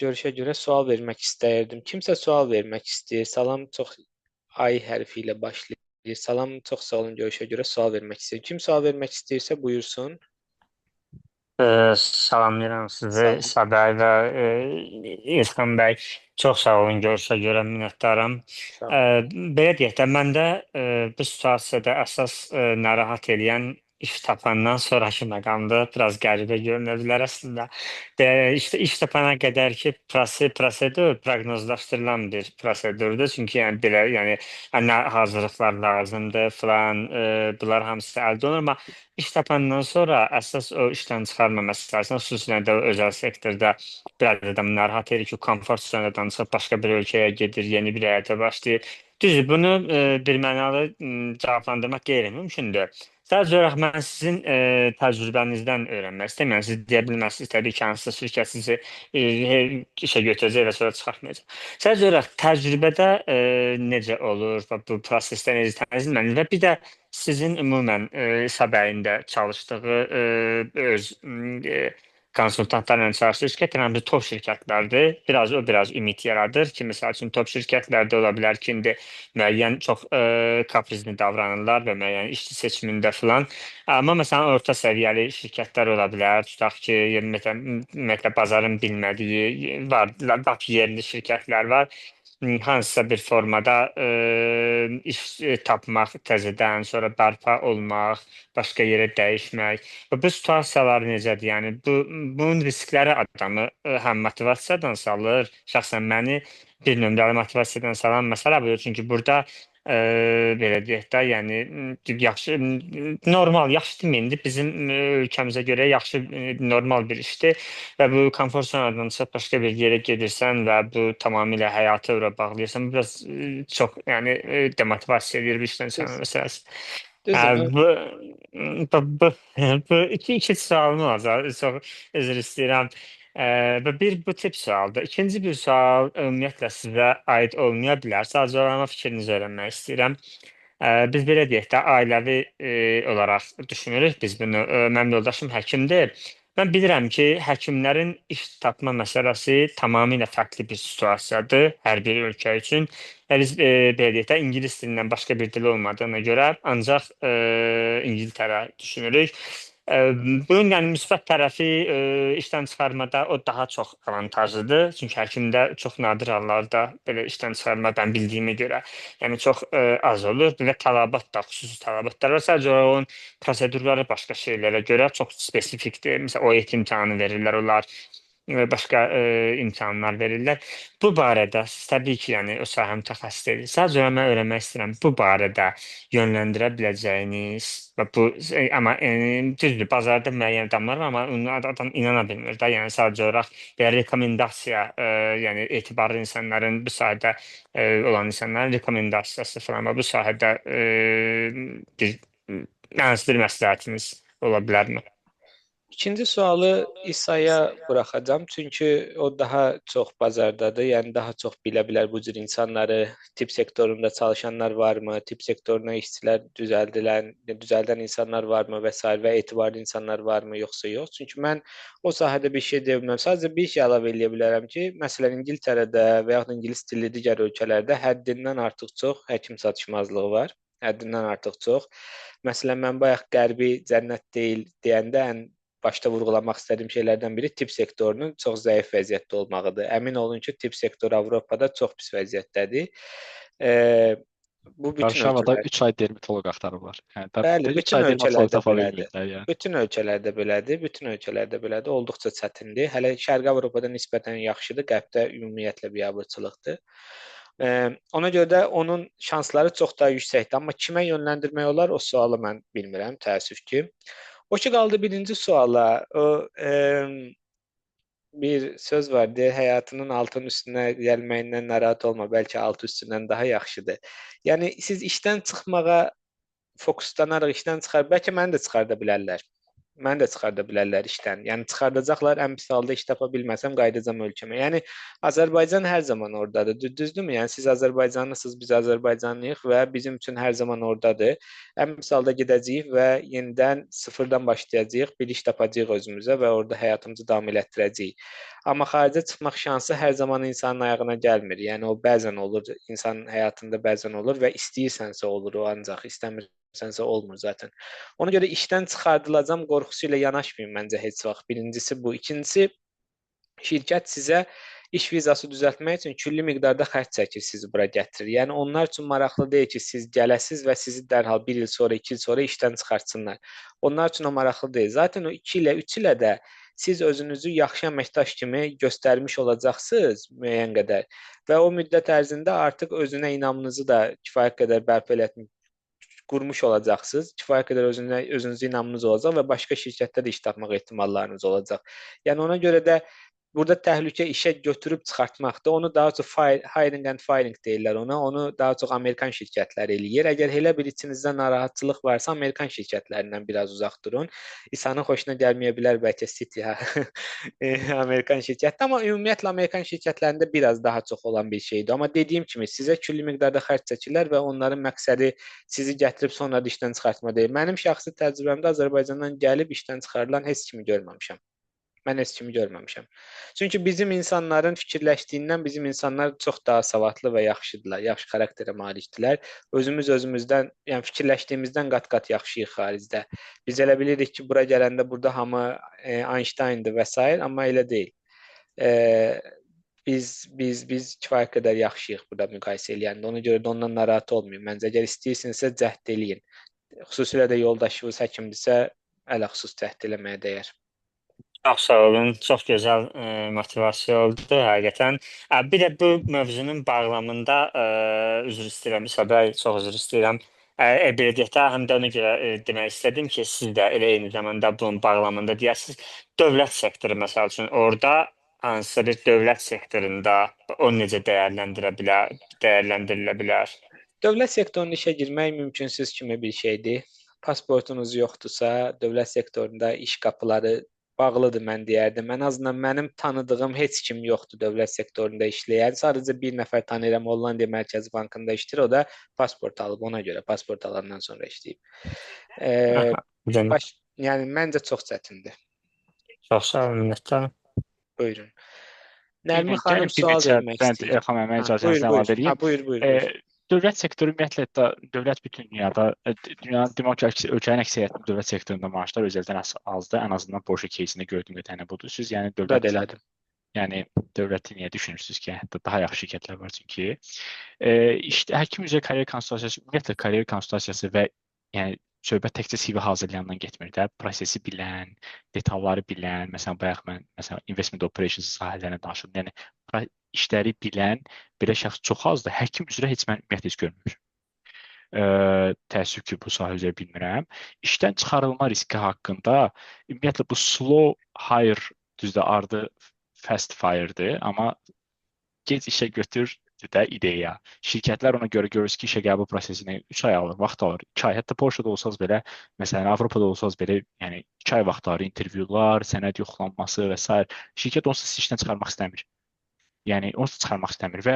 Görüşə görə sual vermək istəyirdim. Kimsə sual vermək istəyir. Salam, çox ay hərfi ilə başlayır. Salam, çox sağ olun, görüşə görə sual vermək istəyir. Kim sual vermək istəyirsə, buyursun. Salamlayıram sizi, Salam. İsa bəy və İlxan bəy. Çox sağ olun, görüşə görə minnətdaram. Belə deyək də, məndə bu situasiyada əsas narahat eləyən iş tapandan sonrakı məqamdır. Biraz qəribə görünə bilər əslində. İşte iş tapana qədər ki, prosedur proqnozlaşdırılan bir prosedurdur. Çünki yəni belə, yəni nə hazırlıqlar lazımdır filan, bunlar hamısı əldə olunur. Amma iş tapandan sonra əsas o işdən çıxarma məsələsində, xüsusilə də özəl sektorda biraz adam narahat edir ki, komfort zonadan çıxıb başqa bir ölkəyə gedir, yeni bir həyata başlayır. Düzdür, bunu bir mənalı cavablandırmaq qeyri-mümkündür. Sadəcə olaraq mən sizin təcrübənizdən öyrənmək istəyirəm. Yəni siz deyə bilməzsiniz təbii ki, hansısa şirkət sizi işə götürəcək və sonra çıxartmayacaq. Sadəcə olaraq təcrübədə necə olur və bu prosesdə necə tənzimlənir və bir də sizin ümumən İsa bəyin də çalışdığı öz konsultantlarla çalışdığı şirkətlər hamısı top şirkətlərdir. Biraz o biraz ümid yaradır ki, məsəl üçün top şirkətlərdə ola bilər ki, indi müəyyən çox kaprizli davranırlar və müəyyən işçi seçimində filan. Amma məsələn orta səviyyəli şirkətlər ola bilər. Tutaq ki, ümumiyyətlə bazarın bilmədiyi var, lap yerli şirkətlər var. Hansısa bir formada iş tapmaq təzədən, sonra bərpa olmaq, başqa yerə dəyişmək. Və bu situasiyalar necədir? Yəni bunun riskləri adamı həm motivasiyadan salır, şəxsən məni bir nömrəli motivasiyadan salan məsələ budur. Çünki burada Belə deyək də, yəni yaxşı, normal, yaxşı deməyim də bizim ölkəmizə görə yaxşı, normal bir işdir və bu komfort zonadan çıxıb başqa bir yerə gedirsən və bu tamamilə həyatı ora bağlayırsan. Bu biraz çox, yəni demotivasiya edir bir işdən Düz. çıxma məsələsi. Düzdür. Hə, bu, bu iki sualım olacaq. Çox üzr istəyirəm. Bu bir bu tip sualdır. İkinci bir sual ümumiyyətlə sizə aid olmaya bilər. Sadəcə olaraq fikrinizi öyrənmək istəyirəm. Biz belə deyək də ailəvi olaraq düşünürük biz bunu. Mənim yoldaşım həkimdir. Mən bilirəm ki, həkimlərin iş tapma məsələsi tamamilə fərqli bir situasiyadır hər bir ölkə üçün. Və biz belə deyək də ingilis dilindən başqa bir dil olmadığına görə ancaq İngiltərə düşünürük. Bunun yəni müsbət tərəfi işdən çıxarmada o daha çox avantajlıdır. Çünki həkimdə çox nadir hallarda belə işdən çıxarma mən bildiyimə görə, yəni çox az olur və tələbat da xüsusi tələbatlar var. Sadəcə olaraq onun prosedurları başqa şeylərə görə çox spesifikdir. Məsələn, OET imtahanı verirlər onlar, başqa imtahanlar verirlər. Bu barədə siz təbii ki, yəni o sahə mütəxəssis deyilsiniz. Sadəcə mən öyrənmək istəyirəm bu barədə yönləndirə biləcəyiniz və bu amma düzdür, bazarda müəyyən adamlar var, amma ona adam inana bilmir də. Yəni sadəcə olaraq belə rekomendasiya, yəni etibarlı insanların bu sahədə olan insanların rekomendasiyası falan və bu sahədə bir hansı bir məsləhətiniz ola bilərmi? İkinci sualı İsa'ya buraxacağam, çünki o daha çox bazardadır. Yəni daha çox bilə bilər bu cür insanları, tibb sektorunda çalışanlar varmı, tibb sektoruna işçilər düzəldən insanlar varmı və sair və etibarlı insanlar varmı, yoxsa yox. Çünki mən o sahədə bir şey deyə bilməm. Sadəcə bir şey əlavə eləyə bilərəm ki, məsələn İngiltərədə və yaxud ingilis dilli digər ölkələrdə həddindən artıq çox həkim çatışmazlığı var. Həddindən artıq çox. Məsələn, mən bayaq qərbi cənnət deyil deyəndə ən başda vurğulamaq istədiyim şeylərdən biri tibb sektorunun çox zəif vəziyyətdə olmağıdır. Əmin olun ki, tibb sektoru Avropada çox pis vəziyyətdədir. Bu bütün Varşavada ölkələr. 3 ay dermatoloq axtarırlar. Yəni Bəli, 3 bütün ay dermatoloq ölkələrdə tapa belədir. bilmirlər yəni. Bütün ölkələrdə belədir, bütün ölkələrdə belədir. Olduqca çətindir. Hələ Şərqi Avropada nisbətən yaxşıdır, Qərbdə ümumiyyətlə biabırçılıqdır. Ona görə də onun şansları çox daha yüksəkdir. Amma kimə yönləndirmək olar, o sualı mən bilmirəm, təəssüf ki. O ki qaldı birinci suala, o bir söz var, deyir, həyatının altın üstünə gəlməyindən narahat olma, bəlkə altı üstündən daha yaxşıdır. Yəni siz işdən çıxmağa fokuslanaraq işdən çıxar, bəlkə məni də çıxarda bilərlər. Məni də çıxarda bilərlər işdən. Yəni çıxardacaqlar, ən pis halda iş tapa bilməsəm qayıdacam ölkəmə. Yəni Azərbaycan hər zaman oradadır. Düzdürmü? Yəni siz Azərbaycanlısınız, biz Azərbaycanlıyıq və bizim üçün hər zaman oradadır. Ən pis halda gedəcəyik və yenidən sıfırdan başlayacağıq, bir iş tapacağıq özümüzə və orada həyatımızı davam elətdirəcəyik. Amma xaricə çıxmaq şansı hər zaman insanın ayağına gəlmir. Yəni o bəzən olur, insanın həyatında bəzən olur və istəyirsənsə olur o, ancaq istəmirsənsə olmur zaten. Ona görə işdən çıxardılacam qorxusu ilə yanaşmayın məncə heç vaxt. Birincisi bu. İkincisi, şirkət sizə iş vizası düzəltmək üçün külli miqdarda xərc çəkir, sizi bura gətirir. Yəni onlar üçün maraqlı deyil ki, siz gələsiz və sizi dərhal 1 il sonra, 2 il sonra işdən çıxartsınlar. Onlar üçün o maraqlı deyil. Zaten o 2 ilə, 3 ilə də siz özünüzü yaxşı əməkdaş kimi göstərmiş olacaqsınız müəyyən qədər və o müddət ərzində artıq özünə inamınızı da kifayət qədər bərpa elətmiş, qurmuş olacaqsınız. Kifayət qədər özünüzə inamınız olacaq və başqa şirkətdə də iş tapmaq ehtimallarınız olacaq. Yəni ona görə də burada təhlükə işə götürüb çıxartmaqdır. Onu daha çox hiring and firing deyirlər ona. Onu daha çox Amerikan şirkətləri eləyir. Əgər elə bir içinizdə narahatçılıq varsa, Amerikan şirkətlərindən biraz uzaq durun. İnsanın xoşuna gəlməyə bilər bəlkə City, Amerikan şirkəti, amma ümumiyyətlə Amerikan şirkətlərində biraz daha çox olan bir şeydir. Amma dediyim kimi sizə külli miqdarda xərc çəkirlər və onların məqsədi sizi gətirib sonra da işdən çıxartma deyil. Mənim şəxsi təcrübəmdə Azərbaycandan gəlib işdən çıxarılan heç kimi görməmişəm. Mən heç kimi görməmişəm. Çünki bizim insanların fikirləşdiyindən bizim insanlar çox daha savadlı və yaxşıdırlar, yaxşı xarakterə malikdirlər. Özümüz özümüzdən, yəni fikirləşdiyimizdən qat-qat yaxşıyıq xaricdə. Biz elə bilirik ki, bura gələndə burada hamı Einsteindır və sair, amma elə deyil. Biz kifayət qədər yaxşıyıq burada müqayisə eləyəndə. Ona görə də ondan narahat olmayın. Məncə əgər istəyirsinizsə cəhd eləyin. Xüsusilə də yoldaşınız həkimdirsə, ələxüsus cəhd eləməyə dəyər. Çox sağ olun. Çox gözəl motivasiya oldu həqiqətən. Bir də bu mövzunun bağlamında üzr istəyirəm İsa bəy, çox üzr istəyirəm. Belə deyək də, həm də ona görə demək istədim ki, siz də elə eyni zamanda bunun bağlamında deyəsiniz. Dövlət sektoru məsəl üçün orada hansısa bir dövlət sektorunda o necə dəyərləndirə bilər, dəyərləndirilə bilər? Dövlət sektoruna işə girmək mümkünsüz kimi bir şeydir. Pasportunuz yoxdursa, dövlət sektorunda iş qapıları bağlıdır mən deyərdim. Ən azından mənim tanıdığım heç kim yoxdur dövlət sektorunda işləyən. Sadəcə bir nəfər tanıyıram, Hollandiya Mərkəzi Bankında işləyir. O da pasport alıb, ona görə pasport alandan sonra işləyib. Baş, yəni məncə çox çətindir. Çox sağ olun, minnətdaram. Buyurun. Nərmin xanım sual vermək istəyir. Elxan müəllim, icazənizlə əlavə edeyim. Buyur, buyur, buyur. Dövlət sektoru ümumiyyətlə də dövlət bütün dünyada, dünyanın demək ki, ölkənin əksəriyyətində dövlət sektorunda maaşlar özəldən azdır. Ən azından Porsche кейsində gördüyüm qədər budur. Siz yəni dövlət elədir. Yəni dövləti niyə düşünürsünüz ki, hətta daha yaxşı şirkətlər var çünki. İşte həkim üzrə karyera konsultasiyası, ümumiyyətlə karyera konsultasiyası və yəni söhbət təkcə CV hazırlayandan getmir də, prosesi bilən, detalları bilən, məsələn bayaq mən məsələn investment operations sahələrinə danışırdım. Yəni işləri bilən belə şəxs çox azdır. Həkim üzrə heç mən ümumiyyətlə heç görmürəm. Təəssüf ki, bu sahə üzrə bilmirəm. İşdən çıxarılma riski haqqında ümumiyyətlə bu slow hire düzdür, ardı fast fire'dır, amma gec işə götür də ideya. Şirkətlər ona görə görürsünüz ki, işə qəbul prosesini 3 ay alır, vaxt alır. 2 ay, hətta Porsche-da olsanız belə, məsələn, Avropada olsanız belə, yəni 2 ay vaxt alır, intervyular, sənəd yoxlanması və s. Şirkət onsuz sizi işdən çıxarmaq istəmir. Yəni onsuz çıxarmaq istəmir və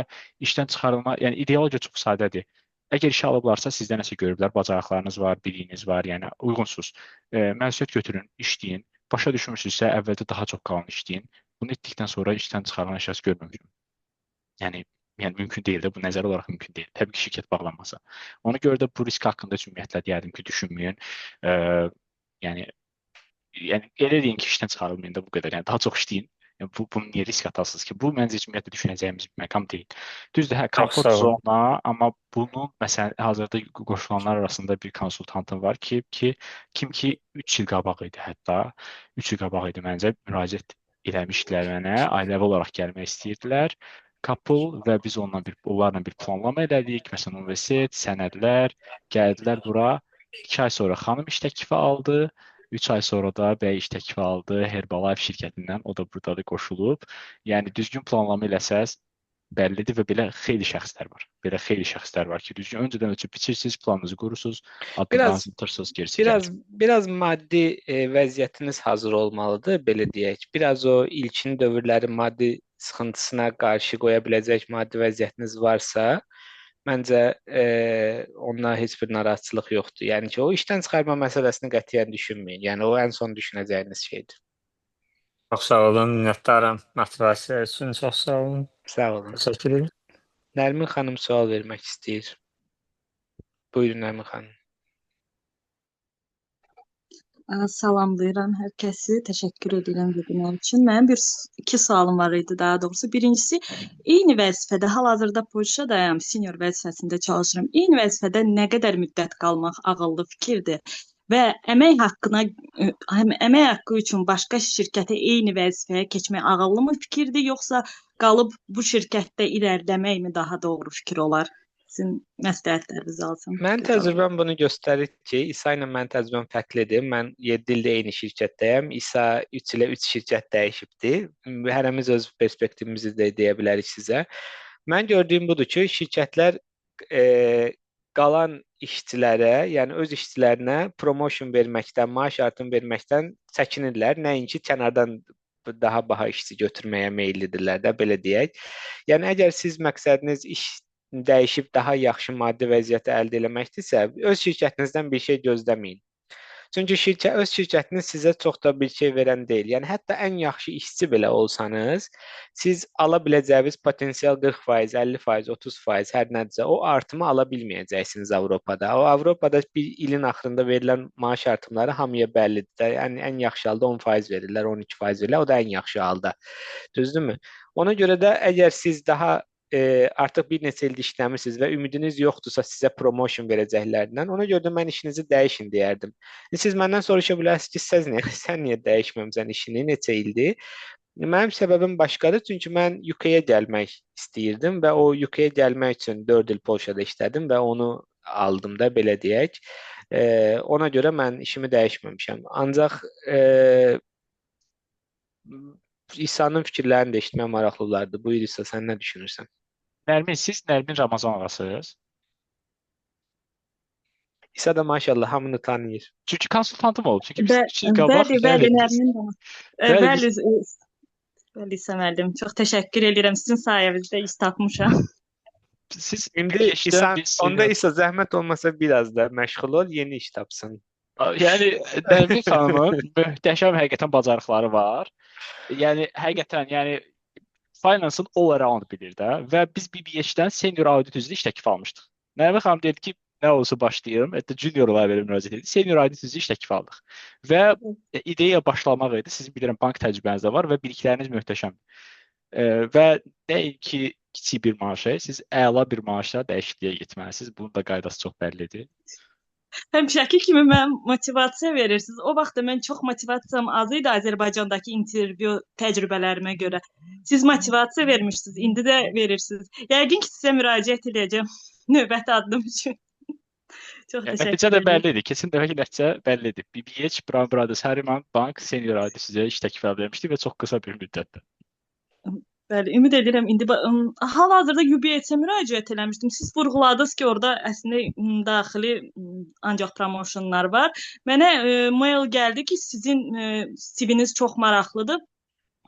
işdən çıxarılma, yəni ideologiya çox sadədir. Əgər işə alıblarsa, sizdə nəsə görüblər, bacarıqlarınız var, biliyiniz var, yəni uyğunsuz. Məsuliyyət götürün, işləyin. Başa düşmürsünüzsə, əvvəldə daha çox qalın işləyin. Bunu etdikdən sonra işdən çıxarılan şəxs görməmişəm. Yəni mümkün deyil də, bu nəzəri olaraq mümkün deyil. Təbii ki, şirkət bağlanmasa. Ona görə də bu risk haqqında heç ümumiyyətlə deyərdim ki, düşünməyin. Yəni elə deyin ki, işdən çıxarılmayın da bu qədər. Yəni daha çox işləyin. Yəni, bunu niyə risk atasınız ki? Bu məncə heç ümumiyyətlə düşünəcəyimiz bir məqam deyil. Düzdür, hə, komfort zona, amma bunun məsələn hazırda qoşulanlar arasında bir konsultantım var ki, kim ki 3 il qabaq idi hətta. 3 il qabaq idi məncə müraciət eləmişdilər mənə, ailəvi olaraq gəlmək istəyirdilər. Couple və biz onlarla bir planlama elədik. Məsələn, universitet, sənədlər, gəldilər bura. 2 ay sonra xanım iş təklifi aldı. 3 ay sonra da bəy iş təklifi aldı Herbalife şirkətindən. O da buradadır, qoşulub. Yəni düzgün planlama eləsəz bəllidir və belə xeyli şəxslər var. Belə xeyli şəxslər var ki, düzgün öncədən ölçüb biçirsiniz, planınızı qurursunuz, addımlarınızı atırsınız, gerisi gəlir. Biraz maddi vəziyyətiniz hazır olmalıdır, belə deyək. Biraz o ilkin dövrlərin maddi sıxıntısına qarşı qoya biləcək maddi vəziyyətiniz varsa, məncə onunla heç bir narahatçılıq yoxdur. Yəni ki, o işdən çıxarma məsələsini qətiyyən düşünməyin. Yəni o ən son düşünəcəyiniz şeydir. Çox sağ olun, minnətdaram. Motivasiya üçün çox sağ olun. Sağ olun. Təşəkkür edirəm. Nərmin xanım sual vermək istəyir. Buyurun Nərmin xanım. Salamlayıram hər kəsi. Təşəkkür edirəm webinar üçün. Mənim iki sualım var idi daha doğrusu. Birincisi, eyni vəzifədə, hal-hazırda Polşadayam, senior vəzifəsində çalışıram. Eyni vəzifədə nə qədər müddət qalmaq ağıllı fikirdir və əmək haqqına, həm əmək haqqı üçün başqa şirkətə eyni vəzifəyə keçmək ağıllı mı fikirdir, yoxsa qalıb bu şirkətdə irəliləməkmi daha doğru fikir olar? Sizin məsləhətlərinizi alsam. Mənim təcrübəm bunu göstərir ki, İsa ilə mənim təcrübəm fərqlidir. Mən 7 ildə eyni şirkətdəyəm. İsa 3 ilə 3 şirkət dəyişibdi. Hərəmiz öz perspektivimizi də deyə bilərik sizə. Mən gördüyüm budur ki, şirkətlər qalan işçilərə, yəni öz işçilərinə promotion verməkdən, maaş artım verməkdən çəkinirlər. Nəinki kənardan daha baha işçi götürməyə meyillidirlər də, belə deyək. Yəni əgər siz məqsədiniz iş dəyişib daha yaxşı maddi vəziyyəti əldə eləməkdirsə, öz şirkətinizdən bir şey gözləməyin. Çünki öz şirkətiniz sizə çox da bir şey verən deyil. Yəni hətta ən yaxşı işçi belə olsanız, siz ala biləcəyiniz potensial 40%, 50%, 30% hər nədirsə o artımı ala bilməyəcəksiniz Avropada. O Avropada bir ilin axırında verilən maaş artımları hamıya bəllidir. Yəni ən yaxşı halda 10% verirlər, 12% verirlər. O da ən yaxşı halda. Düzdürmü? Ona görə də əgər siz daha artıq bir neçə ildir işləmisiniz və ümidiniz yoxdursa sizə promotion verəcəklərindən, ona görə də mən işinizi dəyişin deyərdim. Siz məndən soruşa bilərsiniz ki, siz niyə, sən niyə dəyişməmisən işini, neçə ildir? Mənim səbəbim başqadır, çünki mən UK-yə gəlmək istəyirdim və o UK-yə gəlmək üçün 4 il Polşada işlədim və onu aldım da, belə deyək. Ona görə mən işimi dəyişməmişəm. Ancaq İsa'nın fikirlərini də eşitmək maraqlı olardı. Buyur İsa, sən nə düşünürsən? Nərmin, siz Nərmin Ramazanovasınız. İsa da maşallah hamını tanıyır. Çünki konsultantım olub. Çünki biz 3 il qabaq Bəli, bəli, Nərmin. Bəli, bəli, İsa müəllim. Çox təşəkkür edirəm. Sizin sayənizdə iş tapmışam. Siz İndi İsa, onda İsa zəhmət olmasa biraz da məşğul ol, yeni iş tapsın. Yəni Nərmin xanımın möhtəşəm həqiqətən bacarıqları var. Yəni həqiqətən, yəni finance-ın all around bilir də və biz BBH-dən senior audit üzrə iş təklifi almışdıq. Nərmin xanım dedi ki, nə olsa başlayım, hətta juniorlara belə müraciət etdik. Senior audit üzrə iş təklifi aldıq. Və ideya başlamaq idi. Sizin bilirəm bank təcrübəniz də var və bilikləriniz möhtəşəmdir. Və nəinki kiçik bir maaşa, siz əla bir maaşla dəyişikliyə getməlisiniz. Bunun da qaydası çox bəllidir. Həmişəki kimi mən motivasiya verirsiniz. O vaxt da mən çox motivasiyam az idi Azərbaycandakı intervyu təcrübələrimə görə. Siz motivasiya vermişsiniz, indi də verirsiniz. Yəqin ki, sizə müraciət edəcəm növbəti addım üçün. Çox təşəkkür Nəticə də bəllidir. Keçən dəfəki nəticə bəllidir. BBH, Brown Brothers Harriman Bank senior audit sizə iş təklifi vermişdi və çox qısa bir müddətdə. Bəli, ümid edirəm indi hal-hazırda UBS-ə müraciət eləmişdim. Siz vurğuladınız ki, orada əslində daxili ancaq promotionlar var. Mənə mail gəldi ki, sizin CV-niz çox maraqlıdır.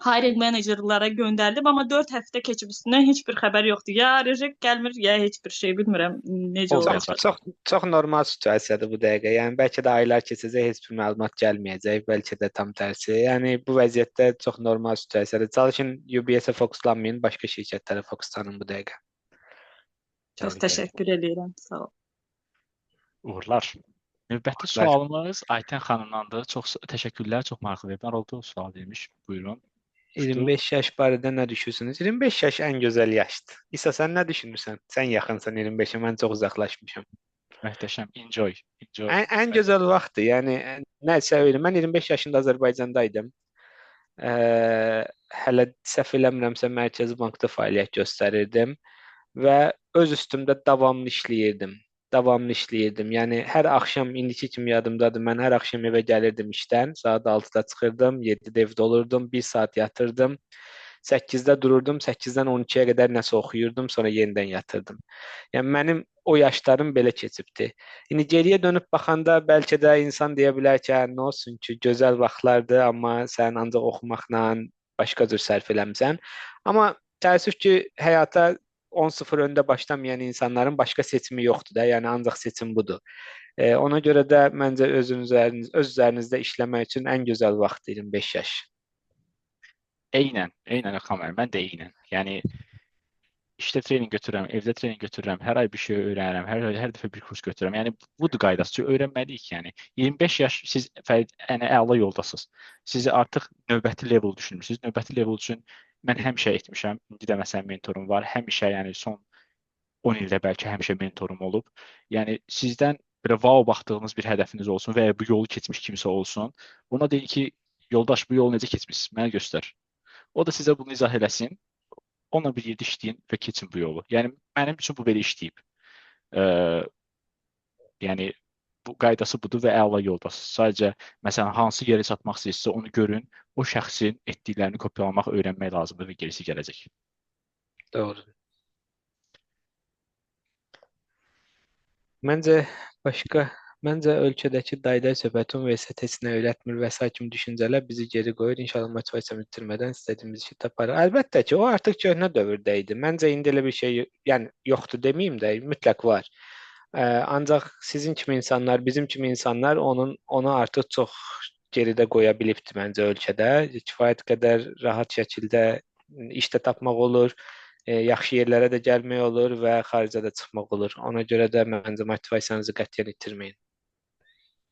Hiring managerlara göndərilib, amma 4 həftə keçib üstündən heç bir xəbər yoxdur. Ya reject gəlmir, ya heç bir şey bilmirəm necə olacaq. Çox, çox normal situasiyadır bu dəqiqə. Yəni bəlkə də aylar keçəcək, heç bir məlumat gəlməyəcək, bəlkə də tam tərsi. Yəni bu vəziyyətdə çox normal situasiyadır. Çalışın UBS-ə fokuslanmayın, başqa şirkətlərə fokuslanın bu dəqiqə. Çox təşəkkür edirəm. Sağ ol. Uğurlar. Növbəti sualımız Aytən xanımdandır. Çox təşəkkürlər, çox maraqlı webinar oldu. Sual vermiş. Buyurun. 25 yaş barədə nə düşünürsünüz? 25 yaş ən gözəl yaşdır. İsa, sən nə düşünürsən? Sən yaxınsan 25-ə, mən çox uzaqlaşmışam. Möhtəşəm. Enjoy. Enjoy. Ən gözəl vaxtdır. Yəni nəsə öyle. Mən 25 yaşında Azərbaycanda idim. Hələ səhv eləmirəmsə Mərkəzi Bankda fəaliyyət göstərirdim və öz üstümdə davamlı işləyirdim. Davamlı işləyirdim. Yəni hər axşam indiki kimi yadımdadır. Mən hər axşam evə gəlirdim işdən. Saat 6-da çıxırdım, 7-də evdə olurdum, 1 saat yatırdım. 8-də dururdum, 8-dən 12-yə qədər nəsə oxuyurdum, sonra yenidən yatırdım. Yəni mənim o yaşlarım belə keçibdi. İndi geriyə dönüb baxanda bəlkə də insan deyə bilər ki, hə, nə olsun ki, gözəl vaxtlardır, amma sən ancaq oxumaqla başqa cür sərf eləmisən. Amma təəssüf ki, həyata 10-0 öndə başlamayan insanların başqa seçimi yoxdur da, yəni ancaq seçim budur. Ona görə də məncə öz üzərinizdə işləmək üçün ən gözəl vaxtdır 25 yaş. Eynən, eynən Elxan müəllim, mən də eynən. Yəni işdə treninq götürürəm, evdə treninq götürürəm, hər ay bir şey öyrənirəm, hər dəfə bir kurs götürürəm. Yəni budur qaydası. Çünki öyrənməliyik yəni. 25 yaş siz yəni əla yoldasınız. Sizi artıq növbəti level düşünmürsünüz. Növbəti level üçün mən həmişə etmişəm. İndi də məsələn mentorum var. Həmişə, yəni son 10 ildə bəlkə həmişə mentorum olub. Yəni sizdən belə wow baxdığınız bir hədəfiniz olsun və ya bu yolu keçmiş kimsə olsun. Ona deyin ki, yoldaş bu yolu necə keçmisiniz? Mənə göstər. O da sizə bunu izah eləsin. Onunla bir yerdə işləyin və keçin bu yolu. Yəni mənim üçün bu belə işləyib. Yəni bu qaydası budur və əla yoldasınız. Sadəcə məsələn hansı yerə çatmaq istəyirsinizsə onu görün, o şəxsin etdiklərini kopyalamaq, öyrənmək lazımdır və gerisi gələcək. Doğru. Məncə başqa, məncə ölkədəki dayday söhbəti universitet heç nə öyrətmir və sair kimi düşüncələr bizi geri qoyur. İnşallah motivasiyamı itirmədən istədiyimiz işi taparıq. Əlbəttə ki, o artıq köhnə dövrdə idi. Məncə indi elə bir şey, yəni yoxdur deməyim də, mütləq var. Ancaq sizin kimi insanlar, bizim kimi insanlar onu artıq çox geridə qoya bilibdir məncə ölkədə. Kifayət qədər rahat şəkildə iş də tapmaq olur, yaxşı yerlərə də gəlmək olur və xaricə də çıxmaq olur. Ona görə də məncə motivasiyanızı qətiyyən itirməyin.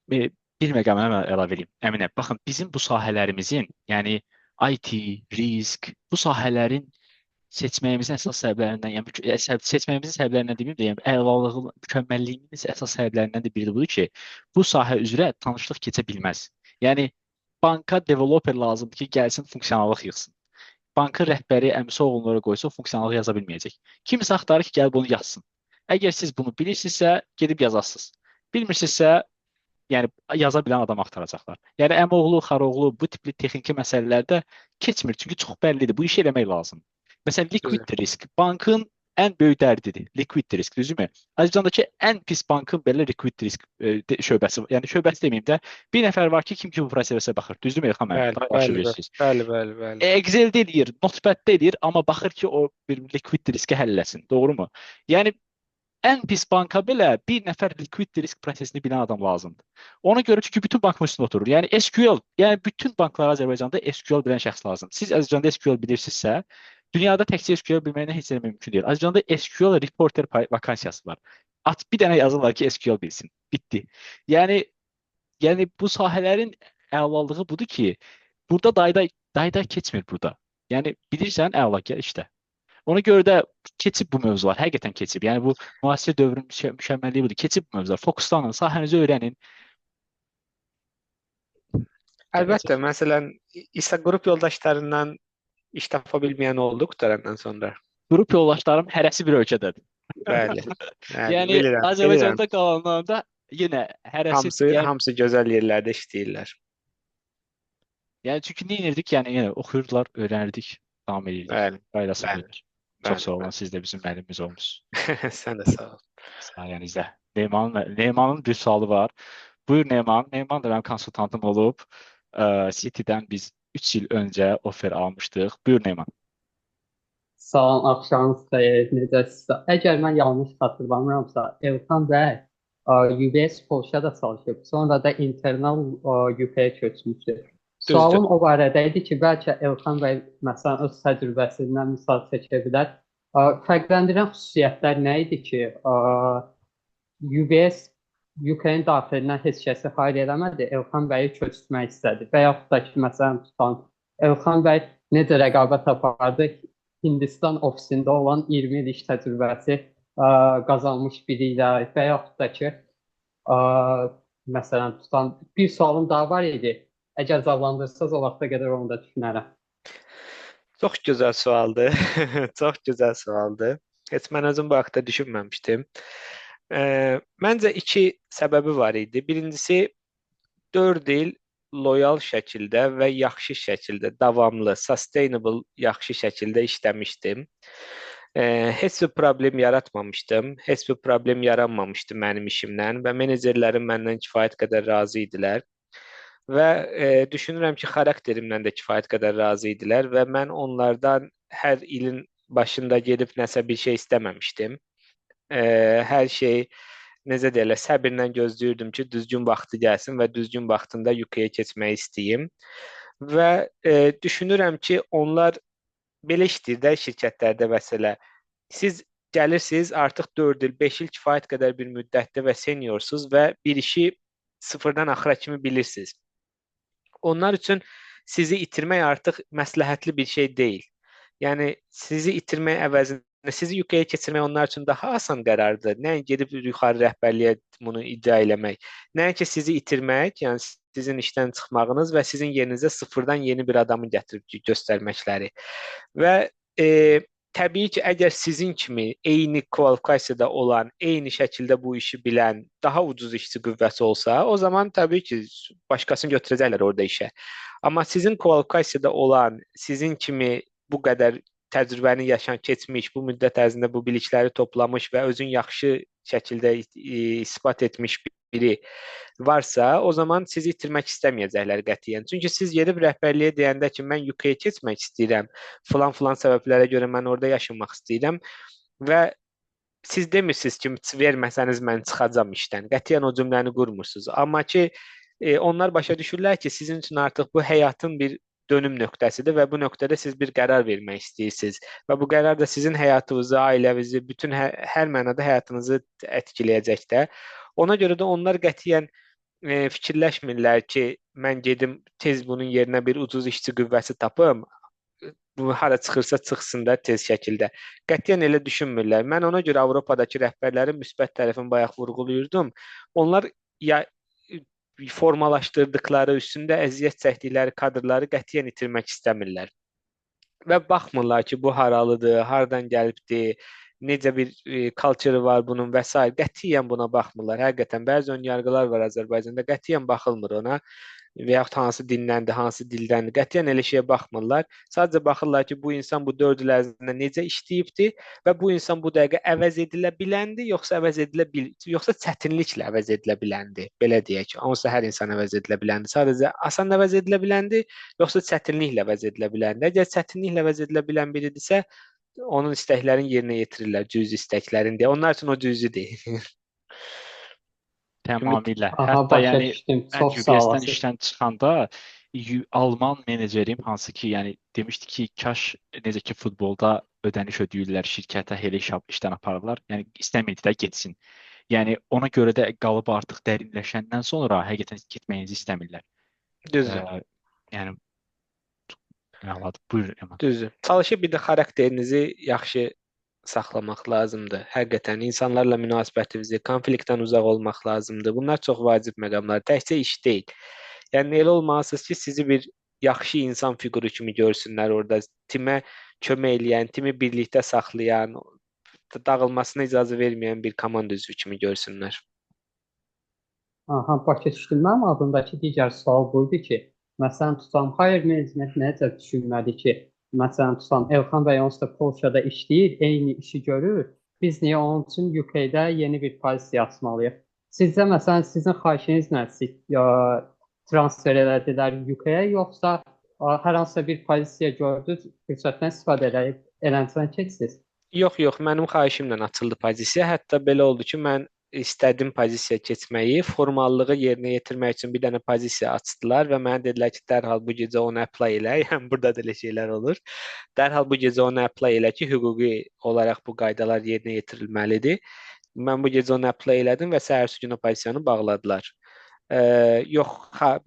Bir məqam həmən əlavə edeyim. Əminə, baxın, bizim bu sahələrimizin, yəni IT, risk, bu sahələrin seçməyimizin əsas səbəblərindən, yəni seçməyimizin səbəblərindən deməyim də, yəni əlalığın, mükəmməlliyimiz əsas səbəblərindən də biri də budur ki, bu sahə üzrə tanışlıq keçə bilməz. Yəni banka developer lazımdır ki, gəlsin funksionallıq yığsın. Bankın rəhbəri əmisi oğlunu ora qoysa, funksionallıq yaza bilməyəcək. Kimsə axtarır ki, gəl bunu yazsın. Əgər siz bunu bilirsinizsə, gedib yazasınız. Bilmirsinizsə, yəni yaza bilən adam axtaracaqlar. Yəni əmoğlu, xaroğlu bu tipli texniki məsələlərdə keçmir. Çünki çox bəllidir. Bu işi eləmək lazımdır. Məsələn, liquidity risk bankın ən böyük dərdidir. Liquidity risk, düzdürmü? Azərbaycandakı ən pis bankın belə liquidity risk şöbəsi, yəni şöbəsi deməyim də, bir nəfər var ki, kim ki bu prosesə baxır. Düzdürmü Elxan müəllim? Bəli, bəli, bilirsiniz. Bəli, bəli, bəli. Excel-də eləyir, Notepad-də eləyir, amma baxır ki, o bir liquidity riski həll eləsin. Doğrumu? Yəni ən pis banka belə bir nəfər liquidity risk prosesini bilən adam lazımdır. Ona görə çünki bütün bankın üstündə oturur. Yəni SQL, yəni bütün banklara Azərbaycanda SQL bilən şəxs lazımdır. Siz Azərbaycanda SQL bilirsinizsə, dünyada təkcə SQL bilməklə heç nə mümkün deyil. Azərbaycanda SQL reporter vakansiyası var. At bir dənə yazırlar ki, SQL bilsin. Bitdi. Yəni bu sahələrin əlalığı budur ki, burada dayda dayda keçmir burada. Yəni bilirsən, əla gəl işlə. Ona görə də keçib bu mövzular, həqiqətən keçib. Yəni bu müasir dövrün mükəmməlliyi budur. Keçib bu mövzular. Fokuslanın, sahənizi öyrənin. Əlbəttə, məsələn, İsa qrup yoldaşlarından iş tapa bilməyən oldu qurtarandan sonra. Qrup yoldaşlarım hərəsi bir ölkədədir. Bəli. Bəli, Yəni bilirəm, Azərbaycanda qalanlarda yenə hərəsi Hamısı, yəni, hamısı gözəl yerlərdə işləyirlər. Yəni çünki nə edirdik? Yəni yenə oxuyurdular, öyrənirdik, davam edirdik. Bəli, Qaydası bəli. budur. Çox Bəli, sağ olun, siz də bizim müəllimimiz olmusunuz. Sən də sağ ol. Sayənizdə. Neymanın bir sualı var. Buyur Neyman. Neyman da mənim konsultantım olub. City-dən biz 3 il öncə offer almışdıq. Buyur Neyman. Salam, axşamınız xeyir. Necəsiniz? Əgər mən yanlış xatırlamıramsa, Elxan bəy UBS Polşada çalışıb, sonra da internal UK-yə köçmüşdü. Sualım o barədə idi ki, bəlkə Elxan bəy məsələn öz təcrübəsindən misal çəkə bilər. Fərqləndirən xüsusiyyətlər nə idi ki, UBS UK-nin daxilindən heç kəsi hayır eləmədi, Elxan bəyi köçürtmək istədi. Və yaxud da ki, məsələn tutan Elxan bəy necə rəqabət apardı? Hindistan ofisində olan 20 il iş təcrübəsi qazanmış biri ilə və yaxud da ki, məsələn tutan bir sualım daha var idi. Əgər cavablandırsaz o vaxta qədər onu da düşünərəm. Çox gözəl sualdır. Çox gözəl sualdır. Heç mən özüm bu haqda düşünməmişdim. Məncə iki səbəbi var idi. Birincisi 4 il loyal şəkildə və yaxşı şəkildə, davamlı, sustainable yaxşı şəkildə işləmişdim. Heç bir problem yaratmamışdım. Heç bir problem yaranmamışdı mənim işimdən və menecerlərim məndən kifayət qədər razı idilər. Və düşünürəm ki, xarakterimdən də kifayət qədər razı idilər və mən onlardan hər ilin başında gedib nəsə bir şey istəməmişdim. Hər şey necə deyirlər, səbirlə gözləyirdim ki, düzgün vaxtı gəlsin və düzgün vaxtında UK-yə keçməyi istəyim. Və düşünürəm ki, onlar belə işləyir də şirkətlərdə məsələ. Siz gəlirsiniz, artıq 4 il, 5 il kifayət qədər bir müddətdir və seniorsuz və bir işi sıfırdan axıra kimi bilirsiniz. Onlar üçün sizi itirmək artıq məsləhətli bir şey deyil. Yəni sizi itirmək əvəzinə sizi UK-yə keçirmək onlar üçün daha asan qərardır. Nəinki gedib yuxarı rəhbərliyə bunu iddia eləmək. Nəinki sizi itirmək, yəni sizin işdən çıxmağınız və sizin yerinizə sıfırdan yeni bir adamı gətirib göstərməkləri. Və təbii ki, əgər sizin kimi eyni kvalifikasiyada olan, eyni şəkildə bu işi bilən, daha ucuz işçi qüvvəsi olsa, o zaman təbii ki, başqasını götürəcəklər orada işə. Amma sizin kvalifikasiyada olan, sizin kimi bu qədər təcrübəni yaşan, keçmiş, bu müddət ərzində bu bilikləri toplamış və özün yaxşı şəkildə isbat etmiş biri varsa, o zaman sizi itirmək istəməyəcəklər qətiyyən. Çünki siz gedib rəhbərliyə deyəndə ki, mən UK-yə keçmək istəyirəm, filan-filan səbəblərə görə mən orada yaşamaq istəyirəm və siz demirsiniz ki, verməsəniz mən çıxacam işdən. Qətiyyən o cümləni qurmursunuz. Amma ki, onlar başa düşürlər ki, sizin üçün artıq bu həyatın bir dönüm nöqtəsidir və bu nöqtədə siz bir qərar vermək istəyirsiniz və bu qərar da sizin həyatınızı, ailənizi, bütün hər mənada həyatınızı ətkiləyəcək də. Ona görə də onlar qətiyyən fikirləşmirlər ki, mən gedim tez bunun yerinə bir ucuz işçi qüvvəsi tapım. Bu hara çıxırsa çıxsın da tez şəkildə. Qətiyyən elə düşünmürlər. Mən ona görə Avropadakı rəhbərlərin müsbət tərəfini bayaq vurğulayırdım. Onlar ya formalaşdırdıqları, üstündə əziyyət çəkdikləri kadrları qətiyyən itirmək istəmirlər. Və baxmırlar ki, bu haralıdır, hardan gəlibdir, necə bir culture var bunun və sair. Qətiyyən buna baxmırlar. Həqiqətən bəzi ön yarğılar var Azərbaycanda, qətiyyən baxılmır ona. Və yaxud hansı dindəndir, hansı dildəndir. Qətiyyən elə şeyə baxmırlar. Sadəcə baxırlar ki, bu insan bu 4 il ərzində necə işləyibdir və bu insan bu dəqiqə əvəz edilə biləndir, yoxsa əvəz edilə bil yoxsa çətinliklə əvəz edilə biləndir. Belə deyək. Onsuz hər insan əvəz edilə biləndir. Sadəcə asan əvəz edilə biləndir, yoxsa çətinliklə əvəz edilə biləndir. Əgər çətinliklə əvəz edilə bilən biridirsə, onun istəklərini yerinə yetirirlər, cüzi istəklərini deyə. Onlar üçün o cüzidir. Tamamilə. Aha, Hətta başa yəni düşdüm. mən Çox sağ UBS-dən olasınız. işdən çıxanda Alman menecerim hansı ki, yəni demişdi ki, kaş necə ki futbolda ödəniş ödəyirlər şirkətə, elə işdən aparırlar. Yəni istəmirdi də getsin. Yəni ona görə də qalıb artıq dərinləşəndən sonra həqiqətən getməyinizi istəmirlər. Düzdür. Yəni əladır. Buyur Eman. Düzdür. Çalışıb bir də xarakterinizi yaxşı saxlamaq lazımdır. Həqiqətən insanlarla münasibətinizi, konfliktdən uzaq olmaq lazımdır. Bunlar çox vacib məqamlar. Təkcə iş deyil. Yəni elə olmalısınız ki, sizi bir yaxşı insan fiquru kimi görsünlər orada. Timə kömək eləyən, timi birlikdə saxlayan, dağılmasına icazə verməyən bir komanda üzvü kimi görsünlər. Aha, başa düşdüm. Mənim ağlımdakı digər sual bu idi ki, məsələn tutam, hire management necə düşünməli ki, məsələn tutam, Elxan bəy onsuz da Polşada işləyir, eyni işi görür. Biz niyə onun üçün UK-də yeni bir pozisiya açmalıyıq? Sizcə məsələn sizin xahişiniz nədir? Transfer elədilər UK-yə yoxsa hər hansısa bir pozisiya gördünüz, fürsətdən istifadə eləyib elənçən keçsiniz? Yox, yox, mənim xahişimlə açıldı pozisiya. Hətta belə oldu ki, mən istədim pozisiya keçməyi, formallığı yerinə yetirmək üçün bir dənə pozisiya açdılar və mənə dedilər ki, dərhal bu gecə onu apply elə. Yəni burada da elə şeylər olur. Dərhal bu gecə onu apply elə ki, hüquqi olaraq bu qaydalar yerinə yetirilməlidir. Mən bu gecə onu apply elədim və səhərsi gün o poziziyanı bağladılar. Yox,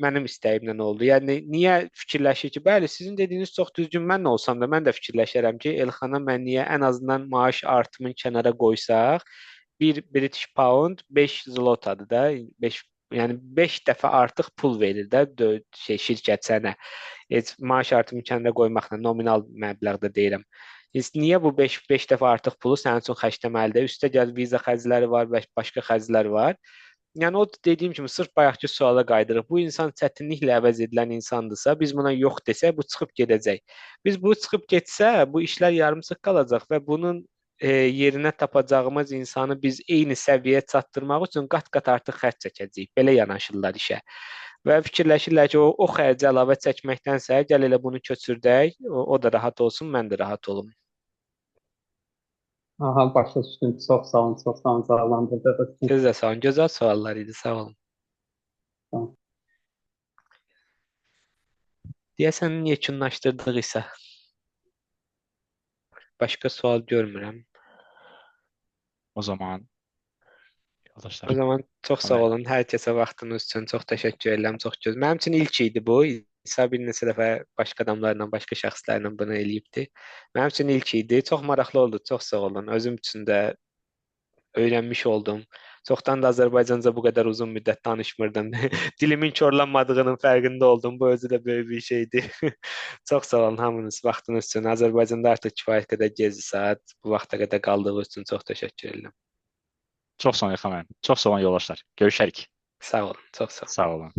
mənim istəyimlə oldu. Yəni niyə fikirləşir ki, bəli, sizin dediyiniz çox düzgün. Mən olsam da mən də fikirləşərəm ki, Elxana mən niyə ən azından maaş artımını kənara qoysaq, bir British pound 5 zlotadır da, 5, yəni 5 dəfə artıq pul verir də şirkət sənə. Heç maaş artımını kənara qoymaqla nominal məbləğdə deyirəm. Heç niyə bu 5 dəfə artıq pulu sənin üçün xərcləməlidir? Üstə gəl viza xərcləri var və başqa xərclər var. Yəni o dediyim kimi sırf bayaqki suala qayıdırıq. Bu insan çətinliklə əvəz edilən insandırsa, biz buna yox desək, bu çıxıb gedəcək. Biz bu çıxıb getsə, bu işlər yarımçıq qalacaq və bunun yerinə tapacağımız insanı biz eyni səviyyəyə çatdırmaq üçün qat-qat artıq xərc çəkəcəyik. Belə yanaşırlar işə. Və fikirləşirlər ki, o xərci əlavə çəkməkdənsə, gəl elə bunu köçürdək, o da rahat olsun, mən də rahat olum. Aha, başa düşdüm. Çox sağ olun, çox sağ olun cavablandırdığınız üçün. Siz də sağ olun. Gözəl suallar idi, sağ olun. Tamam. Deyəsən yekunlaşdırdıq isə. Başqa sual görmürəm. O zaman yoldaşlar. O zaman çox sağ olun. Hər kəsə vaxtınız üçün çox təşəkkür edirəm. Çox gözəl. Mənim üçün ilk idi bu. İsa bir neçə dəfə başqa adamlarla, başqa şəxslərlə bunu eləyibdi. Mənim üçün ilk idi. Çox maraqlı oldu. Çox sağ olun. Özüm üçün də öyrənmiş oldum. Çoxdan da Azərbaycanca bu qədər uzun müddət danışmırdım. Dilimin korlanmadığının fərqində oldum. Bu özü də böyük bir şeydi. Çox sağ olun hamınız vaxtınız üçün. Azərbaycanda artıq kifayət qədər gec saat. Bu vaxta qədər qaldığı üçün çox təşəkkür edirəm. Çox sağ olun Elxan müəllim. Çox sağ olun yoldaşlar. Görüşərik. Sağ olun. Çox sağ olun. Sağ olun.